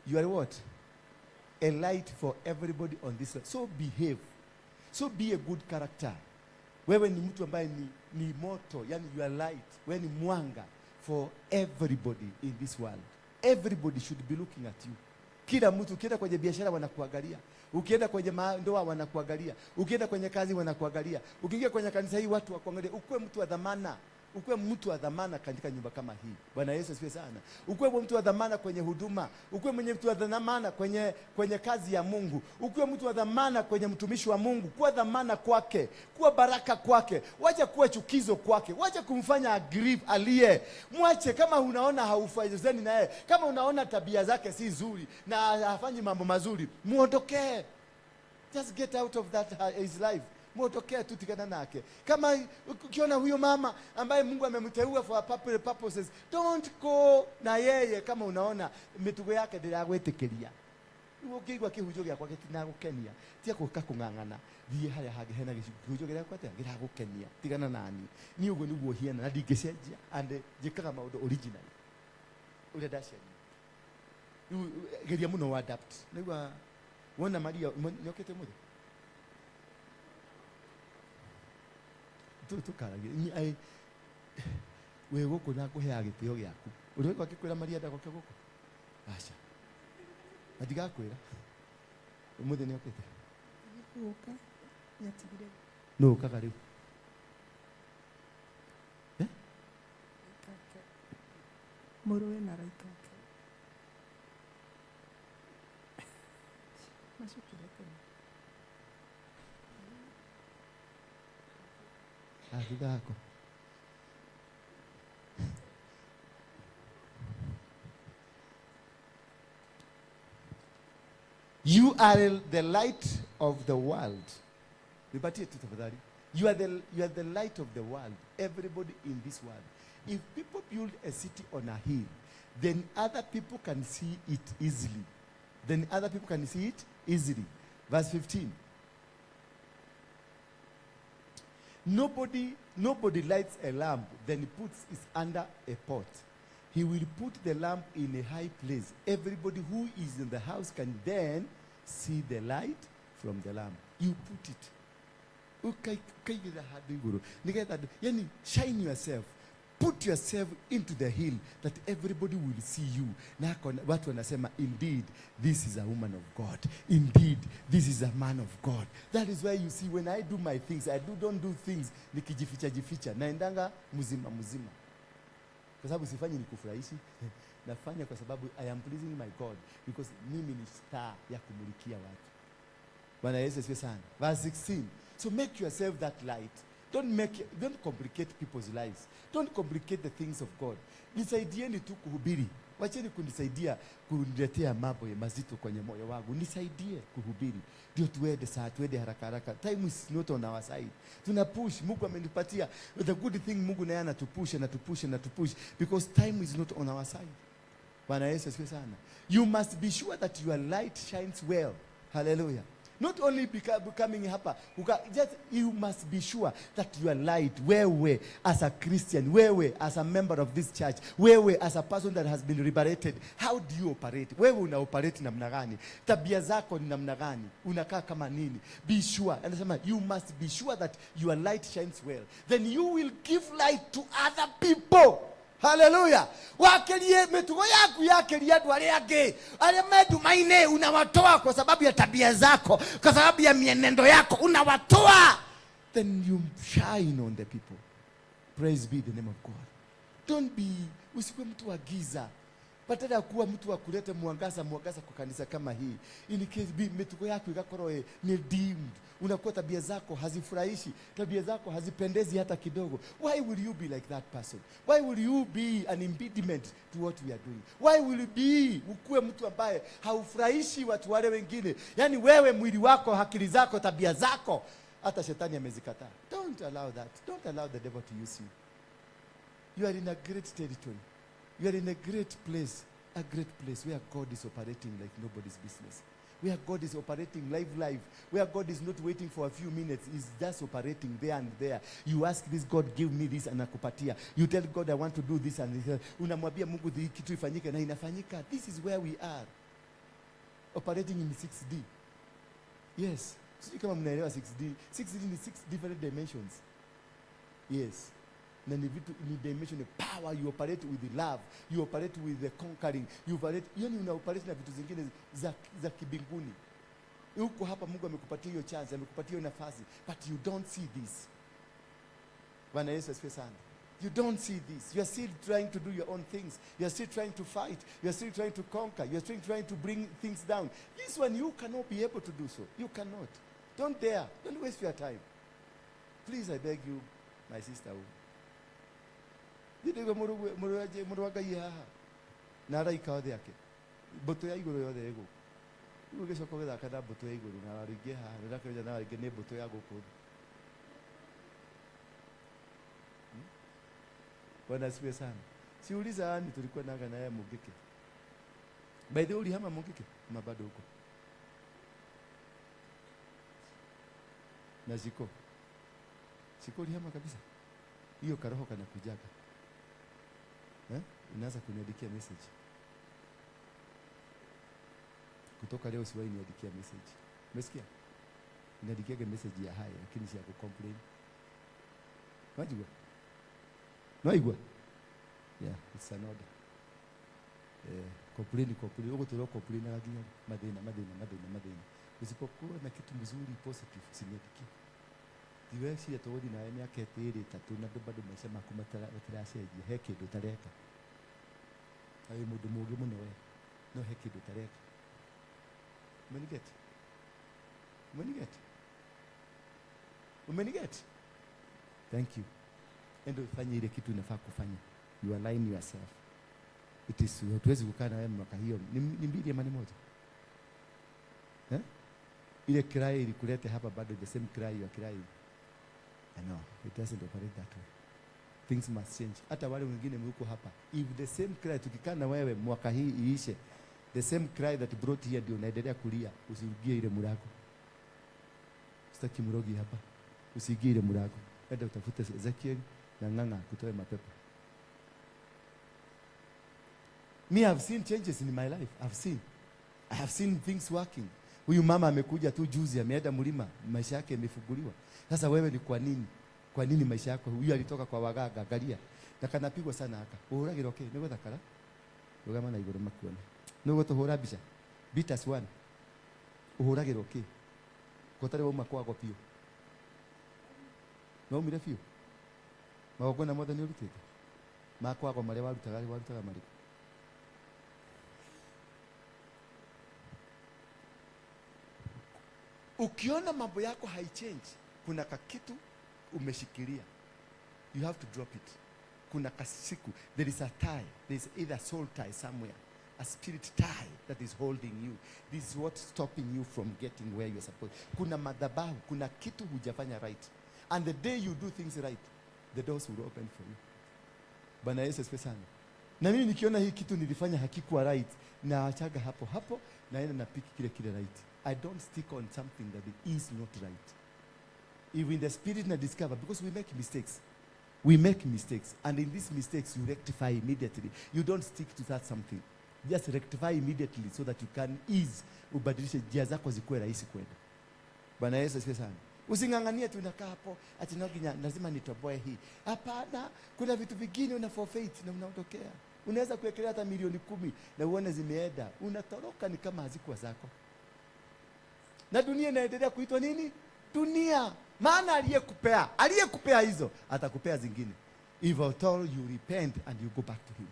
You are what? A light for everybody on this world. So behave. So be a good character. Wewe ni mtu ambaye ni moto, yani you are light. Wewe ni mwanga for everybody in this world. Everybody should be looking at you. Kila mtu, ukienda kwenye biashara wanakuangalia. Ukienda kwenye ndoa wanakuangalia. Ukienda kwenye kazi wanakuangalia. Ukiingia kwenye kanisa hii watu wakuangalia. Ukuwe mtu wa dhamana. Ukuwe mtu wa dhamana katika nyumba kama hii. Bwana Yesu asifiwe sana. Ukuwe mtu wa dhamana kwenye huduma. Ukuwe mwenye mtu wa dhamana kwenye kazi ya Mungu. Ukuwe mtu wa dhamana kwenye mtumishi wa Mungu. Kuwa dhamana kwake. Kuwa baraka kwake. Wacha kuwa chukizo kwake. Wacha kumfanya agrieve, alie. Mwache kama unaona haufanyizeni naye. Kama unaona tabia zake si nzuri na hafanyi mambo mazuri, muondokee. Just get out of that his life. Muondokee tu, tigana nake. Kama ukiona huyo mama ambaye Mungu amemteua for purposes, don't go na yeye kama unaona mitugo yake ndiragwitikiria. Ũngĩigua kĩhunjio gĩakwa gĩtinagũkenia, tiga gũka kũng'ang'ana, thiĩ harĩa hangĩ hena kĩhunjio gĩakwa atĩa gĩragũkenia, tigana nani. Niĩ ũguo nĩguo hiana na ndingĩcenjia, and njĩkaga maũndũ originally ũrĩa ndaciarirwo. Rĩu geria mũno adapt. Naigua wona Maria nĩokĩte ũmũthĩ? Tũkaragia. Ni ai we gũkũ na ngũheaga gĩtĩo gĩaku. Ũrĩ waigua ngĩkwĩra Maria ndagoke gũkũ? Aca. Na ndigakwĩra. Ũmũthĩ nĩokĩte? Gũka, nĩatigire. Nũ ũkaga rĩu? Mũrũwe na raika ake. Macokire tene. Thutha wako. You are the light of the world. Nipatie tu tafadhali. You are the light of the world. Everybody in this world. If people build a city on a hill, then other people can see it easily. Then other people can see it easily. Verse 15. Nobody lights a lamp, then puts it under a pot. He will put the lamp in a high place. Everybody who is in the house can then see the light from the lamp. You put it. Yani, shine yourself. Put yourself into the hill that everybody will see you. Na watu wanasema, indeed, this is a woman of God. Indeed, this is a man of God. That is why you see when I do my things, I don't do things nikijificha jificha. Naendanga mzima mzima. Kwa sababu sifanyi nikufurahishi. Nafanya kwa sababu I am pleasing my God, because mimi ni star ya kumulikia watu. Bwana Yesu asifiwe sana. Verse 16. So make yourself that light. Don't complicate people's lives. Don't complicate the things of God. Nisaidieni tu kuhubiri. Wacheni kunisaidia kuniletea mambo ya mazito kwenye moyo wangu. Nisaidie kuhubiri. Ndio tuende saa, tuende haraka haraka. Time is not on our side. Tuna push. Mungu amenipatia the good thing. Mungu naye anatupush, anatupush, anatupush, because time is not on our side. Bwana Yesu asifiwe sana. You must be sure that your light shines well. Hallelujah. Not only becoming hapa, just you must be sure that your light, wewe as a Christian, wewe as a member of this church, wewe as a person that has been liberated, how do you operate? Wewe una operate namna gani? Tabia zako ni namna gani? Unakaa kama nini? Be sure. Anasema you must be sure that your light shines well. Then you will give light to other people. Hallelujah. Wakerie mitugo yaku yakeria andu aria angi aria me nduma-inĩ, unawatoa kwa sababu ya tabia zako, kwa sababu ya mienendo yako, unawatoa. Then you shine on the people. Praise be the name of God. Don't be, usikuwe mtu wa giza. Badala ya kuwa mtu wa kuleta mwangaza, mwangaza kwa kanisa kama hii. In case be, mitugo yako igakorwo ni dimmed. Unakuwa tabia zako hazifurahishi, tabia zako hazipendezi hata kidogo. Why will you be like that person? Why will you be an impediment to what we are doing? Why will you be ukuwe mtu ambaye haufurahishi watu wale wengine? Yaani wewe mwili wako, akili zako, tabia zako, hata shetani amezikataa. Don't allow that. Don't allow the devil to use you. You are in a great territory. You are in a great place, a great place where God is operating like nobody's business. Where God is operating live life, where God is not waiting for a few minutes, he's just operating there and there. You ask this God, give me this, anakupatia. You tell God, I want to do this, and this. Unamwambia Mungu hii kitu ifanyike, na inafanyika. This is where we are, operating in 6D. Yes. Sijui kama mnaelewa 6D. 6D ni 6 different dimensions. Yes. Na ni vitu, ni dimension, ni power. You operate with the love, you operate with the conquering, you operate, yani una operate na vitu zingine za kibinguni. Huko hapa Mungu amekupatia hiyo chance, amekupatia hiyo nafasi, but you don't see this. Bwana Yesu asifiwe sana. You don't see this. You are still trying to do your own things. You are still trying to fight. You are still trying to conquer. You are still trying to bring things down. This one you cannot be able to do so. You cannot. Don't dare. Don't waste your time. Please, I beg you, my sister. Ndirigwo mũrũ wa Ngai haha na araika othe ake, mbũtũ ya igũrũ yothe ĩ gũkũ. Rĩu ũgĩcoka ũgĩthaka na mbũtũ ya igũrũ na rĩngĩ haha nĩndakĩoja na rĩngĩ nĩ mbũtũ ya gũkũ thĩ. Bwana asifiwe sana. Siuliza yani tulikuwa naga na yeye Mungiki. By the way, ulihama Mungiki ama bado huko? Na Ziko. Ziko ulihama kabisa. Hiyo karoho kanakujaga. Inaanza kuniandikia message. Kutoka leo siwahi niandikia message. Umesikia? Niandikiage message ya haya lakini si ya kucomplain. Unajua? Unaigua? Yeah, it's an order. Complain, complain. Uko tulio complain na nginya mathina, mathina, mathina, mathina. Usipokuwa na kitu mzuri positive usiniandikie. Ndiweciria tũgũthiĩ nawe mĩaka ĩtĩrĩ ĩtatũ na andũ bado maica maku matiracenjia, he kĩndũ ũtareka. Na wĩ mũndũ mũũgĩ mũno we, no he kĩndũ ũtareka. Umenigeti? Umenigeti? Umenigeti? Thank you. Endo ufanye ile kitu unafaa kufanya. You align yourself. It is, hatuwezi kukaa na wewe mwaka hiyo. Ni mbili ama ni moja? Ile cry ilikulete hapa bado the same cry you are crying. I know, it doesn't operate that way. Things must change. Hata wale wengine mko hapa, if the same cry tukikaa na wewe mwaka hii iishe, the same cry that brought here ndio unaendelea kulia, usiingie ile mlango. Sitaki mrogi hapa. Usiingie ile mlango. Enda utafute Ezekiel na Ng'ang'a kutoe mapepo. Me, I've seen changes in my life. I've seen. I have seen things working. Huyu mama amekuja tu juzi, ameenda mlima, maisha yake yamefunguliwa. Sasa wewe ni kwa nini? Kwa nini maisha yako? Huyu alitoka kwa waganga, angalia. Na kanapigwa sana haka. Uhuragirwo kĩ? Nĩ gũthakara? Rũgama na igũrũ makuone. Nĩ ũgũtũhũra mbica? Beat us one. Uhuragirwo kĩ? Ko tarĩ wauma kwago biũ? Waumire biũ? Magongona mothe nĩ ũrutĩte? Makwago marĩa warutaga rĩ warutaga marĩkũ? Ukiona mambo yako haichange, kuna kakitu umeshikilia. You have to drop it. Kuna kasiku, there is a tie, there is either soul tie somewhere, a spirit tie that is holding you. This is what's stopping you from getting where you're supposed. Kuna madhabahu, kuna kitu hujafanya right. And the day you do things right, the doors will open for you. Bwana Yesu asifiwe sana. Na mimi nikiona hii kitu nilifanya hakikuwa right, naachaga hapo hapo, naenda na pick kile kile right. I don't stick on something that is not right. If in the spirit na discover, because we make mistakes. We make mistakes, and in these mistakes you rectify immediately. You don't stick to that something. Just rectify immediately so that you can ease, ubadilishe njia zako zikuwe rahisi kwenda. Bwana Yesu asifiwe sana. Using'ang'anie tu unakaa hapo ati no ginya lazima nitoboe hii. Hapana, kuna vitu vingine una forfeit na unaondokea. Unaweza kuwekelea hata milioni 10 na uone zimeenda. Unatoroka ni kama hazikuwa zako. Na dunia inaendelea kuitwa nini? Dunia. Maana aliyekupea hizo atakupea zingine. If at all you repent and you go back to him.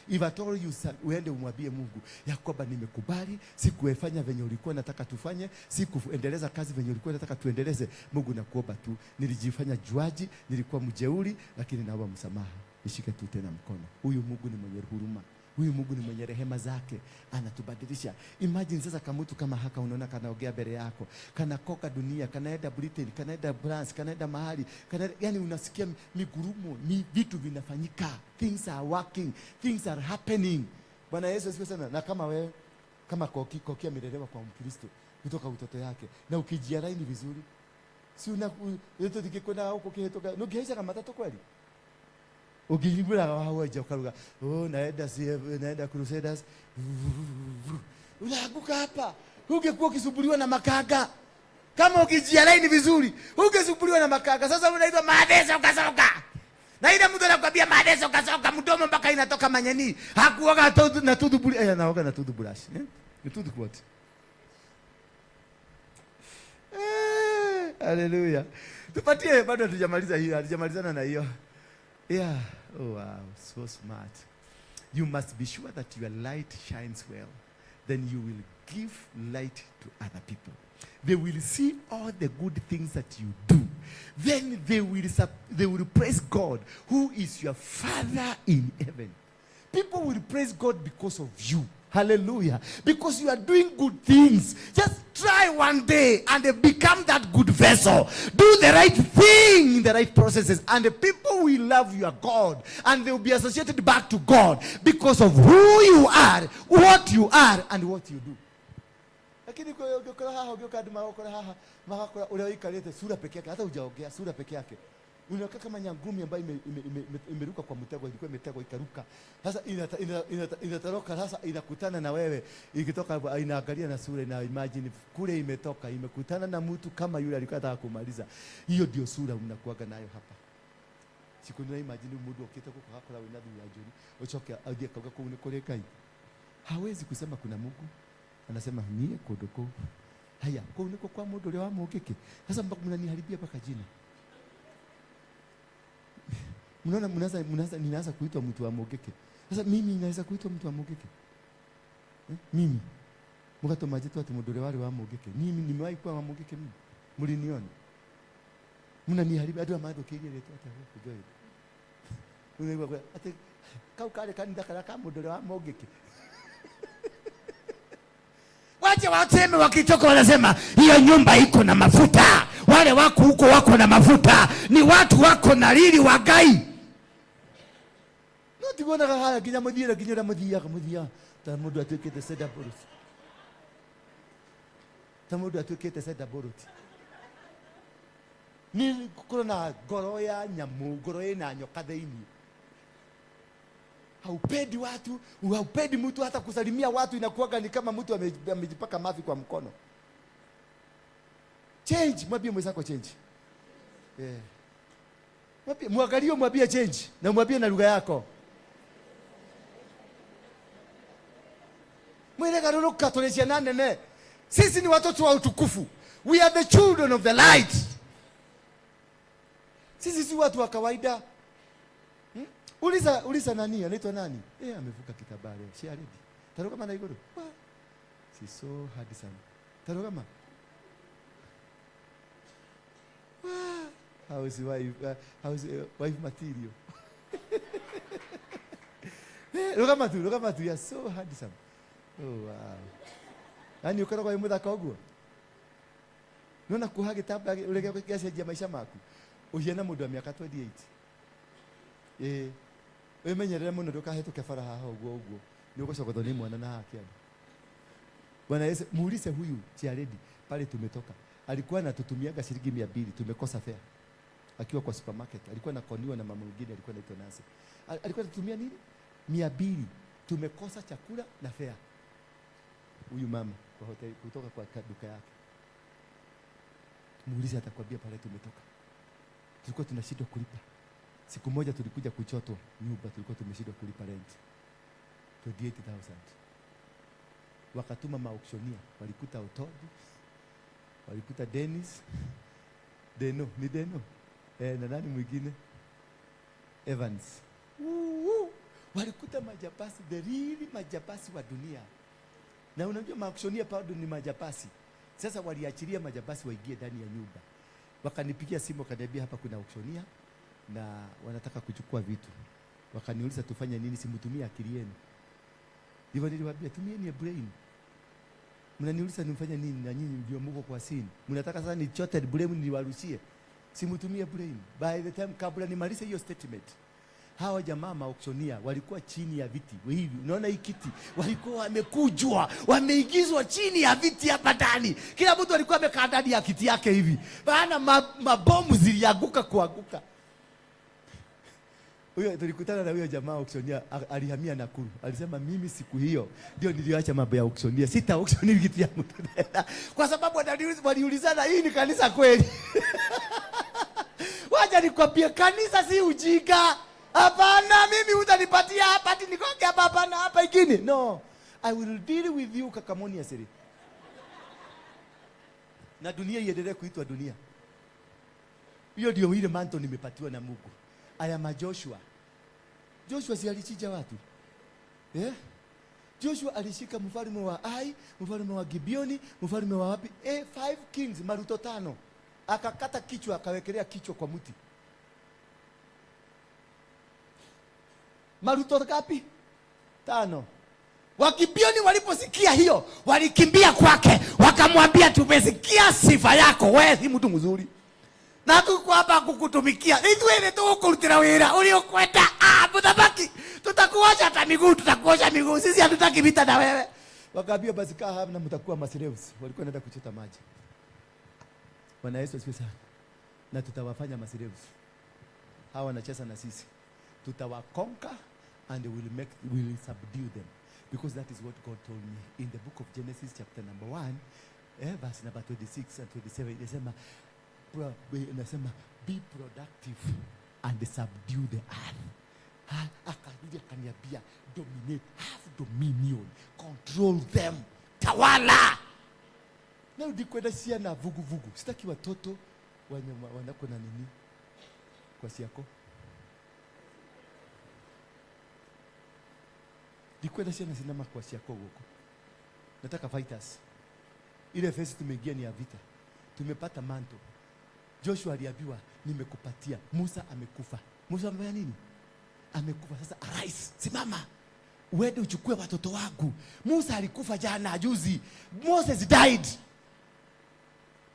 If at all you uende umwambie Mungu ya kwamba nimekubali, sikuefanya venye ulikuwa nataka tufanye, sikuendeleza kazi venye ulikuwa nataka tuendeleze. Mungu nakuomba tu, nilijifanya juaji, nilikuwa mjeuri, lakini naomba msamaha, nishike tu tena mkono. Huyu Mungu ni mwenye huruma. Huyu Mungu ni mwenye rehema zake, anatubadilisha. Imagine sasa kamutu kama haka unaona kanaongea mbele yako, kanakoka dunia, kanaenda Britain, kanaenda France, kanaenda mahali, kanaenda, yani unasikia migurumo, ni vitu vinafanyika. Things are working, things are happening. Bwana Yesu asifiwe sana. Na kama wewe, kama Koki, Koki amelelewa kwa Mkristo kutoka utoto yake, na ukijialaini vizuri, si una yote tukikwenda huko kihetoka, nukihaica matatu kweli? Ukijimbura wa nje ukaruga, oh, naenda CF, naenda Crusaders. Unaanguka hapa. Ungekuwa ukisumbuliwa na makanga. Kama ukijialaini vizuri, ungesumbuliwa na makanga. Sasa unaitwa Madeso kasoka. Na ile mtu anakuambia Madeso kasoka, mdomo mpaka inatoka manyeni. Hakuoga na toothbrush, anaoga na toothbrush, eh? Ni tooth what? Hallelujah. Tupatie, bado hatujamaliza hiyo, hatujamalizana na hiyo. Yeah. Oh wow, so smart. You must be sure that your light shines well. Then you will give light to other people. They will see all the good things that you do. Then they will praise God, who is your Father in heaven. People will praise God because of you. Hallelujah. Because you are doing good things. Just try one day and become that good vessel. Do the right thing in the right processes, and the people will love your God, and they will be associated back to God because of who you are, what you are, and what you do. Lakini kwa hiyo ũngĩkora haha, ũngĩũka andũ magũkora haha, magakora ũrĩa ũikarĩte sura peke yake, hata hujaongea, sura peke yake. Unakaa kama nyangumi ambayo imeruka kwa mtego, ilikuwa imetegwa ikaruka. Sasa inatoroka, sasa inakutana na wewe, ikitoka hapo inaangalia na sura, ina imagine kule imetoka, imekutana na mtu kama yule alikuwa anataka kumaliza. Hiyo ndio sura mnakuaga nayo hapa. Siku nina imagine mtu okite kuko hakora wina thura njuri, uchoke athie kauga kuu ni kuri Ngai. Hawezi kusema kuna Mungu. Anasema nie kundu kuu. Haya, kuu niko kwa mundu uria wa mungiki. Sasa mpaka mnaniharibia mpaka jina. Mnaona ninaanza kuitwa mtu wa mungiki. Sasa mimi naweza kuitwa mtu wa mungiki? Mimi. Mukatoma jitu ati mundu uria wari wa mungiki. Mimi nimewahi kuwa wa mungiki mimi. Mliniona. Mnaniharibia andu amathukirie ritwa atia guku Joy. Unaigua kwa ati kau kare kanitha karia ka mundu uria wa mungiki. Wache waseme wakitoka wanasema hiyo nyumba iko na mafuta. Wale wako huko wako na mafuta. Ni watu wako na riri wa Ngai. No tiguonaga haya nginya muthiire nginya uria muthiaga muthiaga ta mundu atuikite seda boruti. Ta mundu atuikite seda boruti. Ni kukorwo na ngoro ya nyamu, ngoro ina nyoka thiini. Haupendi watu, haupendi mtu hata kusalimia watu, inakuwaga ni kama mtu amejipaka mafi kwa mkono. Change, mwambie mwenzako change. Yeah. Mwambie, mwangalie mwambie change na mwambie na lugha yako. Mwile garuruka tuli ciana nene. Sisi ni watoto wa utukufu. We are the children of the light. Sisi si watu wa kawaida. Uliza uliza nani anaitwa nani? Eh, amevuka kitambaa leo. Si already. Tarugama na iguru. Wa. Si so handsome. Tarugama. Wa. How is wife, how is wife material? Eh, rugama tu, rugama tu. You are so handsome. Oh, wow. Yaani ukoragwo wĩ mũthaka ũguo. Nona kuoha gĩtambaya ũrĩa gĩacenjia maica maku. Ũhiana mũndũ wa mĩaka 28. Ĩĩ. Wĩmenyerere mũno ndũkahĩtũke bara haha ũguo ũguo. Nĩ ũgũcogotwo nĩ mwana na haha kĩanda. Bwana Yesu, muulize huyu chairlady pale tumetoka. Alikuwa anatutumiaga shilingi 200, tumekosa fare. Akiwa kwa supermarket, alikuwa anakoniwa na mama mwingine alikuwa anaitwa Nancy. Alikuwa anatutumia nini? 200. Tumekosa chakula na fare. Huyu mama kwa hoteli kutoka kwa duka yake. Muulize atakwambia pale tumetoka. Tulikuwa tunashindwa kulipa. Siku moja tulikuja kuchotwa nyumba, tulikuwa tumeshindwa kulipa rent. 28,000. Wakatuma maauctioneer, walikuta Otobi, walikuta Dennis, Deno, ni Deno. Na nani mwingine? Evans. Woo, walikuta majabasi, the real majabasi wa dunia. Na unajua maauctioneer bado ni majabasi. Sasa waliachilia majabasi waingie ndani ya nyumba. Wakanipigia simu wakaniambia hapa kuna auctioneer na wanataka kuchukua vitu. Wakaniuliza tufanye nini, simtumie akili yenu. Ndivyo niliwaambia tumieni brain. Mnaniuliza nimfanye nini na nyinyi ndio mko kwa scene. Mnataka sasa nichote brain niwarushie. Simtumie brain. By the time kabla nimalize hiyo statement, hawa jamaa maauctioneer walikuwa chini ya viti hivi. Unaona hii kiti, walikuwa wamekujwa, wameingizwa chini ya viti hapa ndani. Kila mtu alikuwa amekaa ndani ya kiti yake hivi. Maana mabomu zilianguka kuanguka. Huyo tulikutana na huyo jamaa auctioneer, alihamia Nakuru. Alisema mimi siku hiyo ndio niliacha mambo ya auctioneer. Sita auctioneer kitu ya mtu tena. Kwa sababu waliulizana hii ni kanisa kweli? Wacha nikwambie kanisa si ujinga. Hapana, mimi utanipatia hapa ati nikonge hapa, hapana hapa ingine. No, I will deal with you kakamoni asiri. Na dunia iendelee kuitwa dunia. Hiyo ndio ile manto nimepatiwa na Mungu. I am a Joshua. Joshua si alichinja watu? Joshua alishika mfalme wa Ai, mfalme wa Gibeoni, mfalme wa wapi? 5 kings, maruto 5. Akakata kichwa, akawekelea kichwa kwa mti. Maruto ngapi? 5. Wagibeoni waliposikia hiyo, walikimbia kwake, wakamwambia tumesikia sifa yako, wewe si mtu mzuri. Na tuko hapa kukutumikia. Ithuĩ nĩ tũgũkũrutĩra wĩra ũrĩa ũkwenda. Mũthamaki, tutakuosha hata miguu, tutakuosha miguu. Sisi hatutaki vita na wewe. Wakaambia basi kaa hapa na mtakuwa maslaves. Walikuwa wanaenda kuchota maji. Bwana Yesu asifiwe sana. Na tutawafanya maslaves. Hawa wanacheza na sisi. Tutawakonka and we will subdue them. Because that is what God told me in the book of Genesis chapter number 1, verse number 26 and 27. Inasema, inasema be productive and subdue the earth. Akarudi akaniambia dominate, have dominion, control them, tawala. Na udikwenda ciana vuguvugu. Sitaki watoto wanako na nini kwa siako. Ndikwenda ciana cina kwa siako guko. Nataka fighters. Ile phase tumeingia ni ya vita. Tumepata manto. Joshua aliambiwa nimekupatia. Musa amekufa. Musa amefanya nini? Amekufa. Sasa arise, simama. Uende uchukue watoto wangu. Musa alikufa jana juzi. Moses died.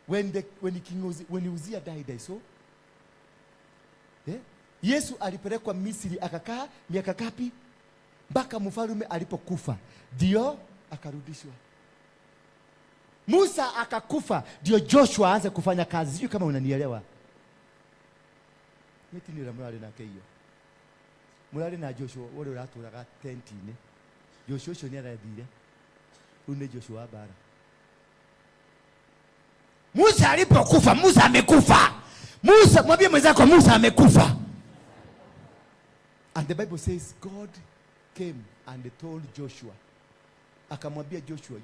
When the, when King Uzi, when Uzia died, I saw. Yesu alipelekwa Misri akakaa miaka ngapi? Mpaka mfalme alipokufa ndio akarudishwa. Musa akakufa ndio Joshua aanze kufanya kazi. Sijui kama unanielewa. Miti ni murari nake hiyo. Murari na Joshua uri uraturaga tenti-inĩ. Joshua ucio ni arathire. Rĩu nĩ Joshua wa bara. Musa alipokufa, Musa amekufa. Musa, mwambie mwenzako Musa amekufa. And the Bible says God came and told Joshua. Akamwambia Joshua,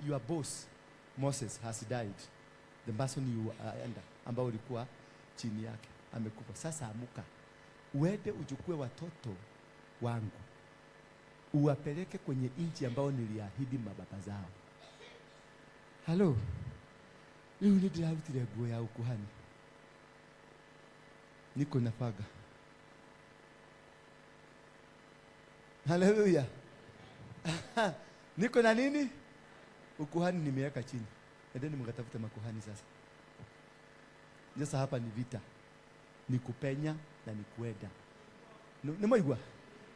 your boss Moses has died. The person you are under, ambao ulikuwa chini yake amekufa. Sasa amuka. Uende uchukue watoto wangu uwapeleke kwenye nchi ambao niliahidi mababa zao. Halo. Riu nĩ ndĩrarutire nguo ya ukuhani. Niko na faga. Haleluya. Niko na nini? Ukuhani nimeweka chini. Endeni mkatafute makuhani sasa. Sasa hapa ni vita. Ni kupenya na ni kuenda. Nimeigua?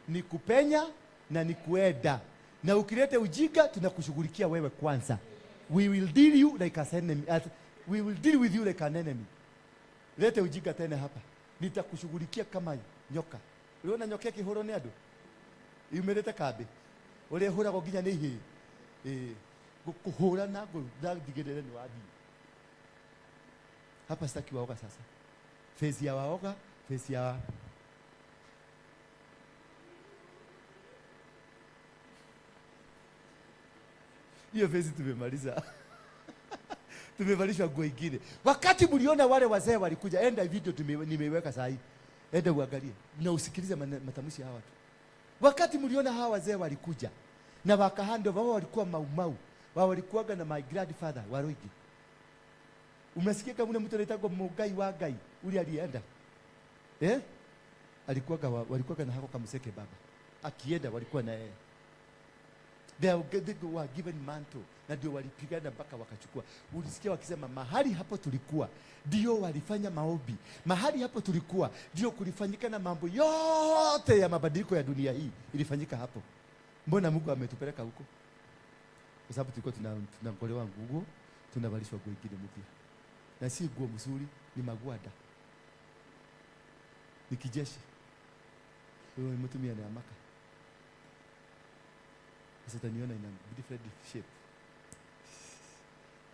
Ni kupenya na ni kuenda. Na ukilete ujinga tunakushughulikia wewe kwanza. We will deal you like an enemy. We will deal with you like an enemy. Lete ujinga tena hapa. Nitakushughulikia kama nyoka. Uliona nyoka ikihũrwo nĩ andũ? Yumĩrĩte kambĩ. Ũrĩa ĩhũragwo nginya nĩ ihĩĩ. Ngũkũhũra na ndigĩrĩre nĩ wathiĩ. Hapa sitaki waoga sasa. Face ya waoga, face ya hiyo face tumemaliza. Tumevalishwa nguo ingine. Wakati mliona wale wazee walikuja, enda video nimeiweka saa hii. Enda uangalie na usikilize matamshi ya hawa watu. Wakati mliona hawa wazee walikuja na wakahando, wao walikuwa maumau. Wao walikuwaga na my grandfather Waruigi. Umesikia kama mtu anaitwa Mugai wa Ngai ule alienda? Alikuwaga walikuwaga na hako kamseke baba. Akienda walikuwa na yeye. They were given mantle na ndio walipigana mpaka wakachukua. Ulisikia wakisema mahali hapo tulikuwa ndio walifanya maombi. Mahali hapo tulikuwa ndio kulifanyika na mambo yote ya mabadiliko ya dunia hii ilifanyika hapo. Mbona Mungu ametupeleka huko? Kwa sababu tulikuwa tunangolewa nguo, tunavalishwa nguo nyingine mpya. Na si nguo mzuri, ni magwada. Ni kijeshi. Wewe mtumia na maka. Sasa utaniona ina different shape.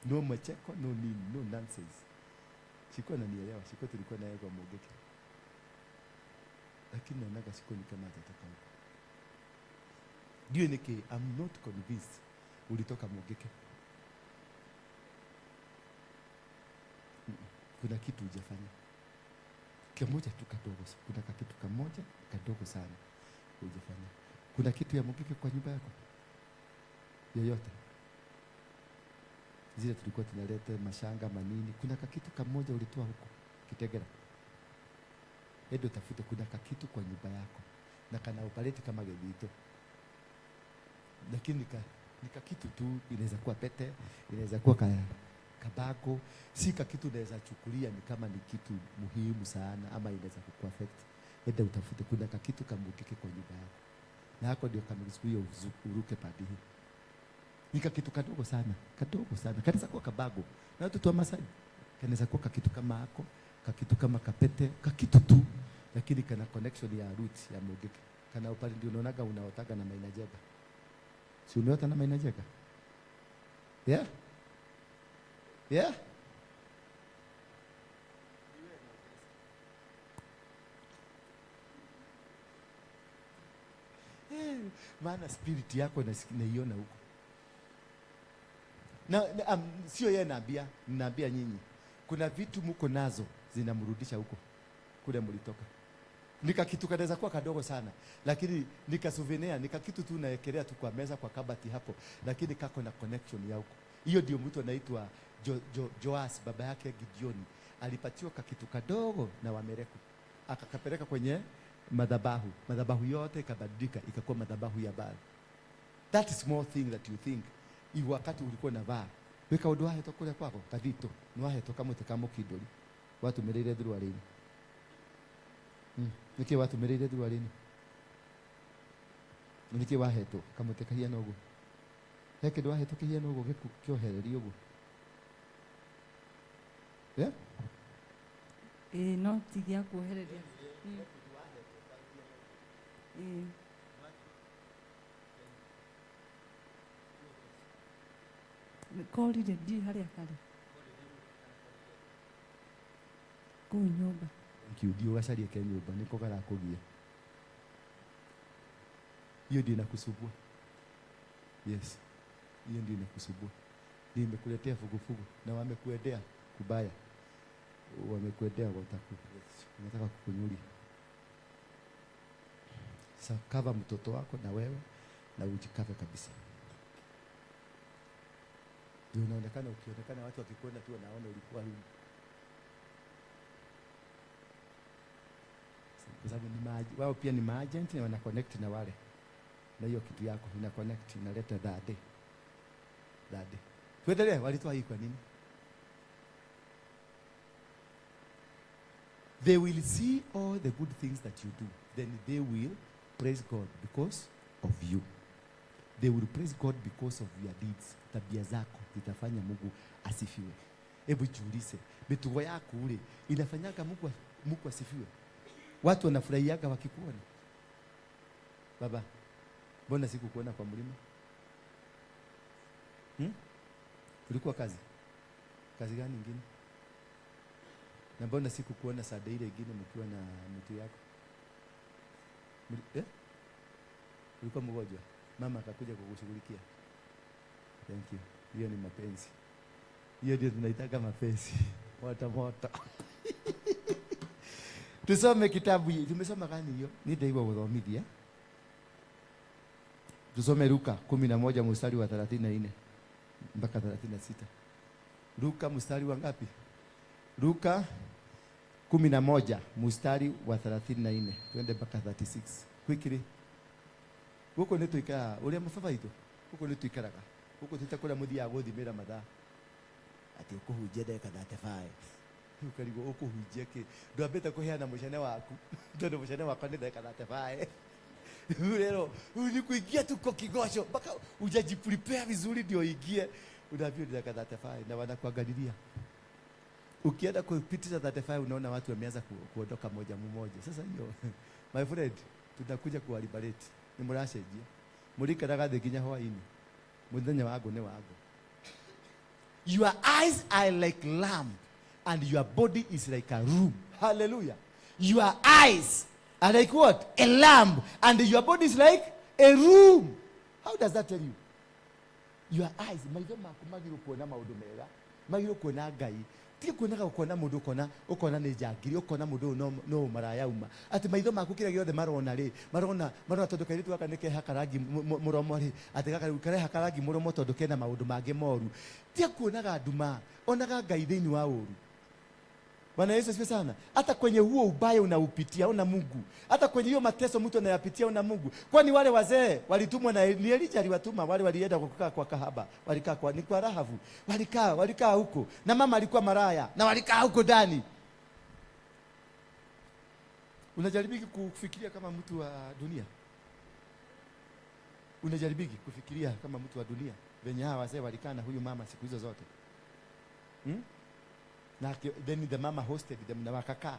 No macheko, no nini, no nonsense. Sikuwa ananielewa, sikuwa tulikuwa naye kwa Mugeke. Lakini naonaga siku ni kama atatoka huko. Ndio niki, I'm not convinced ulitoka Mugeke. Kuna kitu hujafanya. Kimoja tu kadogo, kuna kitu kamoja kadogo sana hujafanya. Kuna kitu ya Mugeke kwa nyumba yako? Yoyote. Zile tulikuwa tunaleta mashanga manini, kuna kakitu kamoja ulitoa huko Kitegera. Endo tafute, kuna kakitu kwa nyumba yako na kana operate kama gedito. Lakini ni kakitu tu, inaweza kuwa pete, inaweza kuwa kabago, si kakitu unaweza chukulia ni kama ni kitu muhimu sana ama inaweza kukuaffect. Enda utafute, kuna kakitu kamukike kwa nyumba yako. Na hako ndio kamekuzuia uruke padi hii. Ni kakitu kadogo sana, kadogo sana. Kanaweza kuwa kabago. Na watoto wa Masai. Kanaweza kuwa kakitu kama hako, kakitu kama kapete, kakitu tu. Lakini kana connection ya root ya Mugeke. Kana upande ndio unaonaga unaotaga na Maina Jega. Si umeota na Maina Jega? Yeah? Yeah? Maana spirit yako naiona huko. Na sio yeye naambia, naambia nyinyi. Kuna vitu mko nazo zinamrudisha huko kule mlitoka. Nika kitu kanaweza kuwa kadogo sana, lakini nika souvenir, nika kitu tu naekelea tu kwa meza kwa kabati hapo, lakini kako na connection ya huko. Hiyo ndio mtu anaitwa Joas, baba yake Gideoni. Alipatiwa kakitu kadogo na Wamereku. Akakapeleka kwenye madhabahu. Madhabahu yote ikabadilika ikakuwa madhabahu ya Baal. That small thing that you think wakati ulikuwa unavaa weka undu wahetwo kuria kwako kathito ni wahetwo kamũtĩ ka mũkindũri watumĩrĩire thuruarĩ-inĩ. Nĩkĩ watumĩrĩire thuruarĩ-inĩ? Nĩkĩ wahetwo kamũtĩ kahiana ũguo? He kĩndũ wahetwo kĩhiana ũguo kĩohererio ũguo? Yeah? No ti gĩa kuohereria. Korire ndi haria kare. Kuu nyumba. Thank you. Ndio wacarie ke nyumba niko karakugia. Hiyo ndio inakusumbua. Yes. Hiyo ndio inakusumbua. Nimekuletea fugufugu na wamekuendea kubaya. Wamekuendea wataku. Wanataka kukunyulia. Sasa cover mtoto wako na wewe na ujikave kabisa. Ndio unaonekana, ukionekana watu wakikuona tu wanaona ulikuwa huyu. Kwa sababu ni wao pia ni maagent na wana connect na wale. Na hiyo kitu yako ina connect, inaleta that day. That day. Tuendelee, walitoa hii kwa nini? They will see all the good things that you do. Then they will praise God because of you. They will praise God because of your deeds. Tabia zako zitafanya Mungu asifiwe. Hebu jiulize, mitugo yako ule inafanyaga Mungu asifiwe? Watu wanafurahiaga wakikuona. Baba, mbona sikukuona kwa mlima? Ulikuwa kazi? Kazi gani nyingine? Na mbona sikukuona saa ile nyingine mkiwa na mtu yako? Ulikuwa mgonjwa? Mama akakuja kukushughulikia. Thank you. Hiyo ni mapenzi. Hiyo ndio tunaitaka mapenzi. Moto moto. Tusome kitabu hii. Tumesoma gani hiyo? Nitaigwa kuthomithia. Tusome Luka 11 mstari wa 34 mpaka 36. Luka mstari wa ngapi? Luka 11 mstari wa 34. Twende mpaka 36. Quickly. Guku ni tuikaraga uria mababa itu. Guku ni tuikaraga. Guku tutakura muthiaga guthimira mathaa. Ati ukuhunjia ndagika 35. Ukarigwo ukuhunjia ki? Ndwambite kuheana mucene waku. Tondu mucene wakwa ni ndagika 35. Rero ni kuingia tu kwa kigocho mpaka hujajiprepare vizuri ndio uingie. Unaambiwa ndagika 35 na wanakuangalilia. Ukienda kupitisha 35 unaona watu wameanza kuondoka moja mmoja. Sasa hiyo my friend, tutakuja kuwaliberate. Ni muracenjia. Murikaraga thi nginya hwaini. Muthenya wangu ni wangu. Your eyes are like lamb and your body is like a room. Hallelujah. Your eyes are like what? A lamb and your body is like a room. How does that tell you? Your eyes, maitho maku magirwo kuona maundu mega, magirwo kuona Ngai. Ti kuonaga ukona mundu ukona ni njangiri, ukona mundu no maraya uma. Ati maitho maku kira giothe marona ri, marona tondu kairitu gaka ni kehaka rangi muromo ri, ati gaka karehaka rangi muromo tondu kena maundu mangi moru. Ti kuonaga nduma, onaga Ngai thiini wa uru. Bwana Yesu asifiwe sana. Hata kwenye huo ubaya unaupitia una Mungu. Hata kwenye hiyo mateso mtu anayapitia una Mungu. Kwani wale wazee walitumwa na ni Elijah aliwatuma, wale walienda kukaa kwa kahaba, walikaa kwa ni kwa Rahabu. Walikaa huko. Na mama alikuwa maraya na walikaa huko ndani. Unajaribiki kufikiria kama mtu wa dunia? Unajaribiki kufikiria kama mtu wa dunia? Venye hawa wazee walikaa na huyu mama siku hizo zote. Na then the mama hosted them na wakakaa.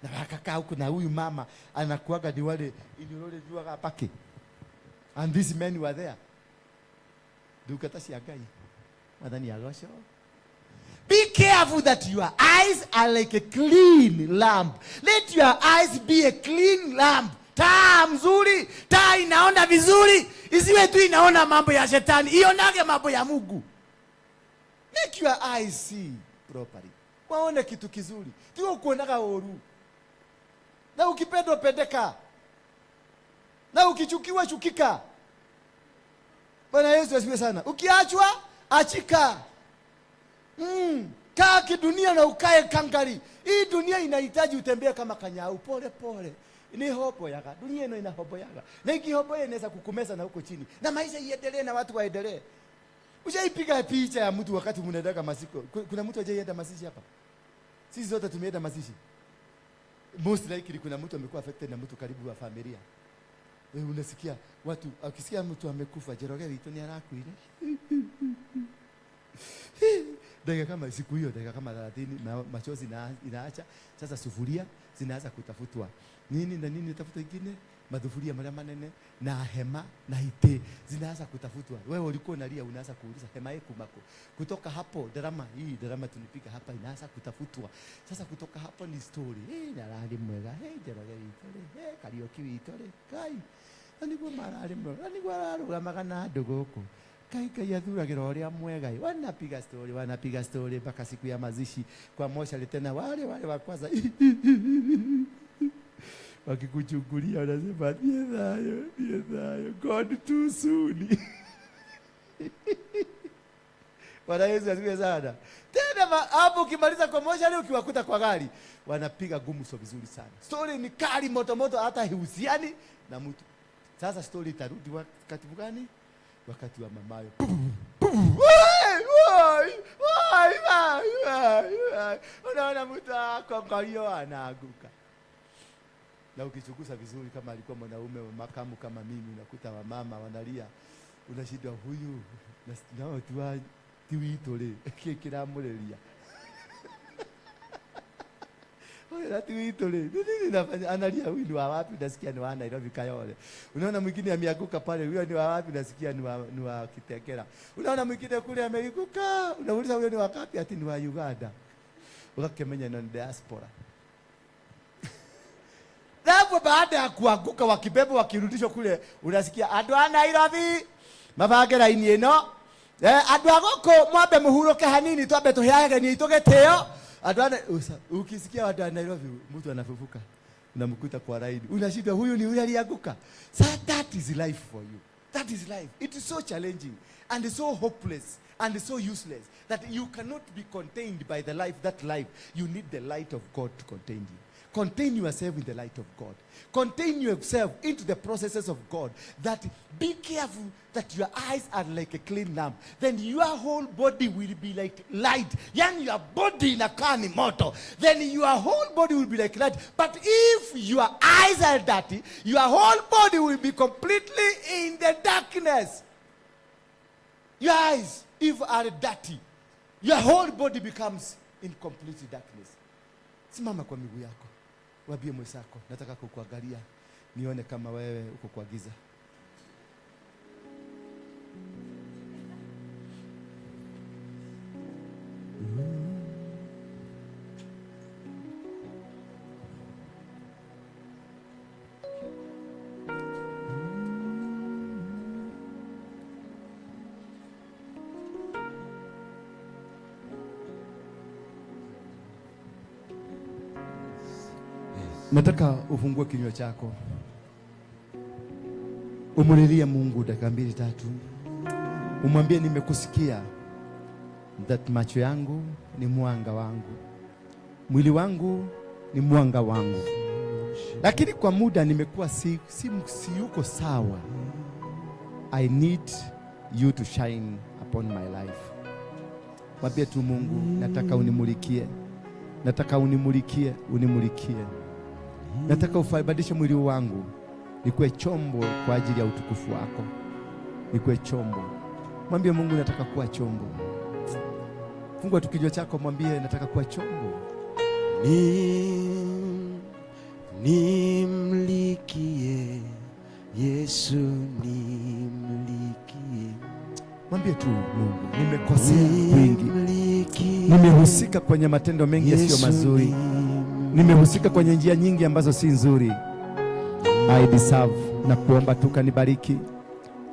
Na wakakaa huko na huyu mama anakuaga ni wale inyorore juaga pake. And these men were there. Ndungata cia Ngai. Mwathani agocwo. Be careful that your eyes are like a clean lamp. Let your eyes be a clean lamp. Taa mzuri, taa inaona vizuri, isiwe tu inaona mambo ya shetani, ionage mambo ya Mungu. Make your eyes see properly. Waone kitu kizuri. Tigo kuonaga ũru. Na ukipendwa pendeka. Na ukichukiwa chukika. Bwana Yesu asifiwe sana. Ukiachwa achika. Kaa kidunia na ukae kangari. Hii dunia inahitaji utembee kama kanyau pole pole. Ni hobo yaga. Dunia ino ina hobo yaga. Na iki hobo inaweza kukumeza na huko chini. Na maisha iendelee na watu waendelee. Ushaipiga picha ya mtu wakati mnaendaga masiko. Kuna mtu hajaienda mazishi hapa? Sisi zote tumeenda mazishi. Most likely kuna mtu amekuwa affected na mtu karibu wa familia. Wewe unasikia watu akisikia mtu amekufa, Njoroge witũ ni arakuire. Dakika kama siku hiyo, dakika kama 30, machozi inaacha. Sasa sufuria zinaanza kutafutwa. Nini na nini tafuta ingine? Mathufuria maria manene na hema na ite zinaanza kutafutwa. Wewe ulikuwa unalia unaanza kuuliza hema yeku mako. Kutoka hapo drama hii, drama tulipiga hapa inaanza kutafutwa. Sasa kutoka hapo ni story. Narari mwega, Njoroge witũ rĩ, Kariuki witũ rĩ, kai. Na niguo mararĩ mwega, na niguo ararũgamaga na andũ gũkũ. Kai kai athuragira ũrĩa mwega. Wanapiga story, wanapiga story mpaka siku ya mazishi kwa moshari tena wale wale wa kwanza. Wakikuchungulia wanasema thiĩ thayũ, thiĩ thayũ, God too soon. Bwana Yesu asifiwe sana. Tena hapo ukimaliza kwa moshari ukiwakuta kwa gari, wanapiga gumzo vizuri sana. Story ni kali moto moto, hata hihusiani na mtu. Sasa story itarudi wakati gani? Wakati wa mamayo. Wai, wai, wai, wai, wai, wai. Unaona mtu akongorio anaanguka. Na ukichunguza vizuri, kama alikuwa mwanaume wa makamu kama mimi, unakuta wamama wanalia, unashindwa huyu na nao tiwa ti witũ rĩ, kĩ kĩramũrĩria huyu na ti witũ rĩ, ni nini nafanya? Analia, huyu ni wa wapi? Nasikia ni wa Nairobi Kayole. Unaona mwingine ameanguka pale, huyo ni wa wapi? Nasikia ni wa Kitekera. Unaona mwingine kule ameanguka, unauliza huyo ni wa wapi? Ati ni wa Uganda. Ukakemenya na diaspora. Hapo baada ya kuanguka wakibebwa wakirudishwa kule, unasikia andũ a Nairobi mabange raini ĩno, andũ a gũkũ mwambe mũhurũke hanini, twambe tũhe ageni aitũ gĩtĩo. Andũ a ukisikia watu wa Nairobi, mtu anafufuka, unamkuta kwa laini, unashindwa huyu ni yule alianguka. So that is life for you. That is life. It is so challenging and so hopeless and so useless that you cannot be contained by the life, that life. You need the light of God to contain you. Contain yourself in the light of God. Contain yourself into the processes of God. That be careful that your eyes are like a clean lamp. Then your whole body will be like light. Yani your body inakaa ni moto. Then your whole body will be like light. But if your eyes are dirty, your whole body will be completely in the darkness. Your eyes, if are dirty, your whole body becomes in complete darkness. Simama kwa miguu yako, waambie mwenzako, nataka kukuangalia nione kama wewe uko kwa giza. Nataka ufungue kinywa chako umulilie Mungu dakika mbili tatu, umwambie nimekusikia, that macho yangu ni mwanga wangu, mwili wangu ni mwanga wangu, lakini kwa muda nimekuwa si yuko sawa. I need you to shine upon my life. Mwambie tu Mungu, nataka unimulikie, nataka unimulikie, unimulikie. Nataka ubadilishe mwili wangu nikuwe chombo kwa ajili ya utukufu wako, nikuwe chombo. Mwambie Mungu, nataka kuwa chombo. Fungua tu kinywa chako, mwambie nataka kuwa chombo. Nimlikie Yesu, nimlikie. Mwambie tu Mungu, nimekosea kwingi, Nimlikie nimehusika kwenye matendo mengi yasiyo Yesu, mazuri, nimehusika kwenye njia nyingi ambazo si nzuri. I deserve, na kuomba tu ukanibariki,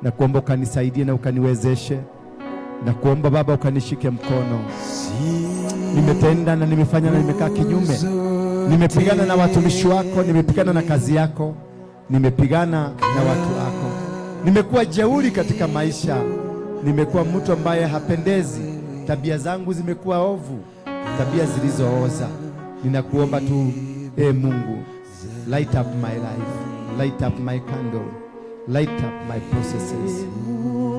na kuomba ukanisaidie na ukaniwezeshe, na kuomba Baba ukanishike mkono. Nimetenda na nimefanya na nimekaa kinyume, nimepigana na watumishi wako, nimepigana na kazi yako, nimepigana na watu wako, nimekuwa jeuri katika maisha, nimekuwa mtu ambaye hapendezi, tabia zangu zimekuwa ovu, tabia zilizooza. Ninakuomba tu e Mungu, light up my life, light up my candle, light up my processes.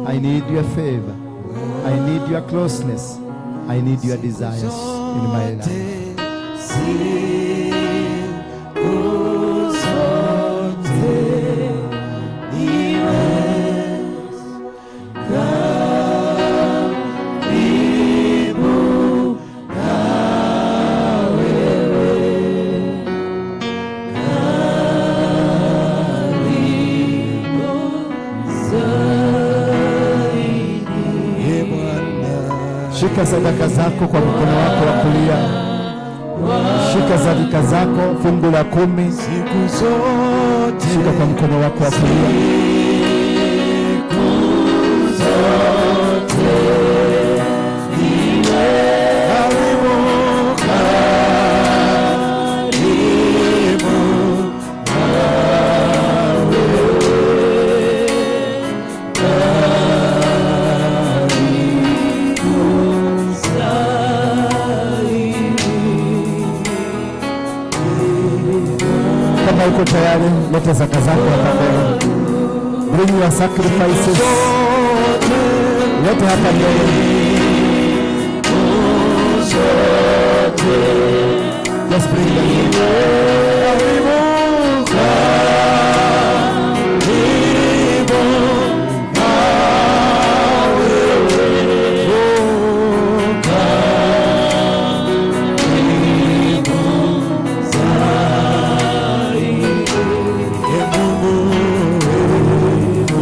I need your favor, I need your closeness, I need your desires in my life. Siku zote niwe karibu na wewe, karibu zaidi. Ee Bwana, Shika sadaka zako kwa mkono wako wa kulia, shika sadaka zako fungu la 10, siku zote, shika kwa mkono wako wa kulia. Siku zote niwe karibu, karibu na Kama uko tayari, leta zaka zako hapa mbele. Bring your sacrifices. Lete hapa mbele. Just bring them here. Karibu, karibu na wewe. Oh, karibu zaidi. E Mungu, Mungu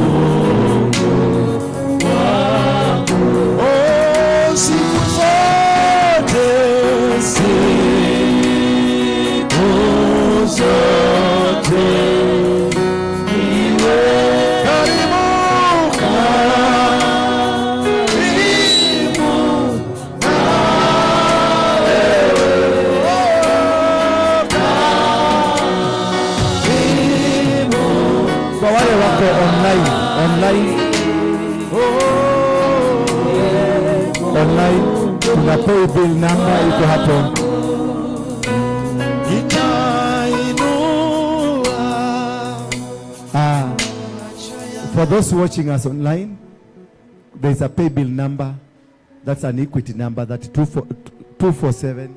wangu. Oh, siku zote, siku zote niwe karibu, karibu na wewe. Oh, karibu. Kwa wale wako online, online, tuna pay bill number iko hapo. Nitainua For those watching us online, there is a pay bill number. That's an Equity number, that 247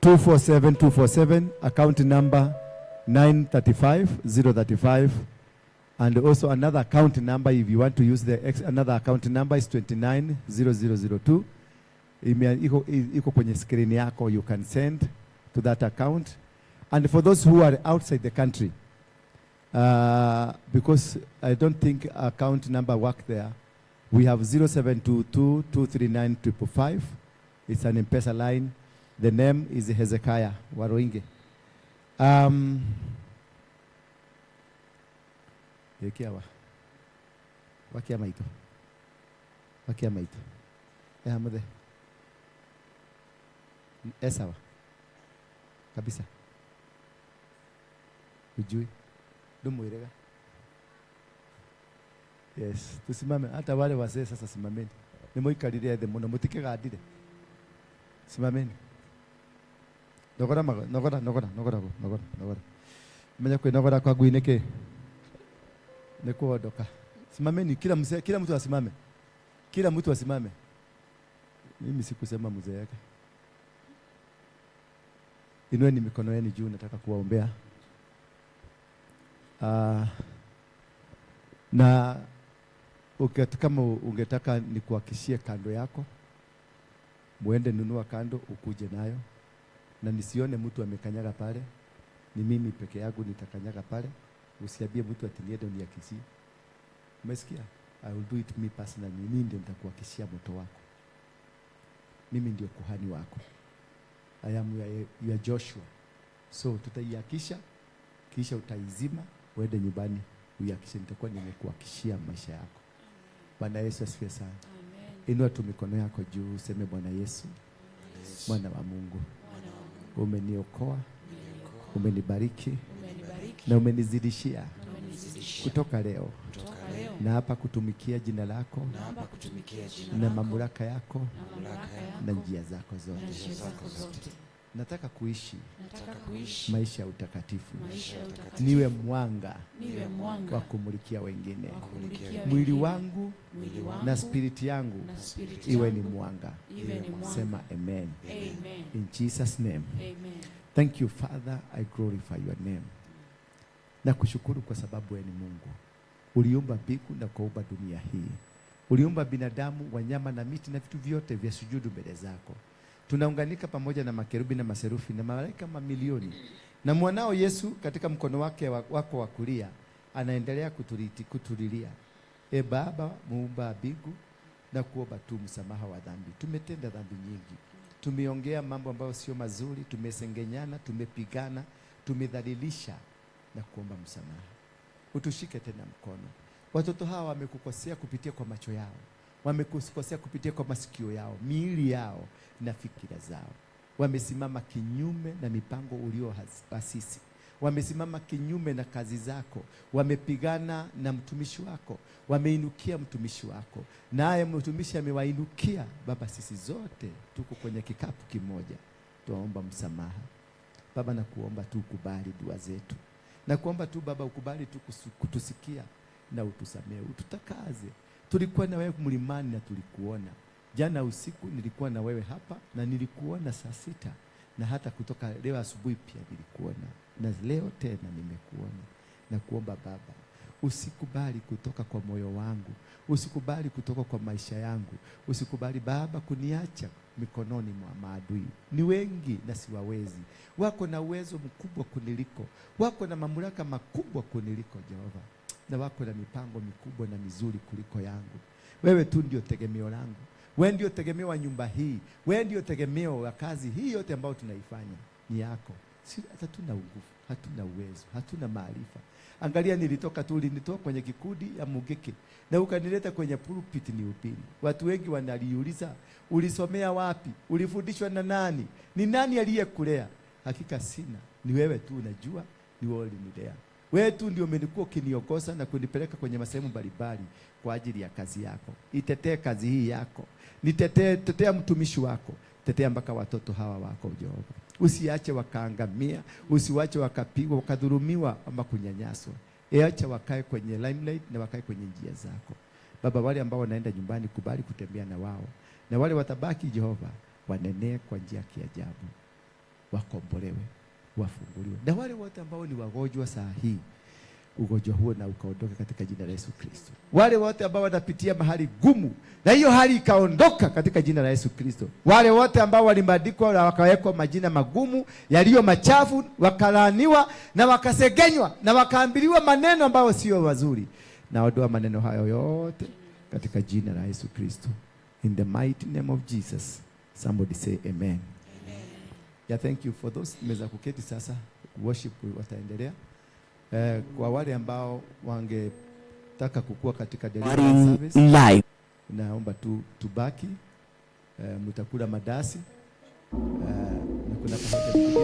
247 247, account number 935 035, and also another account number if you want to use the another account number is 290002. Iko kwenye screen yako, you can send to that account. And for those who are outside the country, because I don't think account number work there, we have 0722 239 555. It's an M-Pesa line. The name is Hezekiah Waroinge. Ekiawa. Wakia maito. Wakia maito. Ehamuthe. Esawa. Kabisa. Ujui. Ndumwirega. Yes, tusimame. Hata wale wazee sasa simameni. Nimuikarire thĩ mũno mũtikĩgandire. Simameni. Nogora mago, nogora, nogora, nogora, nogora, nogora. Menya kwĩnogora kwa ngui nĩkĩ? Nĩ kuondoka. Simameni, kila mzee, kila mtu asimame. Kila mtu asimame. Mimi sikusema mzee yake. Inueni mikono yenu juu, nataka kuwaombea. Na kama ungetaka nikuhakishie kando yako, muende nunua kando ukuje nayo, na nisione mtu amekanyaga pale. Ni mimi peke yangu nitakanyaga pale. Usiambie mtu ati niende unihakishie. Umesikia? I will do it me personally. Mimi ndio nitakuhakishia moto wako. Mimi ndio kuhani wako. I am your Joshua. So tutaiakisha, kisha utaizima, uende nyumbani uiakishe. Nitakuwa nimekuhakishia maisha yako. Bwana Yesu asifiwe sana. Inua tu mikono yako juu, useme Bwana Yesu, Mwana wa Mungu, umeniokoa, umenibariki na umenizidishia. Kutoka leo na hapa kutumikia jina lako na mamlaka yako na njia zako zote. Nataka kuishi maisha ya utakatifu, niwe mwanga wa kumulikia wengine. Mwili wangu na spiriti yangu iwe ni mwanga. Sema amen. In Jesus name. Thank you Father, I glorify your name. Nakushukuru kwa sababu wewe ni Mungu. Uliumba mbingu na kuumba dunia hii. Uliumba binadamu, wanyama na miti na vitu vyote vya sujudu mbele zako. Tunaunganika pamoja na makerubi na maserufi na malaika mamilioni. Na mwanao Yesu katika mkono wake wako wa kulia anaendelea kutulilia. E Baba muumba mbingu, na kuomba tu msamaha wa dhambi. Tumetenda dhambi nyingi. Tumeongea mambo ambayo sio mazuri, tumesengenyana, tumepigana, tumedhalilisha na kuomba msamaha. Utushike tena mkono. Watoto hawa wamekukosea kupitia kwa macho yao. Wamekukosea kupitia kwa masikio yao, miili yao na fikira zao. Wamesimama kinyume na mipango ulioasisi. Wamesimama kinyume na kazi zako. Wamepigana na mtumishi wako. Wameinukia mtumishi wako. Naye mtumishi amewainukia. Baba, sisi zote tuko kwenye kikapu kimoja. Tunaomba msamaha. Baba, nakuomba tu ukubali dua zetu, nakuomba tu Baba ukubali tu kutusikia na utusamehe, ututakaze. Tulikuwa na wewe mlimani na tulikuona jana usiku, nilikuwa na wewe hapa na nilikuona saa 6 na hata kutoka leo asubuhi pia nilikuona, na leo tena nimekuona. Na kuomba Baba, usikubali kutoka kwa moyo wangu, usikubali kutoka kwa maisha yangu, usikubali Baba kuniacha mikononi mwa maadui. Ni wengi na siwawezi, wako na uwezo mkubwa kuniliko, wako na mamlaka makubwa kuniliko Jehova, na wako na mipango mikubwa na mizuri kuliko yangu. Wewe tu ndio tegemeo langu, wewe ndio tegemeo wa nyumba hii, wewe ndio tegemeo wa kazi hii yote ambayo tunaifanya ni yako. Si, hatuna nguvu, hatuna uwezo, hatuna maarifa. Angalia, nilitoka tu, ulinitoa kwenye kikundi ya Mugeke na ukanileta kwenye pulpit nihubiri. Watu wengi wanaliuliza, ulisomea wapi? Ulifundishwa na nani? Ni nani aliyekulea? Hakika sina, ni wewe tu unajua, ni wewe ulinilea. Wewe tu ndio umenikuwa ukiniongoza na kunipeleka kwenye masehemu mbalimbali kwa ajili ya kazi yako. Itetee kazi hii yako, nitetee, tetea mtumishi wako, tetea mpaka watoto hawa wako Jehova. Usiache wakaangamia, usiwache wakapigwa, wakadhulumiwa ama kunyanyaswa. Acha wakae kwenye limelight na wakae kwenye njia zako. Baba, wale ambao wanaenda nyumbani, kubali kutembea na wao, na wale watabaki Jehova, wanenee kwa njia ya kiajabu, wakombolewe, wafunguliwe, na wale wote ambao ni wagonjwa saa hii, ugonjwa huo na ukaondoka katika jina la Yesu Kristo. Wale wote ambao wanapitia mahali gumu, na hiyo hali ikaondoka katika jina la Yesu Kristo. Wale wote ambao walibandikwa na wakawekwa majina magumu yaliyo machafu, wakalaaniwa na wakasegenywa na wakaambiliwa maneno ambayo sio mazuri, naondoa maneno hayo yote katika jina la Yesu Kristo. In the mighty name of Jesus. Somebody say amen. Yeah, thank you for those. Meza kuketi sasa, worship wataendelea. Kwa wale ambao wangetaka kukua katika deliverance service, Live. Naomba tu tubaki. Mtakula madasi, na kuna pamoja.